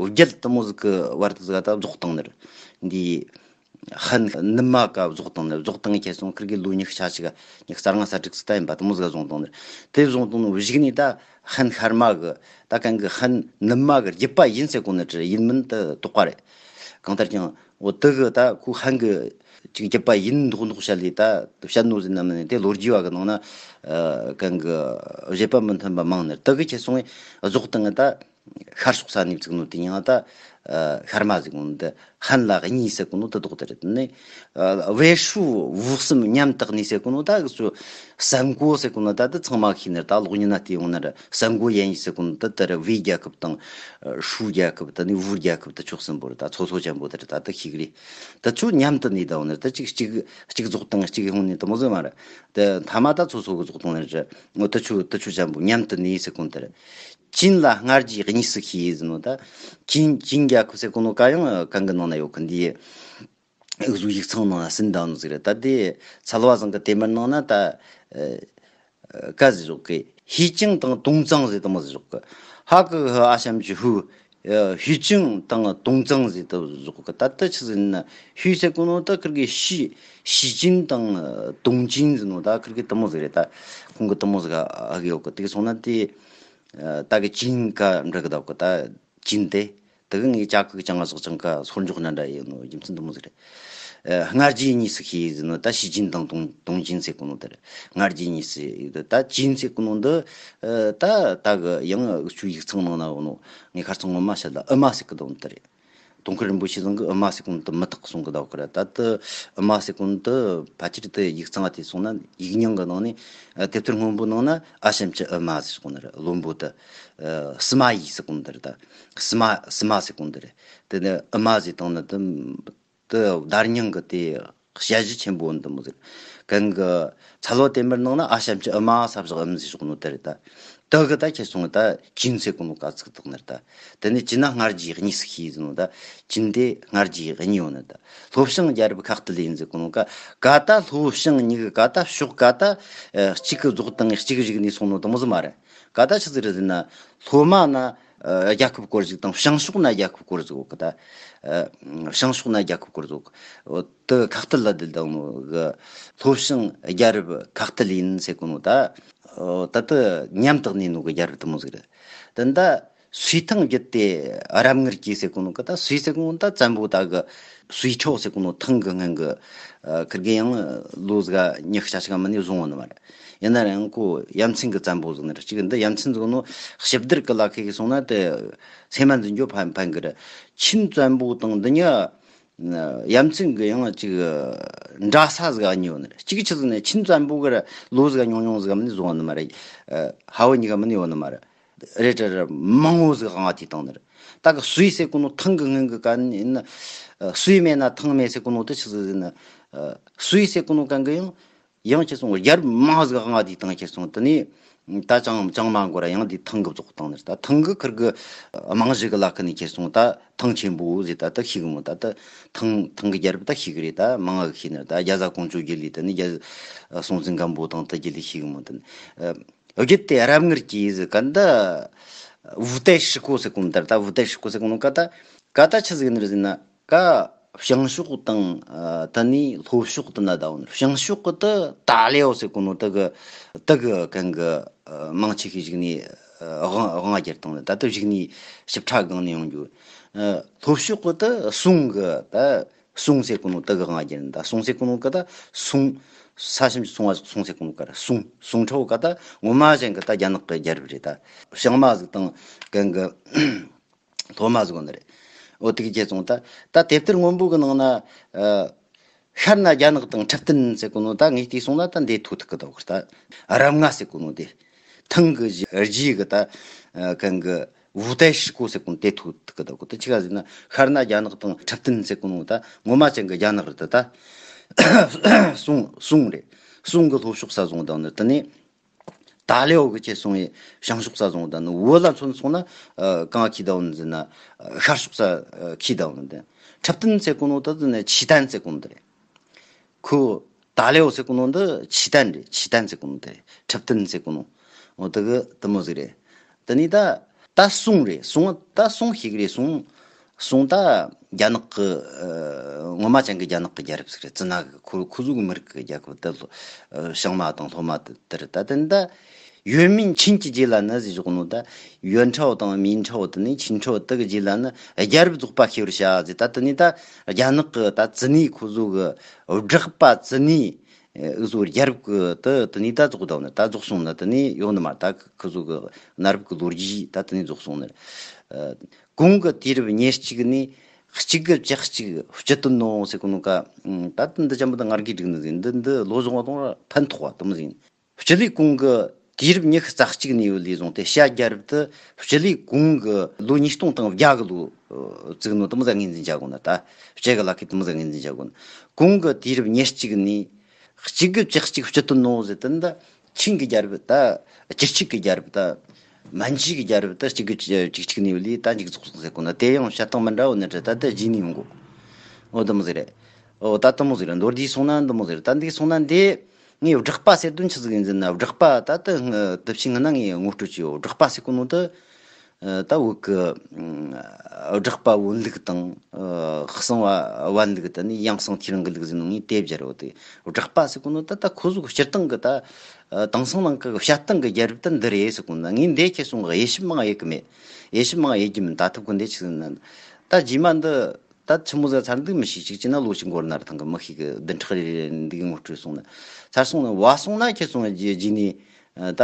བརྒྱད་དེ་མོ་ཟིག་གི་བར་དུ་ཟིག་ད་རྫོགས་བཏང་ནི་རེད། འདིའི་ཧན་ནུབ་མ་ཀ་རྫོགས་བཏང་ནི་རྫོགས་བཏང་ཁྱེར་སོང་ཁིར་གི་ལོ་ཉི་ཤུ་རྩ་གཅིག་ག་ཉི་ཤུ་རྩ་ལྔ་རྩ་དྲུག་ཟིག་ད་ཡིན་པ་དེ་མོ་ཟིག་བཟུང་བཏང་ནི་རེད། དེ་བཟུང་བཏང་ནོ་གཞུག་ནས་ད་ཧན་ཤར་མ་གི་ད་གན་གི་ཧན་ནུབ་མ་གི་རྒྱུད་པ་ཡིན་ཟེར་གོ་ནི་རེད། ཡིན་མིན་དེ་དོགས་པ་རེད། གང་ལྟར་ཀྱང་འོ་དེ་གི་ད་ཁོ་ཧན་གི་ཅིག་རྒྱུད་པ་ཡིན་མདོག་མདོག་བཤད་ལས་ད་བཤད་ནོ་ཟིན་ན་མིན་ནི་དེ་ལོ་རྒྱུས་བ་གི་ནང་ན་ཨ་གང་གི་བཞེད་པ་མི་མཐུན་པ་མང་ནི་དེ་གི་ཁྱེར་སོང་ངས་རྫོགས་བཏང་ངི་ད་ཤར་ཕྱོགས་ས་ནས་བཙུགས་ནོ་དེ་ཡང་ད་ཨ་ཤར་མ་ཟིག་ནོ་འདི་ཧན་ལ་གཉིས་ཟེར་གོ་ནོ་དེ་དོག་དེ་རེད་ནི། ཨ་ཝེ་ཧྲུའུ་ཝུའུ་གསུམ་མཉམ་དག་ནི་ཟེར་གོ་ནོ་ད་གི་ཚོ་སན་གོ་ཟེར་གོ་ནོ་ད་དེ་ཚང་མ་ཤེས་ནི་རེད། ད་གློག་བརྙན་ན་བལྟས་ཡོང་ན་རེད། སན་གོ་ཡན་ཡི་ཟེར་གོ་ནོ་ད་དེ་རེད། ཝེ་རྒྱལ་ཁབ་དང་ཧྲུའུ་རྒྱལ་ཁབ་ད་ནི་ཝུའུ་རྒྱལ་ཁབ་ད་ཕྱོགས་གསུམ་པོ་རེད། ད་ཚོ་ཚོ་ཆེན་པོ་དེ་རེད། ད་དེ་ཤེས་གི་རེད། ད་ཚོ་མཉམ་དུ་ནི་ད་འོ་ནི་ད་གཅིག་གཅིག་གཅིག་རྫོགས་དང་གཅིག་ཡོང་ནི་དེ་མོ་ཟིག་མ་རེད། དེ་མཐའ་མ་ད་ཚོ་ཚོ་གི་རྫོགས་དང་ནི་རེད། འོ་ད་ཆུ་ད་ཆུ་ཆེན་པོ་མཉམ་དུ་ནི་ཟེར་གོ་ནོ་དེ་རེད། ཅིན་ལ་སྔར་རྗེས་གཉིས་སུ་ཤེས་ཟེར་ནོ་ད། ཅིན་ཅིན་རྒྱལ་ཁབ་ཟེར་གོ་ནོ་ཀ་ཡང་གང་གི་ནང་ན་ཡོད་གི། འདི་འུ་ཟུ་ཡིག་ཚང་ནང་ན་ཟིན་དང་ཟིག་རེད། ད་དེ་ཚལ་བ་ཟང་གི་དེ་མར་ནང་ན་ད་ཨ་ཀ་ཟིག་ཞོག་གི། ཧི་ཅང་དང་ཏུང་ཙང་ཟེར་དུ་མོ་ཟིག་ཞོག་གི། ཧ་གི་ཧི་ཨ་ཤམ་གྱི་ཧུ། ཨ་ཧི་ཅང་དང་ཏུང་ཙང་ཟེར་དུ་ཞོག་གི། ད་ད་ཆི་ཟིན་ན་ཧི་ཟེར་གོ་ནོ་ད་ཁིར་གི་ཤི་ཤི་ཅིན་དང་ཏུང་ཅིན་ཟེར་ནོ་ད་ཁིར་གི་དུ་མོ་ཟིག་རེད། ད་ཁོང་གི་དུ་མོ་ཟིག་ཧ་གི་ཡོད་གི། དེ་སོང་ན་དེ་ཨ་ད་གི་ཅིན་ཀ་འདྲ་གི་ད་གི་ད་ཅིན་དེ། དེ་གི་ངའི་ཅ་གི་ཅང་ང་སོགས་ཅང་ཀ་སོར་འཇོག་ན་འདྲ་ཡིན་ནོ་རྒྱུ་མཚན་དུ་མོ་ཟིག་རེད། ཨ་སྔར་རྗེས་གཉིས་སུ་ཤེས་ཟེར་ནོ་ད་ཤི་ཅིན་དང་ཏུང་ཏུང་ཅིན་ཟེར་གོ་ནོ་དེ་རེད། སྔར་རྗེས་གཉིས་སུ་ད་ཅིན་ཟེར་གོ་ནོ་འདི་ཨ་ད་ད་གི་ཡང་འུ་ཆུ་ཡིག་ཚང་ནང་ན་འོ་ནོ་ངས་ཁ་རྩང་ངོ་མ་བཤད་ལ་ཨུ་མ་ཟེར་གི་དོན་དེ་རེད། དུང་དཀར་རིན་པོ་ཆེ་ཚང་གི་ཨུ་མ་ཟེར་གོ་ནོ་དེ་མི་དག་གསུང་གི་ད་གི་རེད། ད་དེ་ཨུ་མ་ཟེར་གོ་ནོ་དེ་ཕལ་ཆེར་དེ་ཡིག་ཚང་དེ་སོང་ན་ཡིག་རྙིང་གི་ནང་ནས་ཨ་དེབ་ཐེར་སྔོན་པོ་ནང་ན་ཨ་ཤམ་གྱི་ཨུ་མ་ཟེར་གོ་ནི་རེད། བློན་པོ་དེ་ཨ་སི་མ་ཡི་ཟེར་གོ་ནོ་དེ་རེད། ད་སི་མ་སི་མ་ཟེར་གོ་ནོ་དེ་རེད། དེ་ནས་ཨུ་མ་ཟེར་བཏང་ན་དེ་དེ་བརྡ་རྙིང་གི་དེ་དཔྱད་གཞི་ཆེན་པོ་འདི་མོ་ཟེར། གང་གི་ཚལ་བ་དེ་མར་ནང་ན་ཨ་ཤམ་གྱི་ཨུ་མ་ས་བཞག་ཨུམ་ཟེར་ཞོག་ནོ་དེ་རེད། ད་དེ་གི་ད་ཁྱེར་སོང་ད་ཅིན་ཟེར་གོ་ནོ་ཀ་ཚིག་དག་ནི་རེད། ད་དེ་ནས་ཅིན་ན་སྔར་རྗེས་གཉིས་སུ་ཤེས་ཟེར་ནོ་ད་ཅིན་དེ་སྔར་རྗེས་གཉིས་ཡོད་ནི་ད་ལྷོ་བྱང་རྒྱལ་རབས་ཁག་ཏུ་ལེན་ཟེར་གོ་ནོ་ཀ་ཀ་ད་ལྷོ་བྱང་གཉིས་གི་ཀ་ད་ཕྱོགས་ཀ་ད་ཨ་གཅིག་གི་རྫོགས་དང་གཅིག་གཞུག་ནས་སོང་ནོ་དེ་མོ་ཟིག་མ་རེད། ཀ་ད་ཆི་ཟིག་རེད་ཟེར་ན་ལྷོ་མ་ན་ཨ་རྒྱལ་ཁབ་སྐོར་ཟིག་དང་བྱང་ཕྱོགས་ན་རྒྱལ་ཁབ་སྐོར་ཟིག་ཡོད་གི། ད་ཨ་བྱང་ཕྱོགས་ན་རྒྱལ་ཁབ་སྐོར་ཟིག་ཡོད་གི། དེ་ཁག་ཏུ་ལ་དེ་དང་ནོ་གི་ལྷོ་བྱང་རྒྱལ་རབས་ཁག་ཏུ་ལེན་ཟེར་གོ་ནོ་ད། ད་དེ་མཉམ་དུ་གནས་ནོ་གི་རྒྱལ་རབས་དེ་མོ་ཟིག་རེད། དེ་ད་ སུའི་ཐང་བརྒྱུད་དེ་རབ་ངར་གྱིས་ཟེར་གོ་ནོ་གི་ད་སུའི་ཟེར་གོ་ནོ་ད་བཙན་པོ་ད་གི་སུའི་ཁྲོ་ཟེར་གོ་ནོ་ཐང་གི་སྔོན་གི་ཁིར་གི་ཡང་ལོ་ཟིག་ཉི་ཤུ་ཤ་ཤི་ག་མ་ནི་བཟུང་བ་ནི་མ་རེད། ཡིན་ན་རང་ཁོ་ཡ་མཚན་གི་བཙན་པོ་ཟིག་ནི་རེད། གཅིག་འདི་ཡ་མཚན་ཟིག་ནོ་ཞིབ་བསྡུར་གི་ལ་ཁེ་གི་སོང་ན་དེ་སེམས་མ་འཛིན་རྒྱུ་ཕན་ཕན་གི་རེད། ཆིན་བཙན་པོ་དང་འདི་ཉ་ཡ་མཚན་གི་ཡང་གཅིག་འདྲ་ས་ཟིག་གཉིས་ཡོད་ནི་རེད། གཅིག་ཆི་ཟིག་ནི་ཆིན་བཙན་པོ་གི་ལོ་ཟིག་ཉུང་ཉུང་ཟིག་མ་ནི་བཟུང་བ་ནི་མ་རེད། ཧ་བོ་གཉིས་ཀ་མ་ནི་ཡོད་ནི་མ་རེད། རེད་རེད་རེད། མང་བོ་ཟིག་དབང་དེ་བཏང་ནི་རེད། ད་གི་སུའི་ཟེར་གོ་ནོ་ཐང་གི་སྔོན་གི་གན་ཡིན་ན། སུའི་མེད་ན་ཐང་མེད་ཟེར་གོ་ནོ་དེ་ཆི་ཟིག་ཟེར་ན། སུའི་ཟེར་གོ་ནོ་གན་གི་ཡང་ཡང་ཁྱེར་སོང་རྒྱལ་མང་ཟིག་དབང་དེ་བཏང་ཁྱེར་སོང་དེ་ནས་ད་ཅང་ཅང་མ་འགོར་ཡང་དེ་ཐང་གི་བཙོག་བཏང་ནི་རེད། ད་ཐང་གི་ཁིར་གི་རྨང་གཞི་གི་ལ་ཁི་ནས་ཁྱེར་སོང་ད་ཐང་ཆེན་པོ་ཟེར་ད་ད་ཤིག་མོ་ད་ད་ཐང་ཐང་གི་རྒྱལ་པོ་ད་ཤིག་རེད། ད་མང་ང་གི་ཤིག་ནི་རེད། ད་རྒྱ་བཟའ་ཀོང་ཇོ་རྒྱལ་ལི་དེ་ནས་རྒྱ་སྲོང་བཙན་སྒམ་པོ་དང་དེ་རྒྱལ་ལི་ཤིག་མོ་དེ་ནས། བརྒྱུད་དེ་རབ་ངར་གྱིས་ཟེར་ག་འདི། ཝུ་ཏའི་ཧྲི་ཀོ་ཟེར་གོ་ནོ་ད་ད་ཝུ་ཏའི་ཧྲི་ཀོ་ཟེར་གོ་ནོ་ཀ་ད། ཀ་ད་ཆི་ཟིག་ནི་རེད་ཟེར་ན། ཀ་བྱང་ཕྱོགས་དང་ད་ནི་ལྷོ་ཕྱོགས་དུ་ན་ད་འོ་ནི། བྱང་ཕྱོགས་གི་ད་ཏཱ་ལེའོ་ཟེར་གོ་ནོ་ད་གི་ད་གི་གན་གི་མང་ཆེ་ཤོས་ཞིག་ནི་དབང་དབང་རྒྱལ་དང་ད་ད་ཞིག་ནི་ཞིབ་ཕྲ་གང་ནས་ཡོང་རྒྱུ། ལྷོ་ཕྱོགས་གི་ད་སུང་གི་ད། སུང་ཟེར་གོ་ནོ་ད་གི་དབང་རྒྱལ་ད་སུང་ཟེར་གོ་ནོ་ཀ་ད་སུང་། ས་ཞིམ་གྱི་སུང་བ་སུང་ཟེར་གོ་ནོ་ཀ་ར་སུང་སུང་ཁྲོ་ཀ་ད་ངོ་མ་ཅན་གི་ད་རྒྱ་ནག་གི་རྒྱལ་རབས་རེད། ད་བྱང་མ་ཟིག་དང་གན་གི་ལྷོ་མ་ཟིག་གོ་ནི་རེད། འོ་དེ་གི་རྒྱལ་སོང་ད་ད་དེབ་ཐེར་སྔོན་པོ་གི་ནང་ན། ཤར་ན་རྒྱ་ནག་དང་འཁྲབ་སྟོན་ཟེར་གོ་ནོ་ད་ངས་བལྟས་སོང་ན་ད་འདི་ཐུག་ཐུག་གི་ད་བར་ད་རབ་ང་ཟེར་གོ་ནོ་དེ་ཐང་གི་རྗེས་གི་ད་གན་གི་ཝུ་ཏའི་ཧྲི་ཀོ་ཟེར་གོ་ནོ་དེ་ཐུག་ཐུག་གི་ད་གོ་ད་ཅི་ག་ཟེར་ན་ཤར་ན་རྒྱ་ནག་དང་འཁྲབ་སྟོན་ཟེར་གོ་ནོ་ད་ངོ་མ་ཅན་གི་རྒྱ་ནག་རེད། ད་ད་སུང་སུང་རེད། སུང་གི་ལྷོ་ཕྱོགས་ས་བཟུང་ད་ནི་དེ་ནས་ཏཱ་ལེའོ་གི་ཁྱེར་སོང་བའི་བྱང་ཕྱོགས་ས་བཟུང་ད་ནི་བོད་ལ་མཚོན་སོང་ན་གང་ཁྱི་ད་འོ་ནི་ཟེར་ན་ཤར་ཕྱོགས་ས་ཁྱི་ད་འོ་ནི་དེ་འཁྲབ་སྟོན་ཟེར་གོ་ནོ་ད་ནི་ཆི་ཏན་ཟེར་གོ་ནོ་དེ་རེད། ཁོ་ཏཱ་ལེའོ་ཟེར་གོ་ནོ་འདི་ཆི་ཏན་རེད། ཆི་ཏན་ཟེར་གོ་ནོ་དེ་རེད། འཁྲབ་སྟོན་ཟེར་གོ་ནོ། འོ་དེ་གི་དེ་མོ་ཟིག་རེད། དེ་ནས་ད་ད་སུང་རེད། སུང་ད་སུང་ཞིག་རེད། སུང་སུང་ད་རྒྱ་ནག་གི་ངོ་མ་ཅན་གི་རྒྱ་ནག་གི་རྒྱལ་རབས་ཟིག་རེད། ཙི་ན་གི་ཁོ་ཁོ་ཟོ་གི་མི་རིགས་གི་རྒྱལ་ཁབ་དེ་བྱང་མ་དང་ལྷོ་མ་དེ་དེ་རེད། ད་དེ་ནས་ད། ཡོན་མིན་ཆིན་གྱི་རྗེས་ལ་ནི་ཟེར་བཞག་ནོ་ད། ཡོན་ཁྲའོ་དང་མིན་ཁྲའོ་དེ་ནས་ཆིན་ཁྲའོ་དེ་གི་རྗེས་ལ་ནི་རྒྱལ་རབས་རྫོགས་པ་ཤེས་པར་བྱ་ཟེར། ད་དེ་ནས་ད་རྒྱ་ནག་གི་ད་ཙི་ནི་ཁོ་ཚོ་གི་བསྒྲགས་པ་ཙི་ནི་འུ་ཚོ་རྒྱལ་རབས་གི་དེ་དེ་ནས་ད་རྫོགས་ད་ནི་ད་རྫོགས་སོང་ནི་དེ་ནས་ཡོང་ནི་མ་རེད། ད་ཁོ་ཚོ་གི་གནའ་རབས་གི་ལོ་རྒྱུས་ད་དེ་ནས་རྫོགས་སོང་ནི་རེད། གོང་གི་དུས་རབས་ཉེར་གཅིག་ནས་གཅིག་དགུ་བཅུ་གཅིག་སྤྱི་དོན་ནོ་ཟེར་གོ་ནོ་ཀ། ད་དེ་འདི་ཅན་པོ་ད་ངར་གི་སྒྲིག་ནི་ཟིན་འདི་འདི་ལོ་བཟང་བ་དང་ཕན་ཐོགས་བ་དེ་མོ་ཟིན། སྤྱི་ལོའི་གོང་གི་དུས་རབས་ཉི་ཤུ་རྩ་གཅིག་ནས་ཡོད་ལས་བཟུང་སྟེ་ཤར་རྒྱལ་རབས་དེ་སྤྱི་ལོའི་གོང་གི་ལོ་ཉིས་སྟོང་དང་བརྒྱ་གི་ལོ་བཙུགས་ནོ་དེ་མོ་ཟིག་ངོས་འཛིན་བྱ་དགོས་ན། ད་སྤྱི་གི་ལ་ཁའི་དེ་མོ་ཟིག་ངོས་འཛིན་བྱ་དགོས་ན། གོང་གི་དུས་རབས་ཉེར་གཅིག་ནས་གཅིག་དགུ་བཅུ་གཅིག་སྤྱི་དོན་ནོ་ཟེར་དེ་འདི་ཆིང་གི་རྒྱལ་རབས་ད་སྤྱི་གཅིག་གི་རྒྱལ་རབས་ད་མན་ཇུའི་གི་རྒྱལ་རབས་ད་གཅིག་དགུ་བཅུ་གཅིག་ནས་ཡོད་ལས་ད་མཇུག་རྫོགས་སོང་ཟེར་གོ་ན། དེ་ཡང་བཤད་སྟངས་མི་འདྲ་བོ་ནི་འདྲ་ད་ད་རྗེས་ནས་ཡོང་གོ། འོ་དེ་མོ་ཟིག་རེད། འོ་ད་དེ་མོ་ཟིག་རེད། མདོར་བསྡུས་སོང་ན་འདི་མོ་ཟིག་རེད། ད་འདི་སོང་ན་འདི་ངས་བསྒྲགས་པ་ཟེར་དོན་ཆི་ཟིག་ཡིན་ཟེར་ན། བསྒྲགས་པ་ད་ལྟ་ང་དུ་ཕྱི་ངི་ན་ངས་ངོ་སྤྲོད་བྱས་ཡོད། བསྒྲགས་པ་ཟེར་གོ་ནོ་དེ་ད་བོད་གི་བསྒྲགས་པ་བོན་ལུགས་དང་གསང་བ་བན་ལུགས་དེ་ནས་ཡང་གསང་ཐོས་རང་གི་ལུགས་ཟེར་ནོ་ངས་དེ་སྦྱར་ཡོད་དེ། བསྒྲགས་པ་ཟེར་གོ་ནོ་ད་ལྟ་ཁོ་ཚོ་གི་སྤྱིར་བཏང་གི་ད་དེང་སང་ནང་གི་བཤད་སྟངས་གི་རྒྱལ་རབས་ད་འདི་རེད་ཟེར་གོ་ན། ངས་འདི་ཁྱེར་སོང་གི་དབྱེ་ཞིབ་མང་ཡེ་གི་མེད། དབྱེ་ཞིབ་མང་ཡེ་གི་མིན། ད་ཐུབ་གི་འདི་ཆི་ཟེར་ན། ད་རྗེས་མ་འདི་ད་ཆི་མོ་ཟིག་ཚར་འདུག་མི་ཤེས། གཅིག་བྱས་ན་ལོ་གཅིག་འགོར་ན་ར་ཐང་གི་མི་ཤེས་གི། བདུན་ཕྲག་རེ་རེ་འདི་གི་ངོ་སྤྲོད་སོང་ན་ཚར་སོང་ན་བ་སོང་ན་ཁྱེར་སོང་རྗེས་རྗེས་ནས་ད་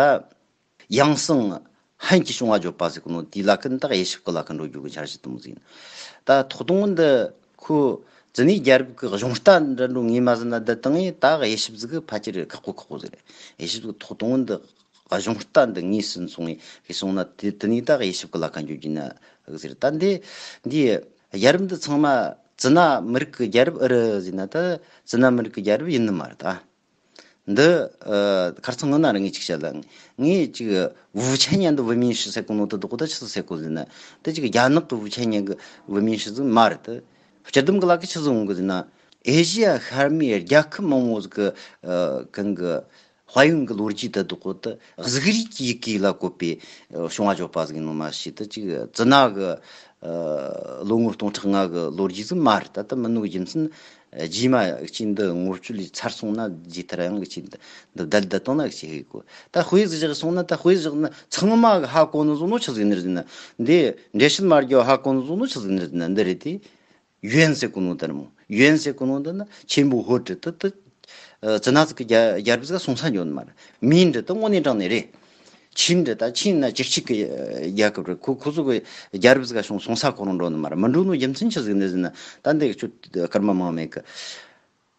ཡང་གསང་ཧན་གྱི་བྱུང་བ་བརྗོད་པ་ཟེར་གོ་ནོ་དེའི་ལ་ཁན་ད་དབྱེ་ཞིབ་གི་ལ་ཁན་འགྲོ་རྒྱུ་གི་འཆར་གཞི་དེ་མོ་ཟིག་ཡིན། ད་ཐོག་དང་པོ་འདི་ཁོ་ཙི་ནི་རྒྱལ་རབས་གི་གཞུང་རྟ་འདྲ་འགྲོ་ངེས་མ་ཟིན་ན་འདི་དང་ཡིན་ད་དབྱེ་ཞིབ་ཟིག་གི་ཕལ་ཆེར་ཁག་པོ་ཁག་པོ་ཟིག་རེད། དབྱེ་ཞིབ་ཟིག་ཐོག་དང་པོ་འདི། གཞུང་རྟ་འདི་ངོས་ཟིན་སོང་ངས་ཤེས་སོང་ན་དེ་དེ་ནས་ད་དབྱེ་ཞིབ་གི་ལ་ཁ་འཇོག་རྒྱུ་ན་ཟེར། ད་འདི་འདི་རྒྱལ་རབས་འདི་ཚང་མ་ཙི་ན་མི་རིགས་གི་རྒྱལ་རབས་ཨེ་རེད་ཟེར་ན། ད་ཙི་ན་མི་རིགས་གི་རྒྱལ་རབས་ཡིན་ནི་མ་རེད། ད་འདི་ཁར་ཚང་ངི་ན་ར་ངས་ཅིག་བཤད་ལ། ངས་ཅིག་五千年的文明史ཟེར་གོ་ནོ་དེ་དག་ད་ཆི་ཟིག་ཟེར་གོ་ཟེར་ན། དེ་ཅིག་རྒྱ་ནག་གི་五千年གི་文明史ཟིག་མ་རེད། ད་སྤྱི་བསྡོམས་གི་ལ་ཁ་ཆི་ཟིག་འོང་གི་ཟེར་ན། ཨེ་ཤི་ཡ་ཤར་མའི་རྒྱལ་ཁབ་མང་བོ་ཟིག་གི་གང་གི་དཔལ་ཡོན་གྱི་ལོ་རྒྱུས་དེ་དག་གོ་དེ་གཟུགས་རིས་ཀྱི་ཡི་གེ་ལ་བཀོད་པའི་བྱུང་བ་བརྗོད་པ་ཟིག་ཡིན་ནོ་མ་ཤེས། དེ་ཅིག་ཙི་ན་གི་ལོ་ངོ་སྟོང་ཕྲག་ལྔ་གི་ལོ་རྒྱུས་ཟིག་མ་རེད། ད་ལྟ་མིན་ནོ་རྒྱུ་མཚན་ རྗེས་མ་གཅིག་འདི་ངོ་སྤྲོད་ལས་ཚར་སོང་ན་རྗེས་མཐར་ཡང་གཅིག་འདི་འདི་བདལ་བདལ་བཏང་ན་གཅིག་ཧེ་གོ། ད་དཔེ་ཟིག་བཞག་སོང་ན། ད་དཔེ་བཞག་ན་ཚང་མ་གི་ཧ་གོ་ནི་བཟོ་ནོ་ཆི་ཟིག་ནི་རེད་ཟེར་ན། འདི་འགྲེལ་བཤད་མ་རྒྱོ་ཧ་གོ་ནི་བཟོ་ནོ་ཆི་ཟིག་ནི་རེད་ཟེར་ན། འདི་རེད་དེ། ཡོན་ཟེར་གོ་ནོ་ད་ར་མོ། ཡོན་ཟེར་གོ་ནོ་འདི་ན་ཆེན་པོ་ཧོར་གྲི་དེ་དེ། ཨ་ཙི་ན་ཙི་གི་རྒྱ་རྒྱལ་རབས་ཟིག་ག་སོང་ས་འཇོག་ནི་མ་རེད། མིན་འདི་དེ་དངོས་གནས་དྲང་གནས་རེད། ཆིན་འདི་ད་ཆིན་ན་ཅིག་ཅིག་གི་རྒྱལ་ཁབ་རེད། ཁོ་ཁོ་ཚོ་གི་རྒྱལ་རབས་ཟིག་ག་སོང་སོང་ས་ཁོ་རང་འགྲོ་ནི་མ་རེད། མི་འགྲོ་ནོ་རྒྱུ་མཚན་ཆི་ཟིག་ནི་ཟེར་ན། ད་འདི་ཁྱོད་སྐར་མ་མང་མེད་གི།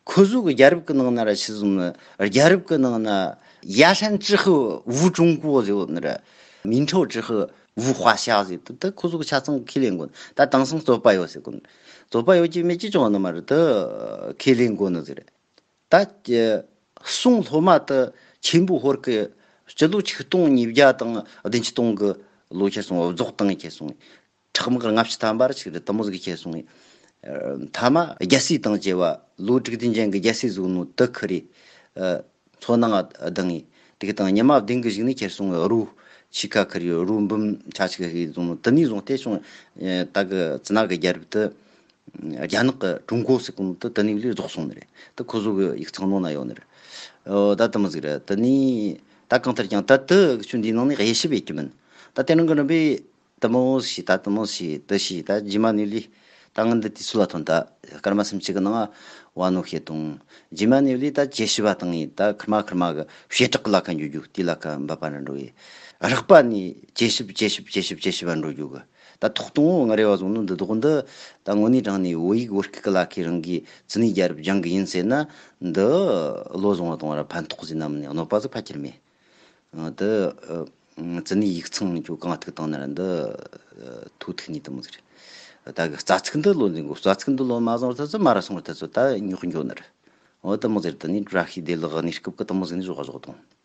ཁོ་ཚོ་གི་རྒྱལ་རབས་གི་ནང་ན་ར་ཆི་ཟིག་ནི། རྒྱལ་རབས་གི་ནང་ན་ཡ་ཧྲན་ཅི་ཧི་ཝུ་ཀྲུང་གོ་ཟེར་བ་ནི་ར། མིན་ཁྲོ་ཅི་ཧི་ཝུ་ཧྭ་ཤ་ཟེར་དེ་དེ་ཁོ་ཚོ་གི་ཆ་ཚང་ཁས་ལེན་གོ་ནི། ད་དེང་སང་རྩོད་པ་ཡོད་ཟེར་གོ་ནི། རྩོད་པ་ཡོད་ཀྱི་མེད་ཀྱི་ཅུང་ནི་མ་རེད། དེ་ཁས་ལེན་གོ་ནི་ཟེར། ད་ཀྱི་སོང་སློབ་མ་དེ་ཆེན་པོ་ཧོར་གི་སྤྱི་ལོ་ཆིག་སྟོང་ཉིས་བརྒྱ་དང་བདུན་ཅུ་དོན་གི་ལོ་ཁྱེར་སོང་། རྫོགས་དང་ཁྱེར་སོང་། ཁྲག་དམག་ལྔ་བཅུ་ཐམ་པ་ར་ཅིག་རེད། དེ་མོ་ཟིག་ཁྱེར་སོང་། མཐའ་མ་རྒྱལ་སྲས་དང་བཅས་པ། ལོ་དྲུག་བདུན་ཅན་གི་རྒྱལ་སྲས་བཟོ་ནོ་དེ་ཁི་རེད། མཚོ་ནང་ལྡིང་ངེ་དེ་གི་དང་ཉི་མ་བདུན་གི་གཞུག་ནས་ཁྱེར་སོང་། རུ་ཆི་ཁ་ཁི་རེད། རུ་འབུམ་ཆ་ཆི་ཁ་ཁི་བཟོ་ནོ་དེ་ནས་བཟུང་སྟེ་བྱུང་། ད་གི་ཙི་ན་གི་རྒྱལ་རབས་དེ། རྒྱ་ནག་གི་ཀྲུང་གོ་ཟེར་གོ་ནོ་དེ་དེ་ནས་ལས་རྫོགས་སོང་ནི་རེད། དེ་ཁོ་ཚོ་གི་ཡིག་ཚང་ནང་ན་ཡོད་ནི་རེད། ཨོ་ད་དེ་མོ་ཟིག་རེད། དེ་ནས་ད་གང་ལྟར་ཀྱང་ད་དེ་ཆུ་འདིའི་ནང་ནས་དབྱེ་ཞིབ་ཡེད་ཀྱི་མིན། ད་དེ་རིང་གི་རིམ་པས་དེ་མོ་ཞིག་ད་དེ་མོ་ཞིག་དེ་ཞིག་ད་རྗེས་མ་ནས་ལས་ད་ང་འདི་དུས་ཚོད་ལ་ཐོན། ད་སྐར་མ་སུམ་ཅུ་གི་ནང་བ་ནོ་བཤད་དང་། རྗེས་མ་ནས་ལས་ད་དཔྱད་ཞིབ་བ་བཏང་ངེ་ད་ཁིར་མ་ཁིར་མ་གི་བྱེ་བྲག་གི་ལ་ཁ་འཇུག་རྒྱུ། དེ་ལ་ཁ་འབབ་པ་འདྲ་འགྲོ་ཡེ། རགས་པ་ནས་དཔྱད་ཞིབ་དཔྱད་ཞིབ་དཔྱད་ཞིབ་དཔྱད་ཞིབ་བ་འགྲོ་རྒྱུ་གི། ད་ཐོག་དང་པོ་ང་རེ་བ་བཟུང་ནོ་འདི་དོག་འདི། ད་དངོས་གནས་དྲང་གནས་བོད་ཡིག་བོད་སྐད་ཀྱི་ལ་ཁའི་རང་གི་ཙི་ནི་རྒྱལ་རབས་སྦྱང་གི་ཡིན་ཟེར་ན། འདི་བློ་བཟང་བ་དང་བ་ར་ཕན་ཐོགས་ཟེར་ན་མིན་ནས་གནོད་པ་ཟིག་ཕལ་ཆེར་མེད། འདི་ཙི་ནི་ཡིག་ཚང་ཁྱོད་གང་ཐུག་བཏང་ན་ར་འདི་ཐོག་ཐུག་ནས་དེ་མོ་ཟིག་རེད། ད་གི་རྩ་ཚིག་འདི་བློ་འཛིན་དགོས། རྩ་ཚིག་འདི་བློ་མ་བཟང་བར་ཐལ་ཚོད། མ་ར་སོང་བར་ཐལ་ཚོད། ད་རྙོག་འགྱོ་ནི་རེད། འོ་དེ་མོ་ཟིག་རེད། དེ་ནས་བཀྲ་ཤིས་བདེ་ལེགས་གནས་སྐབས་ཀྱི་དེ་མོ་ཟིག་ནས་བཞག་བཞག་དང་།